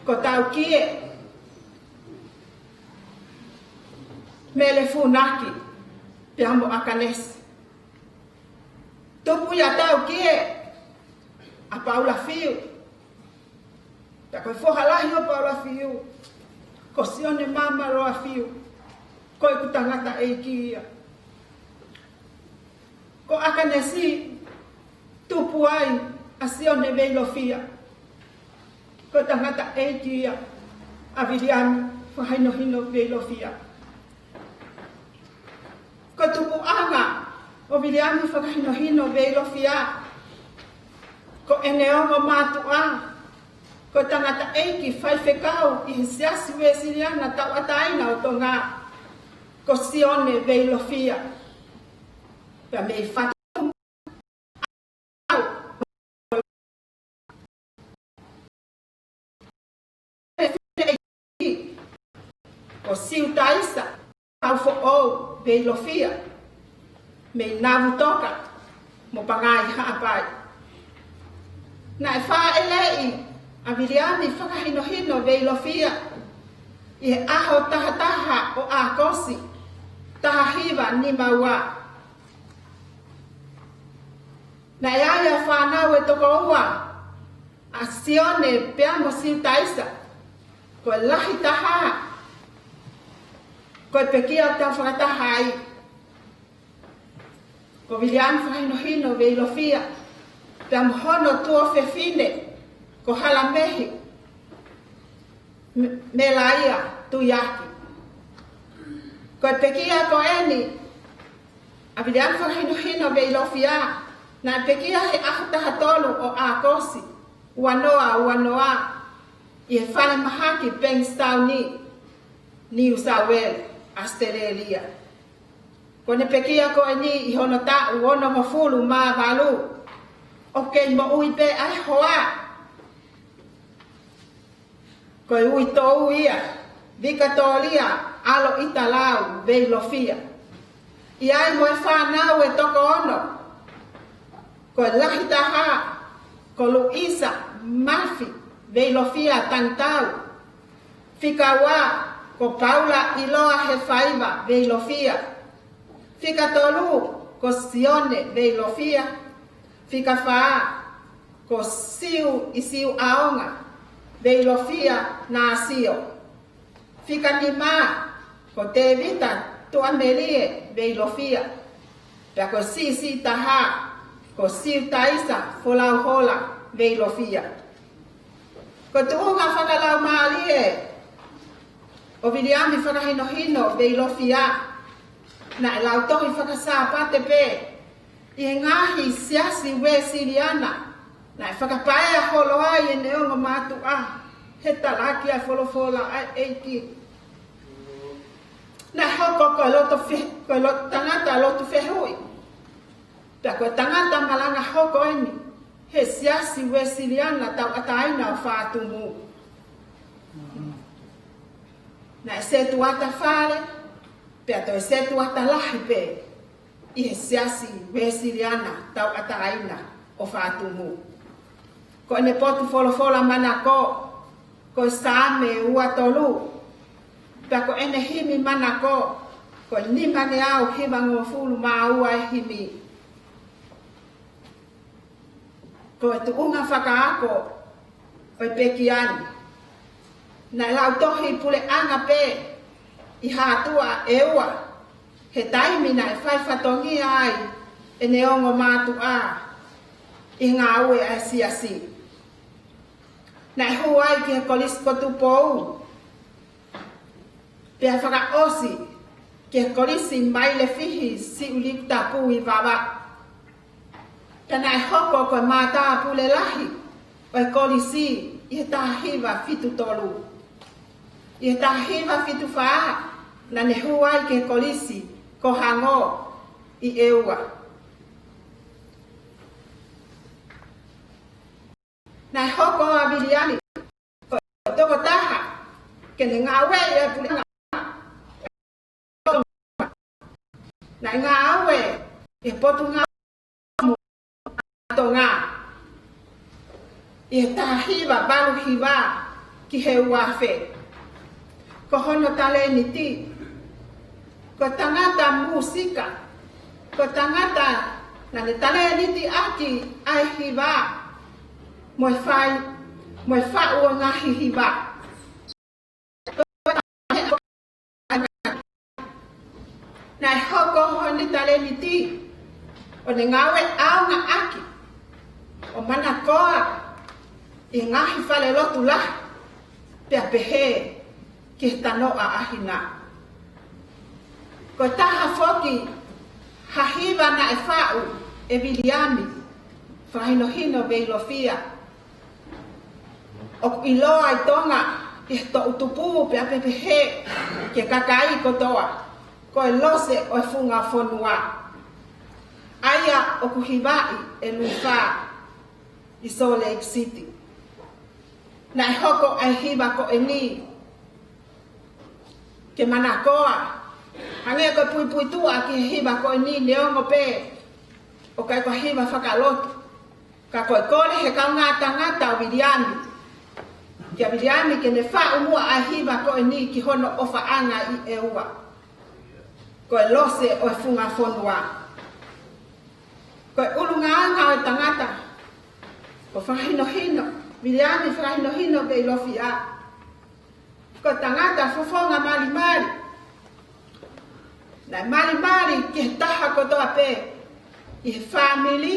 Ko Taukie, Mele Funaki, pea mo ʻAkanesi. Tupu ʻia Taukie ʻa Paula Fiu. Pea ko e foha lahi ʻo Paula Fiu, ko Sione Mama Loa Fiu, ko ʻeku tangataʻeiki ia. Ko ʻAkanesi, tupu ai ʻa Sione Veilofia, ko e tangataʻeiki ia ʻa Viliami Fakahinohino Veilofia. Ko e tupuʻanga ʻo Viliami Fakahinohino Veilofia, ko ʻene ongo mātuʻa, ko e tangataʻeiki faifekau ʻi he Siasi Uēsiliana Tauʻatāina ʻo Tonga, ko Sione Veilofia. Pea mei Fatu ko Siutaisa Kaufoʻou Veilofia, mei Navutoka mo Pangai Haʻapai. Naʻe fāʻeleʻi ʻa Viliami Fakahinohino Veilofia ʻi he ʻaho taha taha ʻo ʻAokosi, taha hiva nima ua. Naʻe ʻi ai ʻa e fānau ʻe toko ua, ʻa Sione pea mo Siutaisa, ko e lahi taha, ko e pekia ʻoku tau fakataha ai, ko Viliami Fakahinohino Veilofia, pea mo hono tuofefine, ko Halamehi M-, Melaia Tuiaki. Ko e pekia ko eni, ʻa Viliami Fakahinohino Veilofia, naʻe pekia he ʻaho taha tolu ʻo ʻAokosi, ua noa ua noa, ʻi he falemahaki Bankstown, New South Wales, ʻAositelēlia. Ko ʻene pekia ko eni ʻi hono taʻu onongofulu mā valu, ʻoku kei moʻui pē ʻa e hoa. Ko e uitou ia, Vikatōlia ʻAloʻitalau Veilofia. ʻI ai mo e fānau ʻe toko ono, ko e lahi taha, ko Luisa Mafi Veilofia Tanitau. Fika ua, ko Paula ʻIloa Hefaiva Veilofia. Fika tolu, ko Sione Veilofia. Fika fā, ko Siu ʻi Siuʻaonga Veilofia Nāsio. Fika nima, ko Tēvita Tuʻamelie Veilofia. Pea ko e siʻisiʻi taha, ko Siutaisa Folauhola Veilofia. Ko e tuʻunga fakalaumālie ʻo Viliami Fakahinohino Veilofia, naʻe lautohi faka-Sāpate pē ʻi he ngaahi siasi Uēsiliana, naʻe fakapaea holo ai ʻene ongo mātuʻa he talaki ʻa e folofola ʻa e ʻEiki. Naʻe hoko ko e loto fe-, ko e lo-, tangata lotu fehuʻi. Pea ko e tangata malanga hoko eni he Siasi Uēsiliana Tauʻatāina ʻo Fatumu. Naʻe setuata fale, pea toe setuata lahi pē ʻi he Siasi Uēsiliana Tauʻatāina ʻo Fatumu. Ko ʻene potu folofola manako, ko e Saame ua tolu. Pea ko ʻene himi manako, ko e nima ngeau hivangofulu mā ua e himi. Ko e tuʻunga fakaako ʻo e pekia ni, naʻe lautohi puleʻanga pē ʻi Haʻatuʻa ʻEua, he taimi naʻe fai fatongia ai ʻene ongo mātuʻa ʻi he ngāue ʻa e siasi. Naʻe hū ai ki he Kolisi ko Tupou, pea fakaʻosi ki he Kolisi Mailefihi Siuʻilikutapu ʻi Vavaʻu. Pea naʻe hoko ko e matāpule lahi ʻo e kolisi ʻi he taha hiva fitu tolu. ʻI he taha hiva fitu fā, naʻa ne hū ai ki he kolisi ko Hango ʻi ʻEua. Naʻe hoko ʻa Viliami ko e tokotaha ke ne ngāueʻi e puleʻanga. Naʻe ngāue ʻi he Potungāue ʻa Tonga ʻi he taha hiva valu hiva ki he ua afe. Ko hono talēniti, ko e tangata mūsika, ko e tangata naʻa ne talēniti ʻaki ʻa e hiva mo e fai, mo e faʻu ʻo e ngaahi hiva. Naʻe hoko hono talēniti ʻo ne ngāue ʻaonga ʻaki ʻo manakoa ʻi he ngaahi falelotu lahi pea pehē ki he Tanoʻa ʻa Hina. Ko e taha foki ha hiva naʻe faʻu ʻe Viliami, Fakahinohino Veilofia, ʻoku ʻiloa ʻi Tonga ʻi he toʻutupu pea pehē ki he kakai kotoa ko e Lose ʻo e Funga Fonua, ʻa ia ʻoku hivaʻi ʻe Luifā ʻi Salt Lake City. Naʻe hoko ʻa e hiva ko eni ke manakoa, hangē ko e puipuituʻa ki he hiva ko eni, neongo pē ʻoku ʻikai ko ha hiva fakalotu, ka ko e kole he kaungā tangata ʻo Viliami kia Viliami ke ne faʻu muʻa ʻa e hiva ko eni ki hono ʻofaʻanga ʻi ʻEua, ko e Lose ʻo e Funga Fonua. Ko e ʻulungaanga ʻo e tangata ko Fakahinohino, Viliami Fakahinohino Veilofia, ko e tangata fofonga malimali. Naʻe malimali ki he taha kotoa pē, ʻi he fāmili,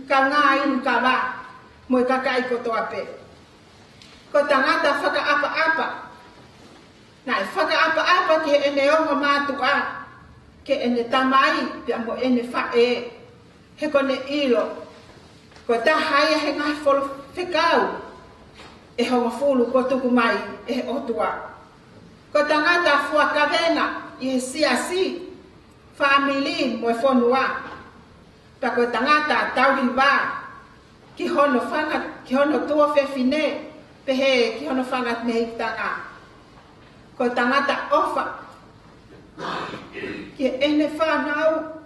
kaungā inu kava, mo e kakai kotoa pē. Ko e tangata fakaʻapaʻapa. Naʻe fakaʻapaʻapa ki heʻene ongo mātuʻa, ki heʻene tamai pea mo ʻene faʻē, he ko ʻene ʻilo ko e taha ia he ngaahi folo fekau ʻe hongofulu kuo tuku mai ʻe he ʻOtua. Ko e tangata fua kavenga ʻi he siasi, fāmili mo e fonua. Pea ko e tangata tauhi vā ki hono fanga, ki hono tuofefine, pehē ki hono fanga mehikitanga. Ko e tangata ʻofa ki heʻene fānau,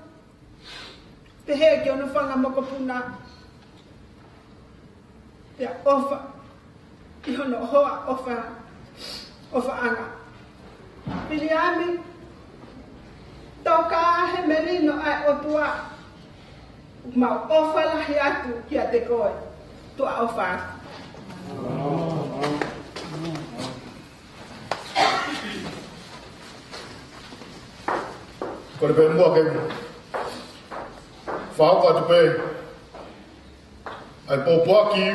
pehē ki hono fanga mokopuna. Pea ʻofa ʻi hono hoa ʻofa, ʻofaʻanga. Viliami, tokā he melino ʻa e ʻOtua, mau ʻofa lahi atu kiate koe. Tuʻa ʻofa atu. Kole pē muʻa ke fakahoko atu pē ʻa e pōpoaki,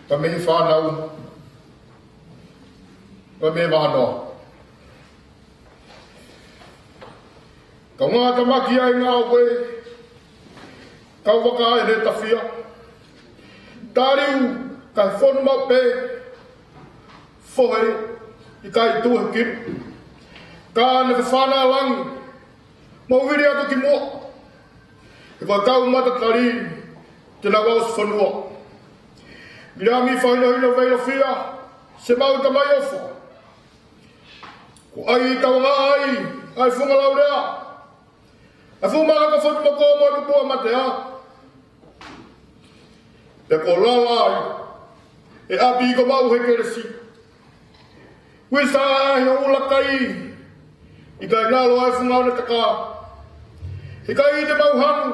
ka mei he fānau, ka mei he vahanoa. Kau ngātamaki ai ngāue, kau vaka ai he tafia. Taliu, ka fonu maʻu pē, fohe, ʻikai tuʻu he kilu. Ka ne fafana langi, mau vili atu ki muʻa. He ko e kau mata tali, te nau ʻosi fonua. Viliami Fakahinohino Veilofia, siʻemau tamai ʻofa. Ko ai tau ngā ai, ʻa e funga laulea. ʻA e fuʻu maka ko Fotumoko mo Lupua Matea. Pea ko lala ai, ʻe ʻapi ko mau he kelesi. Uisa ai ho ʻulakai, ʻikai ngalo ai funga ʻo ne taka. ʻIkai te mau hanu,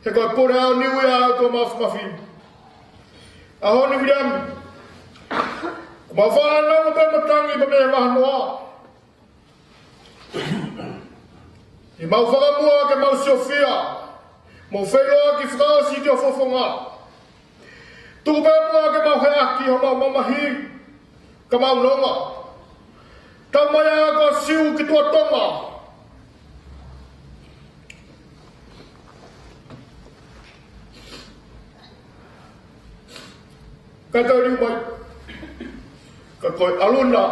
he ko e pole ʻa Niu Ia ʻa e ʻOtua Mafimafi. ʻAho ni Viliami, ko mau fānau mo pē matangi pē mei he vahanoa. ʻI mau fakamuʻa ke mau siofia, mau feiloaki fakaʻosi ki ho fofonga. Tuku pē muʻa ke mau heʻaki homau mamahi, ka mau nonga. Tau mai ʻa ko Siu ki tuʻa Tonga. Ka tau liu mai. Ka ʻo e ʻaluna,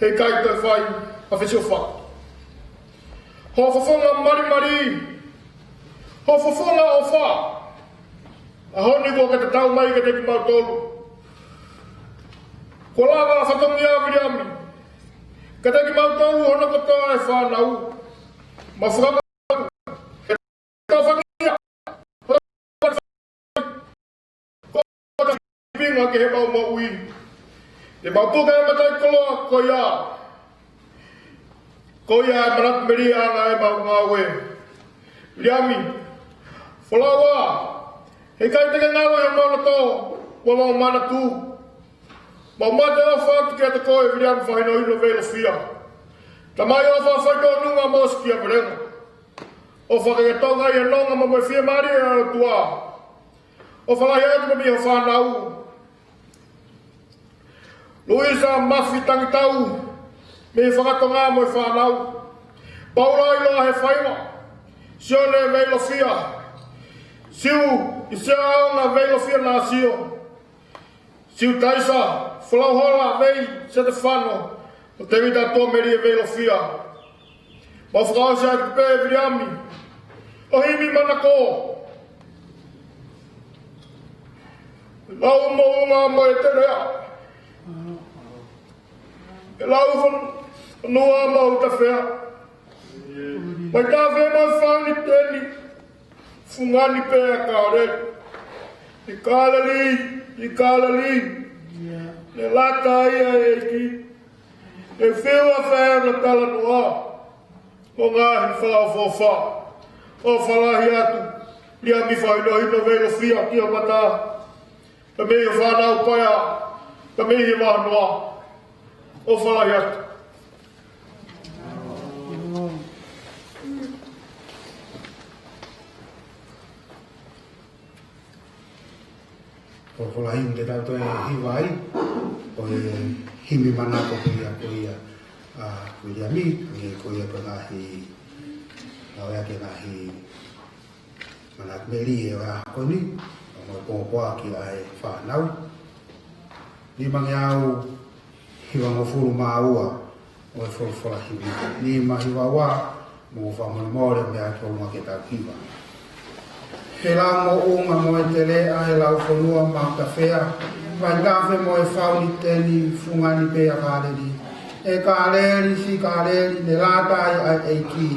heʻikai toe fai ʻa e fesiofaki. Hoʻo fofonga malimali, hoʻo fofonga ʻofa, ʻaho ni kuo ke tatau mai kiate kimautolu. Kuo lava ʻa e fatongia ʻo Viliami kiate kimautolu hono kotoa e fānau. Mau fakapapau ʻe tau fatongia, ko e pinga ki heʻemau moʻui. Te mau puke e mataʻikoloa ko ia. Ko ia e manatu melie ʻana ʻemau ngāue. Viliami, folau ā, heʻikai te ke ngāue ʻi homau loto, ʻoku mau manatu. Mau mate ʻofa atu kiate koe Viliami Fahinohino Veilofia. Tamai ʻofa, faitōnunga mo e sikiavelenga. ʻOfa ke ke tokangaʻi e nonga mo e fiemālie ʻa e ʻOtua. ʻOfa lahi atu mei ho fānau. Luisa Mafi Tangitau, mei Fakatonga mo e fānau. Paula ʻIloa Hefaiva, Sione Veilofia, Siu ʻIsea Aonga Veilofia Nāsio, Siu Taisa, Folauhola Vei Setefano, mo Tēvita Tuʻamelie Veilofia. Mau fakaʻosi atu pē Viliami, ʻo himi manako. Lau moʻunga mo e teleʻa. ʻE lau fonua mo e tafea. Mai tafe mo e fauniteni. Fungani pē ʻa Kāleli. ʻI Kāleli, ʻi Kāleli. Ne lata ai ʻa e ʻEiki. ʻE fiu ʻa e fai ʻa e talanoa. Mo e ngaahi fakaʻofoʻofa. ʻOfa lahi atu. Viliami Fahinohino Veilofia ki ho mata. Pea mei ho fānau paea. Pea mei he vahanoa. ʻOfa lahi atu. Ko e folofola himi te tau toe hiva ai, ko e himi manako ko ia, ko ia, ʻa Viliami, ʻa ia ko ia ko e ngaahi, ʻa ia ko e ngaahi manatu melie ʻo e ʻaho ko eni, ʻo mo e pōpoaki ʻa e fānau. Nimangeau hivangofulu mā ua ʻo e folofola himi. Nima hiva ua, mou fakamolemole ʻo meʻa atu ʻo ʻuhinga ke tau hiva. He lau moʻunga mo e teleʻa, he lau fonua mo e tafea, mai tafe mo e fauniteni, fungani pē ʻa Kāleli. ʻE Kāleli, siʻi Kāleli, ne lata ai ʻa e ʻEiki.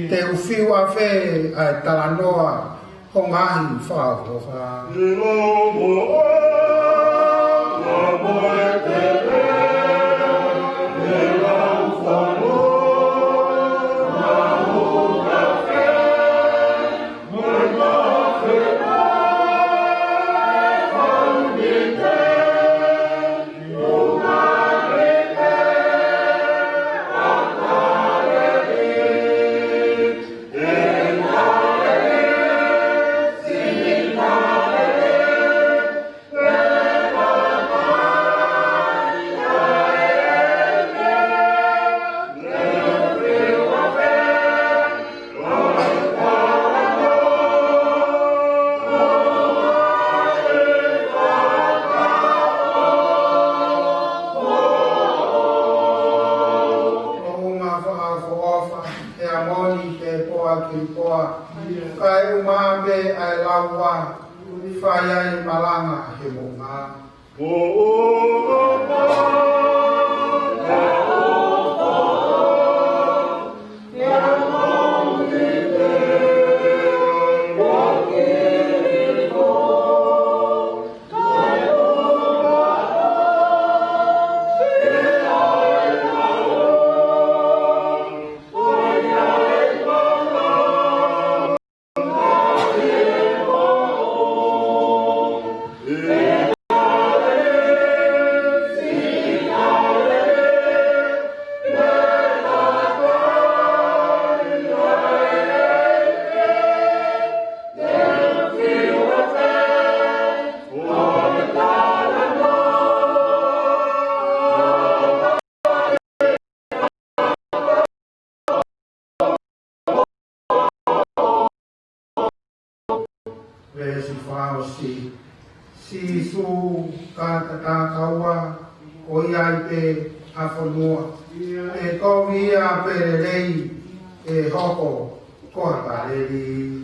Te u fiu ʻafē ʻa e talanoa, ho ngaahi fakaʻofoʻofa. Moʻunga fakaʻofoʻofa, ʻe amoni te poa ki poa, kae ʻumaʻā pē ʻa e lau ua, fai ai e malanga he moʻunga. Veesi fakaʻosi, Sīsū, ka ta takaua, ʻoku ʻi ai pē ha fonua, ʻe kovi ia pē lelei ʻe hoko ko ha Kāleli.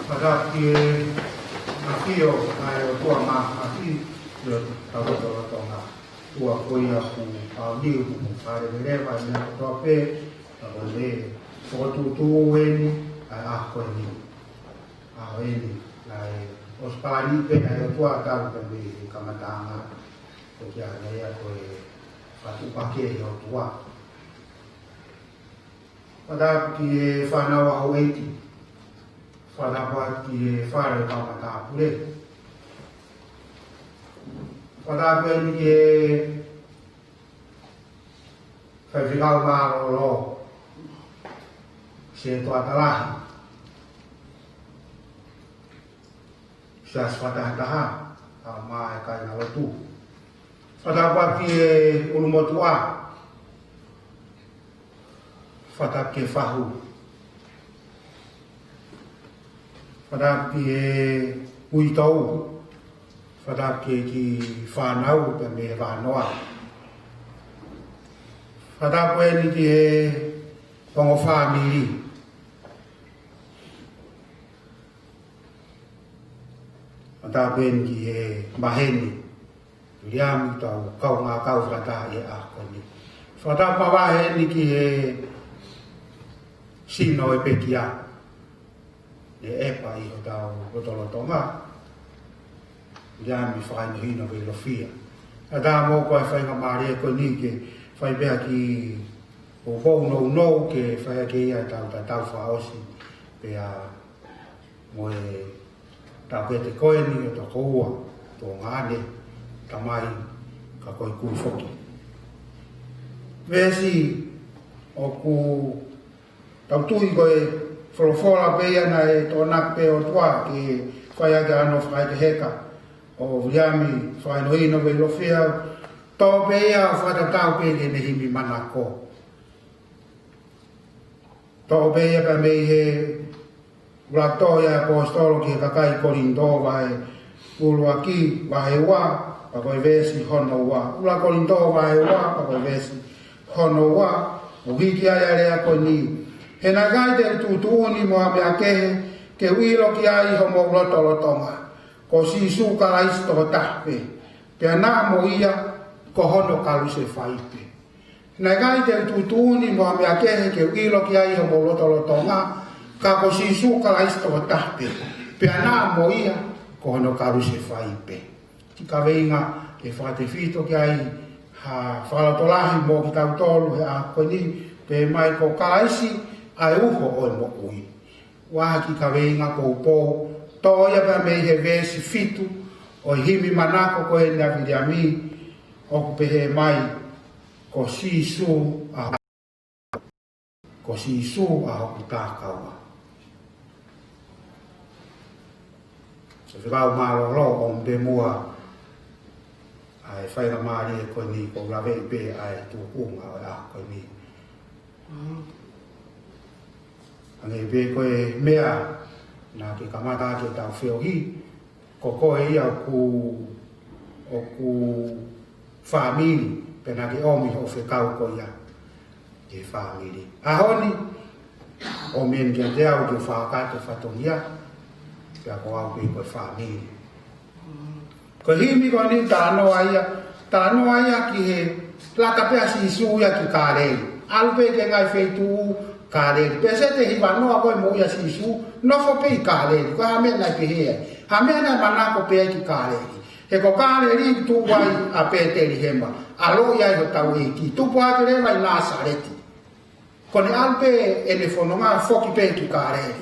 Fakatapu ki he ʻafio ʻa e ʻOtua Māfimafi ʻi hotau lotolotonga. ʻOtua ko ia ʻoku ʻaonga, ʻoku faleveleva ʻi he meʻa kotoa pē, ka ko e fokotuʻutuʻu eni ʻa e ʻaho ko eni. ʻAho eni, naʻe ʻosi palani pē ʻa e ʻOtua talu pē mei he kamataʻanga, ko ia naʻe ʻi ai ko e fakatuʻupakē ʻa e ʻOtua. Fakatapu ki he fānau ʻa houʻeiki. Fakatapu ki he fale ʻo e kau matāpule. Fakatapu eni ki he faifekau mālōlō, Sētuata Lahi, Siasi Fakatahataha, pea mo e kāingalotu. Fakatapu ki he ʻulumotuʻa, fakatapu ki he fahu, fakatapu ki he uitou, fakatapu ki he kiʻi fānau pea mei he vanoa. Fakatapu eni ki he ongo fāmili. Fakatapu eni ki he maheni, Viliami, tau kaungā kau fakataha ʻi he ʻaho ko eni. Fakatapu mavahe eni ki he sino ʻo e pekia, ʻe ʻEpa ʻi hotau lotolotonga, Viliami Fakahinohino Veilofia. Fakatapu mo e faingamālie ko eni ke fai pē ha kiʻi poupou nounou ke fai ʻaki ʻetau tatau fakaʻosi pea mo e taʻokete ko eni ʻo e tokoua, tuongaʻane, tamai, ka ko e kui foki. Veesi ʻoku tau tui ko e folofola pē ia naʻe toʻonaki pē ʻe he ʻOtua ke fai ʻaki ʻa hono fakaʻekeheka ʻo Viliami Fakahinohino Veilofia, toʻo pē ia ʻo fakatatau pē ki heʻene himi manako. Toʻo pē ia pea mei he ʻuluaki tohi ʻa e ʻaposetolo ki he kakai Kolinitō vahe ʻuluaki, vahe ua, pea ko e veesi hono ua. ʻUluaki Kolinitō vahe ua, pea ko e veesi hono ua, ʻoku hiki ai ʻa e lea ko eni: He naʻe ʻikai te u tuʻutuʻuni mo ha meʻa kehe ke u ʻilo ki ai ʻi homou lotolotonga, ko Sīsū Kalaisi toko taha pē, pea naʻa mo ia ko hono kalusefai pē. Naʻe ʻikai te u tuʻutuʻuni mo ha meʻa kehe ke u ʻilo ki ai ʻi homou lotolotonga, ka ko Sīsū Kalaisi toko taha pē, pea naʻa mo ia ko hono kalusefai pē. Kiʻi kaveinga ke fakatefito ki ai ha fakalotolahi mo kitautolu he ʻaho ko eni, pehē mai ko Kalaisi ʻa e uho ʻo e moʻui. Vahe kiʻi kaveinga poupou, toʻo ia pea mei he veesi fitu ʻo e himi manako ko eni ʻa Viliami, ʻoku pehē mai: Ko Sīsū ʻa, ko Sīsū ʻa hoku takaua. Faifekau mālōlō, ʻomi pē muʻa ʻa e faingamālie ko eni, ʻoku ou laveʻi pē ʻa e tuʻunga ʻo e ʻaho ko eni. Hangē pē ko e meʻa naʻa ke kamata ʻaki ʻetau feohi, ko koe ia ʻoku, ʻoku fāmili, pea naʻa ke ʻomi hoʻo fekau ko ia ki he fāmili. ʻAho ni, ʻOmi eni kiate au ke u fakakakato e fatongia, pea ko au pē ko e fāmili. Ko e himi ko eni talanoa ia, talanoa ia ki he laka pē ʻa Sīsū ia ki Kāleli. ʻAlu pē ki he ngaahi feituʻu Kāleli. Pea sete hiva noa ko e moʻui ʻa Sīsū, nofo pē ʻi Kāleli. Ko e hā e meʻa naʻe pehē ai? Hā e meʻa naʻe manako pē ai ki Kāleli? He ko Kāleli ʻoku tuʻu ai ʻa Pētelihema, ʻaloʻi ai hotau ʻEiki. Tupu hake leva ʻi Nāsaleti. Ko ʻene ʻalu pē ʻene fononga, foki pē ki Kāleli.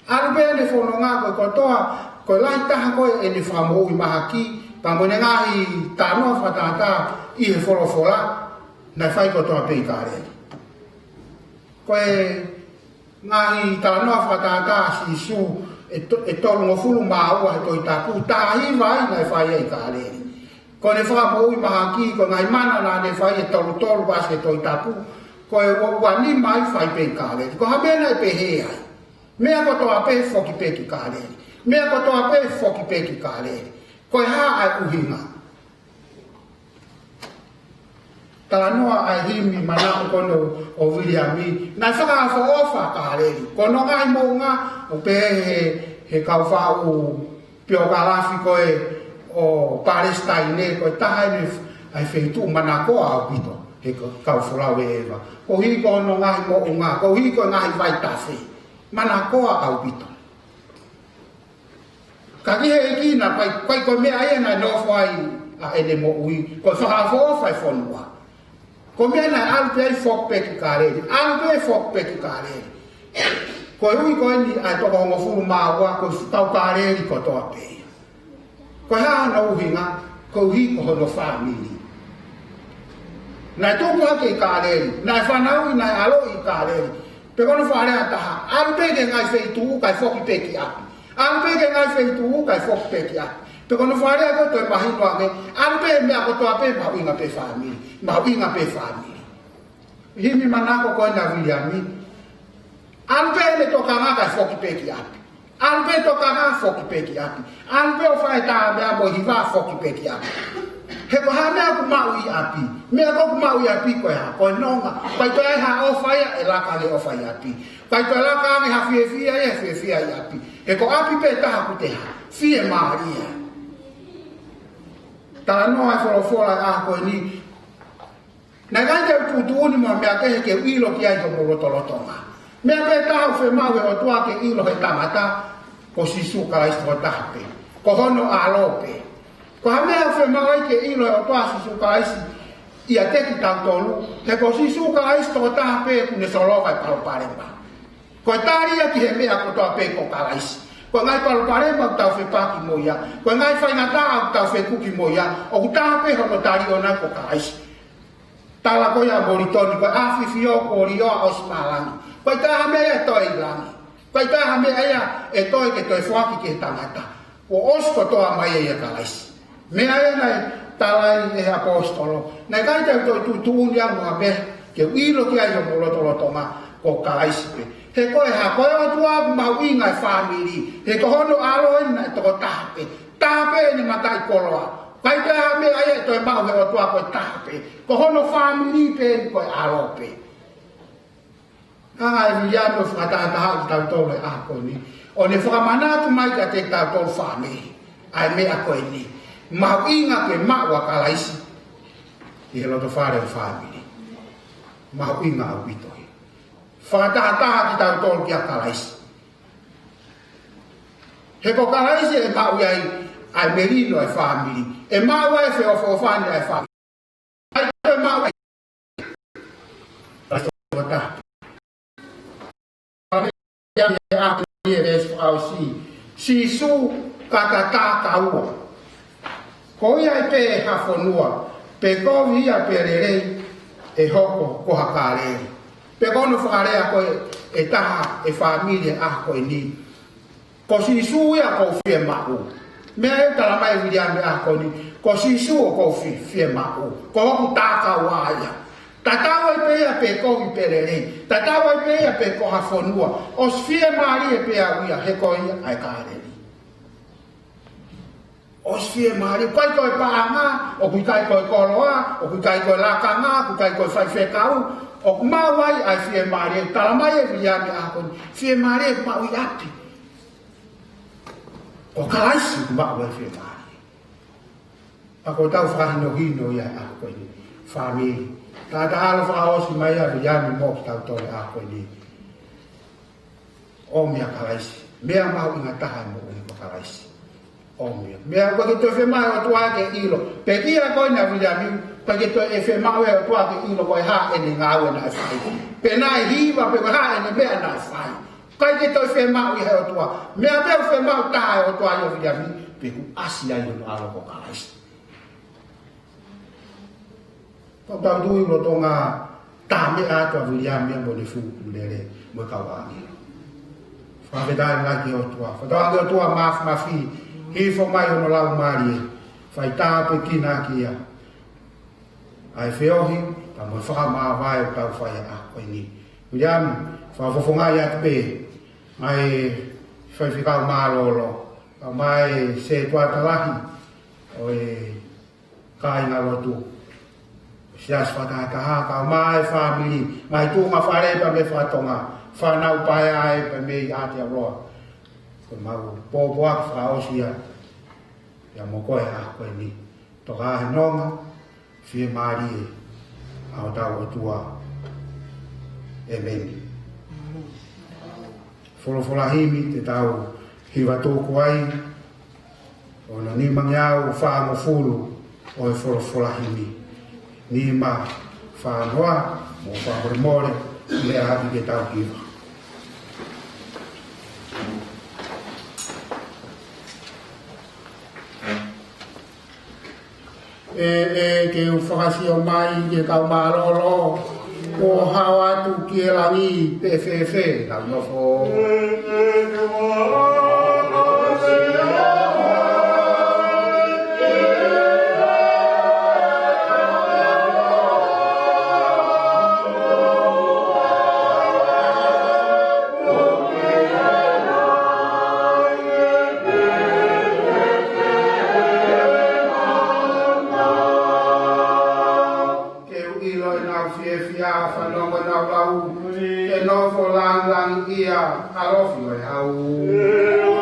ʻAlu pē ʻene fononga ko e kotoa, ko e lahi taha ko ē ʻene fakamoʻui mahaki, pea mo ʻene ngaahi talanoa fakatātā ʻi he folofola, naʻe fai kotoa pē ʻi Kāleli. Ko e ngaahi talanoa fakatātā ʻa Sīsū ʻe to-, ʻe tolungofulu mā ua he Tohi Tapu, taha hiva ai naʻe fai ai ʻi Kāleli. Ko ʻene fakamoʻui mahaki, ko e ngaahi mana naʻa ne fai, ʻe tolu tolu veesi he Tohi Tapu, ko e ua, ua nima ai fai pē ʻi Kāleli. Ko e hā e meʻa naʻe pehē ai? Meʻa kotoa pē foki pē ki Kāleli. Meʻa kotoa pē foki pē ki Kāleli. Ko e hā ʻa e ʻuhinga? Talanoa ʻa e himi manako ko eni ʻo Viliami, naʻe fakaʻofoʻofa Kāleli. Ko hono ngaahi moʻunga, ʻoku pehē he, he kau faʻu piokalafi ko ē ʻo Palesitaine, ko e taha eni ʻa e feituʻu manakoa ʻaupito he kau folau ʻe ʻeva. Koeʻuhi ko hono ngaahi moʻunga, koeʻuhi ko e ngaahi vaitafe. Manakoa ʻaupito. Ka ki he ʻEiki naʻe ʻikai, ʻikai ko e meʻa ia naʻe nofo ai ʻa ʻene moʻui, ko e fakaʻofoʻofa e fonua. Ko e meʻa naʻe ʻalu pē ai foki pē ki Kāleli, ʻalu pē foki pē ki Kāleli. Koeʻuhi ko eni ʻa e toko hongofulu mā ua ko e kau Kāleli kotoa pē ia. Ko e hā hono ʻuhinga? Koeʻuhi ko hono fāmili. Naʻe tupu hake ʻi Kāleli, naʻe fanauʻi, naʻe ʻaloʻi ʻi Kāleli. Pea ko hono fakalea ʻe taha, ʻalu pē ki he ngaahi feituʻu kae foki pē ki ʻapi. ʻAlu pē ki he ngaahi feituʻu kae foki pē ki ʻapi. Pea ko hono fakalea ko ē toe mahino ange, ʻalu pē, meʻa kotoa pē mahuʻinga pē fāmili, mahuʻinga pē fāmili. Himi manako ko ena ʻa Viliami. ʻAlu pē ʻene tokanga kae foki pē ki ʻapi. ʻAlu pē tokanga, foki pē ki ʻapi. ʻAlu pē ʻo fai e tā meʻa mo e hiva, foki pē ki ʻapi. He ko e hā e meʻa ʻoku maʻu ʻi ʻapi? Meʻa ʻoku maʻu ʻi ʻapi ko e hā? Ko e nonga. ʻIkai toe ʻi ai ha ʻofa ia, ʻe laka ange e ʻofa ʻi ʻapi. ʻIkai toe laka ange ha fiefia ia, fiefia ʻi ʻapi. He ko ʻapi pē taha ʻoku te hā? Fiemālie. Talanoa e folofola ʻa ko eni. Naʻe ʻikai te u tuʻutuʻuni mo ha meʻa kehe ke u ʻilo ki ai homou lotolotonga. Meʻa pē taha ʻoku fiemaʻu he ʻOtua ke ʻilo he tangata, ko Sīsū Kalaisi tokotaha pē. Ko hono ʻAlo pē. Ko e hā e meʻa ʻoku fiemaʻu ai ke ʻilo he ʻOtua Sīsū Kalaisi ʻiate kitautolu? He ko Sīsū Kalaisi tokotaha pē ʻoku ne solova e palopalema. Ko e tali ia ki he meʻa kotoa pē ko Kalaisi. Ko e ngaahi palopalema ʻoku tau fepaki mo ia, ko e ngaahi faingataʻa ʻoku tau fekuki mo ia, ʻoku taha pē hono tali ʻoʻona, ko Kalaisi. Tala ko ia ʻa Molitoni, ko e ʻafifio kuo lioa, ʻosi mei langi. ʻIkai toe ʻi ai ha meʻa ia ʻe toe ʻi langi. ʻIkai toe ʻi ai ha meʻa ia ʻe toe ke toe foaki ki he tangata. Kuo ʻosi kotoa mai ia ʻia Kalaisi. Meʻa ia naʻe tala ai ʻe he ʻaposetolo, naʻe ʻikai te u toe tuʻutuʻuni au mo ha meʻa ke u ʻilo ki ai homou lotolotonga, ko Kalaisi pē. He ko e hā? Ko e ʻOtua ʻoku mahuʻinga e fāmili. He ko hono ʻAlo eni naʻe tokotaha pē. Taha pē ʻene mataʻikoloa. ʻIkai toe ʻi ai ha meʻa ia ʻe toe maʻu he ʻOtua, ko e taha pē. Ko hono fāmili pē eni, ko e ʻAlo pē. Hanga ʻe Viliami ʻo fakatahatahaʻi kitautolu he ʻaho ko eni, ʻo ne fakamanatu mai kiate kitautolu fāmili ʻa e meʻa ko eni. Mahuʻinga ke maʻu ʻa Kalaisi ʻi he lotofale ʻo e fāmili. Mahuʻinga ʻaupito ia. Fakatahataha kitautolu kia Kalaisi. He ko Kalaisi ʻe maʻu ai ʻa e melino ʻa e fāmili. ʻE maʻu ai e feʻofoʻofani ʻa e fāmili. ʻIkai toe maʻu ai. Ia, ia, ia, ia, veesi fakaʻosi. Sīsū ka tatakaua. Ko ia ʻe pehē ha fonua, pe kovi ia pe lelei, ʻe hoko ko ha Kāleli. Pea ko hono fakalea ko ē ʻe taha e fāmili he ʻaho ko eni. Ko Sīsū ia ʻoku ou fiemaʻu. Meʻa ʻoku tala mai ʻe Viliami he ʻaho ko eni, ko Sīsū ʻoku ou fi-, fiemaʻu. Ko hoku tatakaua ia. Tatau ai pē ia pe kovi pe lelei. Tatau ai pē ia pe ko ha fonua. ʻOsi fiemālie pē au ia, he ko ia ʻa e Kāleli. ʻOsi fiemālie, ʻoku ʻikai ko e paʻanga, ʻoku ʻikai ko e koloa, ʻoku ʻikai ko e lakanga, ʻoku ʻikai ko e faifekau, ʻOku maʻu ai ʻa e fiemālie, talamai ʻe Viliami ʻaho ko eni, fiemālie ʻoku maʻu ʻi ʻapi. Ko Kalaisi ʻoku maʻu ai e fiemālie. Pea ko ʻetau fakahinohino ia ʻaho ko eni, fāmili. Taʻataʻalo fakaʻosi mai ʻa Viliami mo kitautolu ʻaho ko eni. ʻOmi ʻa Kalaisi. Meʻa mahuʻinga taha ʻi he moʻui ko Kalaisi. ʻOmi ia. Meʻa ʻoku ʻikai ke toe fiemaʻu ʻe he ʻOtua ke ʻilo. Pea ko e ʻuhinga ko eni ʻa Viliami, ʻoku ʻikai ke toe fiemaʻu ʻe he ʻOtua ke ʻilo ko e hā ʻene ngāue naʻe fai. Pe naʻe hiva pe ko e hā ʻene meʻa naʻe fai. ʻIkai ke toe fiemaʻu ia ʻe he ʻOtua. Meʻa pē ʻoku fiemaʻu taha ʻe he ʻOtua ʻia Viliami, pe kuo ʻasi ai hono ʻAlo ko Kalaisi. Tau tui lolotonga tā meʻa atu ʻa Viliami mo ʻene fuʻu lele mo e kau ʻāngelo. Fakafetaʻi lahi ki he ʻOtua. Fakafetaʻi ki he ʻOtua Māfimafi, hifo mai hono Laumālie, fai tāpuekina ʻaki ia ʻa e feohi, pea mo e fakamāvae ʻoku tau fai ʻaho ko eni. Viliami, fakafofongaʻi atu pē ʻa e faifekau mālōlō, pea mo e sētuata lahi ʻo e kāingalotu, siasi fakatahataha, kae ʻumaʻā e fāmili, ngaahi tuʻunga fale pea mei he fakatonga, fānau paea ai pea mei Aotearoa. Ko ʻemau pōpoaki fakaʻosi ia, ia mo koe ʻaho ko eni. Toka ʻi he nonga fiemālie ʻa hotau ʻOtua. ʻEmeni. Folofola himi te tau hiva tuku ai, hono nimangeau fāngofulu ʻo e folofola himi. Nima fā noa, mo fakamolemole, meʻa ʻaki ke tau hiva. ʻE, ʻe, ke u fakasio mai ki he kau mālōlō, kuo hao atu ki he langi pe fēfē ʻenau nofo. Ke u ʻilo ʻenau fiefia, fanongo ʻenau lau, ke nofo langilangiʻia ʻa e ʻalofi ʻo e hau.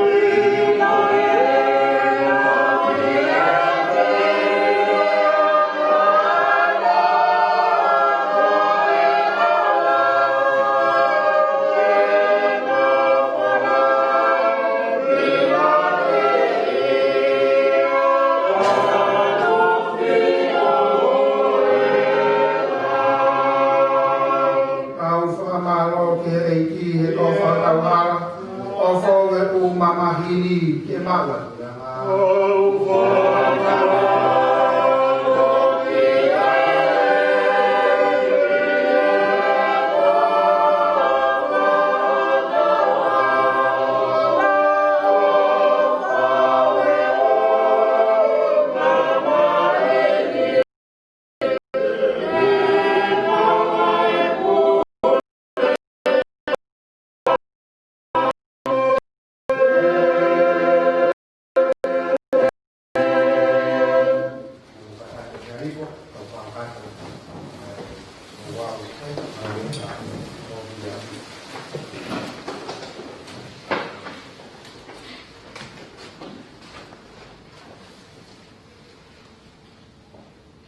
Kau fakamālō ki he ʻEiki he tofa tau hala, ʻo fou e ʻū mamahi ni ke maʻu ʻa e puleʻanga.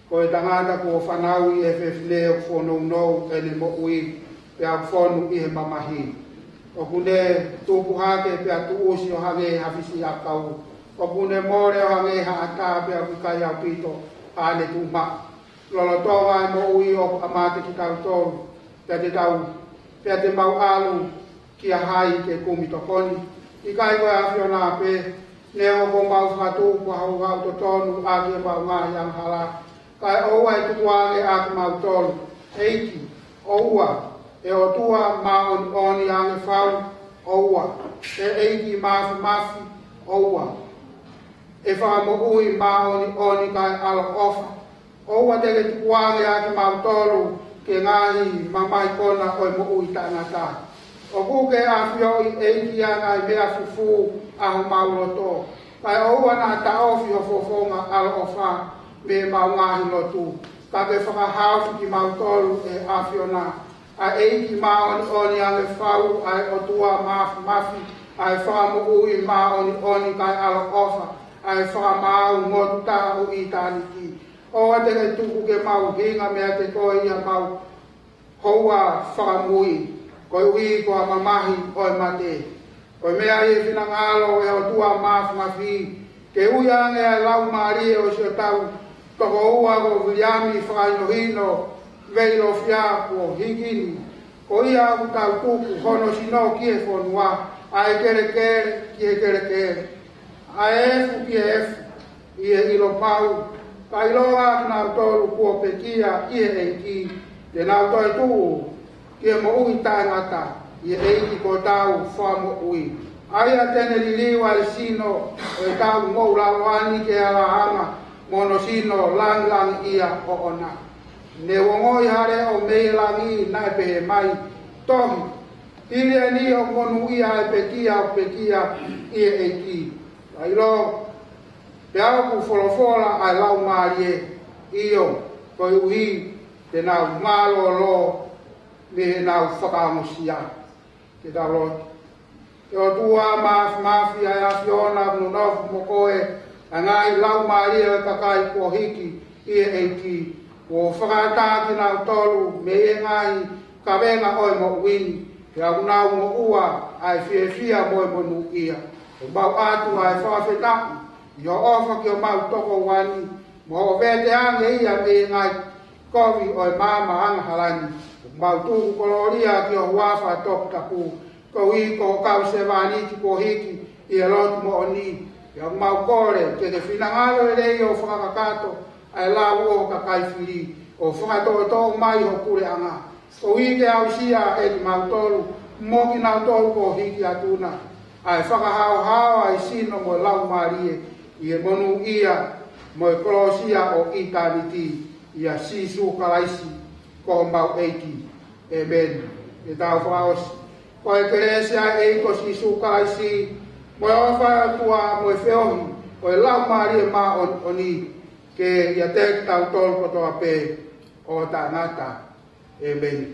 Ko e tangata kuo fanauʻi ʻe he fefine ʻoku fonounou ʻene moʻui, pea ʻoku fonu ʻi he mamahi. ʻOku ne tupu hake pea tuʻusi ʻo hangē ha fisiʻakau. ʻOku ne mole ʻo hangē ha ʻatā pea ʻoku ʻikai ʻaupito haʻane tuʻu maʻu. Lolotonga e moʻui ʻoku ʻamate kitautolu, pea te tau, pea te mau ʻalu kia hai ke kumi tokoni? ʻIkai ko e ʻAfiona pē? Neongo kuo mau fakatupu ha houhau totonu ʻaki ʻemau ngaahi angahala, kae ʻoua ʻe tukuange ʻa kimautolu. ʻEiki, ʻoua. ʻE ʻOtua māʻoniʻoni ange fau, ʻoua. ʻE ʻEiki Māfimafi, ʻoua. ʻE Fakamoʻui māʻoniʻoni kae ʻaloʻofa, ʻoua te ke tukuange ʻa kimautolu ki he ngaahi mamahi kona ʻo e moʻui taʻengata. ʻOku ke ʻafioʻi, ʻEiki, ʻa e ngaahi meʻa fufū ʻa homau loto, kae ʻoua naʻa taʻofi ho fofonga ʻaloʻofa mei heʻemau ngaahi lotu. Ka ke fakahaofi kimautolu, ʻe ʻAfiona, ʻa e ʻEiki māʻoniʻoni ange fau, ʻa e ʻOtua Māfimafi, ʻa e Fakamoʻui māʻoniʻoni kae ʻaloʻofa, ʻa e Fakamaau motu taha ʻo ʻitāniti. ʻOua te ke tuku ke mau hinga meiate koe ʻi haʻamau houa fakamui, koeʻuhi ko e mamahi ʻo e mate. Ko e meʻa ʻi he finangalo ʻo e ʻOtua Māfimafi, ke ui ange ʻa e laumālie ʻo siʻotau tokoua ko Viliami Fakahinohino Veilofia kuo hiki ni. Ko ia ʻoku tau tuku hono sino ki he fonua, ʻa e kelekele ki he kelekele, ʻa e efu ki he efu, ʻi he ʻilo pau, ka ʻilonga kinautolu kuo pekia ʻi he ʻEiki, te nau toe tuʻu ki he moʻui taʻengata ʻi he ʻEiki ko hotau Fakamoʻui. ʻA ia te ne liliu ʻa e sino ʻo ʻetau moʻulaloa ni ki he ʻalahanga mo hono sino langilangiʻia ʻoʻona. Ne u ongoʻi ha leʻo mei he langi naʻe pehē mai, Tohi, hili eni ʻoku monūʻia ʻa e pekia ʻoku pekia ʻi he ʻEiki. Ka ʻilo, pea ʻoku folofola ʻa e Laumālie, ʻio, koeʻuhi te nau mālōlō mei heʻenau fakaongosia. Ke tau lotu. ʻE ʻOtua Māfimafi, ʻa e ʻAfiona, ʻoku nonofo mo koe ʻa e ngaahi laumālie ʻo e kakai kuo hiki ʻi he ʻEiki, kuo fakaʻatā kinautolu mei he ngaahi kavenga ʻo e moʻui ni, pea ʻoku nau moʻua ʻa e fiefia mo e monūʻia. ʻOku mau ʻoatu ʻa e fakafetaʻi ʻi hoʻo ʻofa ki homau tokoua ni, mo hoʻo vete ange ia mei he ngaahi kovi ʻo e maama angahala ni. ʻOku mau tuku kolōlia ki ho huafa toputapu, koeʻuhi ko ho kau sevāniti kuo hiki ʻi he lotu moʻoni. Pea ʻoku mau kole ke ke finangalo lelei ʻo fakakakato ʻa e lau ʻo ho kakai fili, ʻo fakatoʻotoʻo mai ho puleʻanga. Koeʻuhi ke aʻusia ʻe kimautolu mo kinautolu kuo hiki atu na ʻa e fakahaohaoa ʻa e sino mo e laumālie ʻi he monūʻia mo e kolosia ʻo ʻitāniti, ʻia Sīsū Kalaisi ko homau ʻEiki. ʻĒmeni. Ke tau fakaʻosi. Ko e kelesi ʻa e ʻEiki ko Sīsū Kalaisi, mo e ʻofa ʻa e ʻOtua, mo e feohi ʻo e Laumālie Māʻoniʻoni, ke ʻiate kitautolu kotoa pē ʻo taʻengata. ʻĒmeni.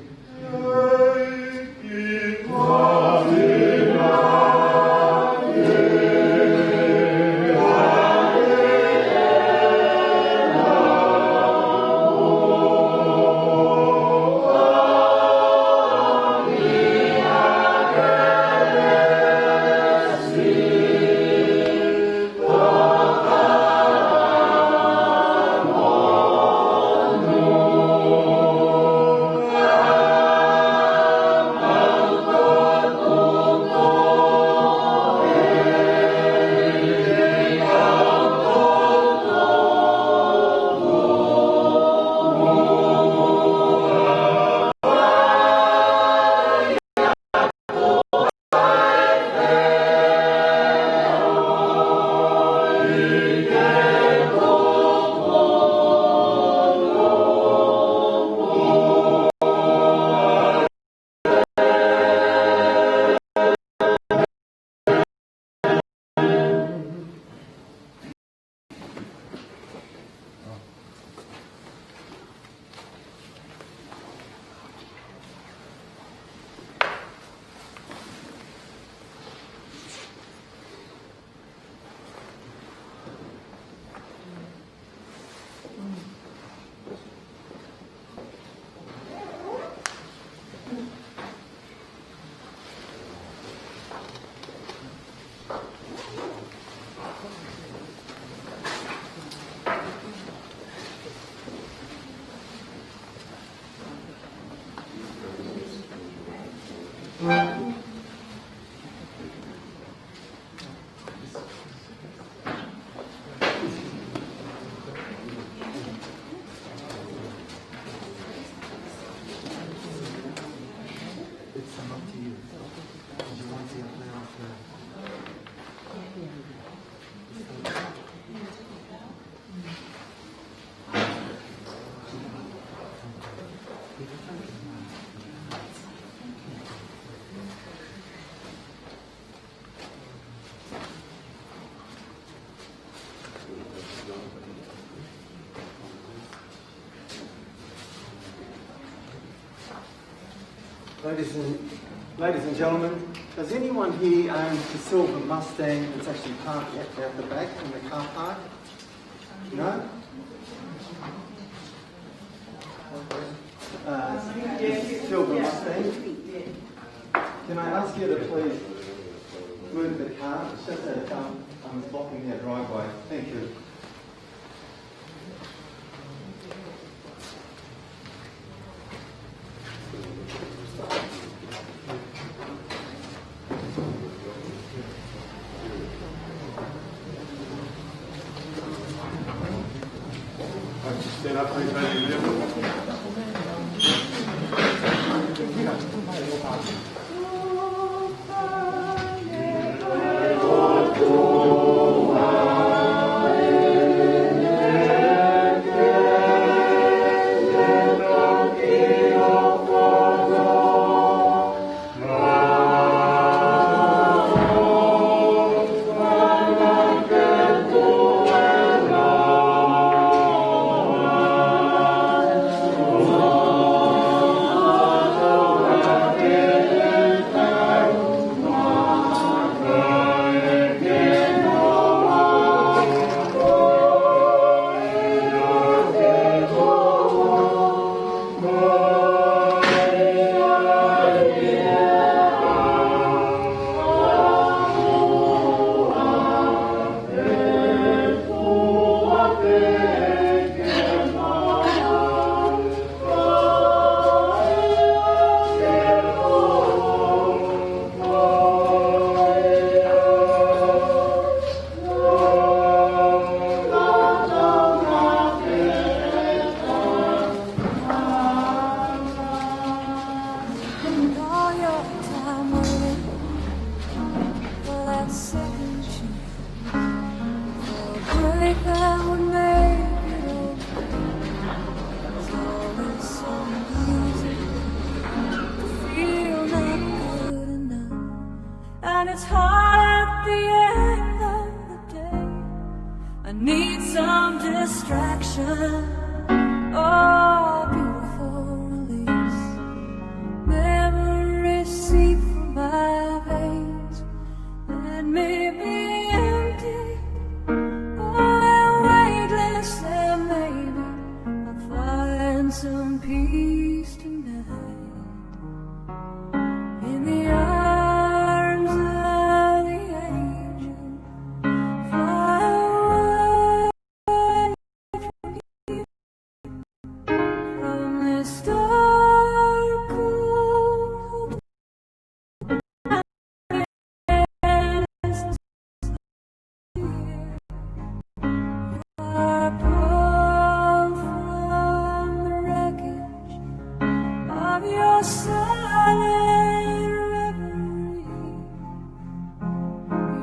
Ladies and, ladies and gentlemen, does anyone here own the silver Mustang that's actually parked out, out the back in the car park? No? Uh, silver Mustang. Can I ask you to please move the car? It's just that it's, um, um, blocking their driveway. Thank you. Stand up, please, ladies and gentlemen. All your time waiting for that second chance, for a break that would make it okay. It's always so easy to feel not good enough. And it's hard at the end of the day. I need some distraction. Oh, beautiful release. Memories seep through my veins. Let me be empty. Oh, weightless, and maybe I'll find some peace tonight. In the arms of the angel, fly away from here, from this dark, cold, I pull from the wreckage of your silent reverie.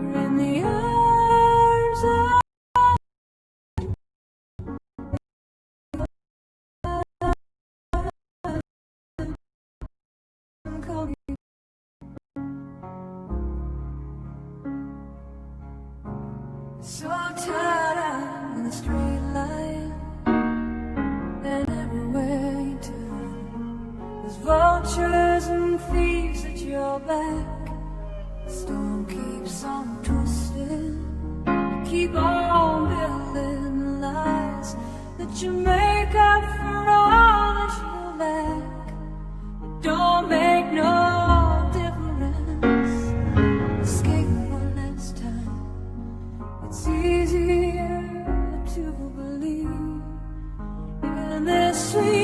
You're in the arms of So tied up in a straight line, and everywhere you turn, there's vultures and thieves at your back. The storm keeps on twisting. You keep on building lies that you make up for all that you lack. It don't make no difference. Escape one last time. It's easier to believe in this sweet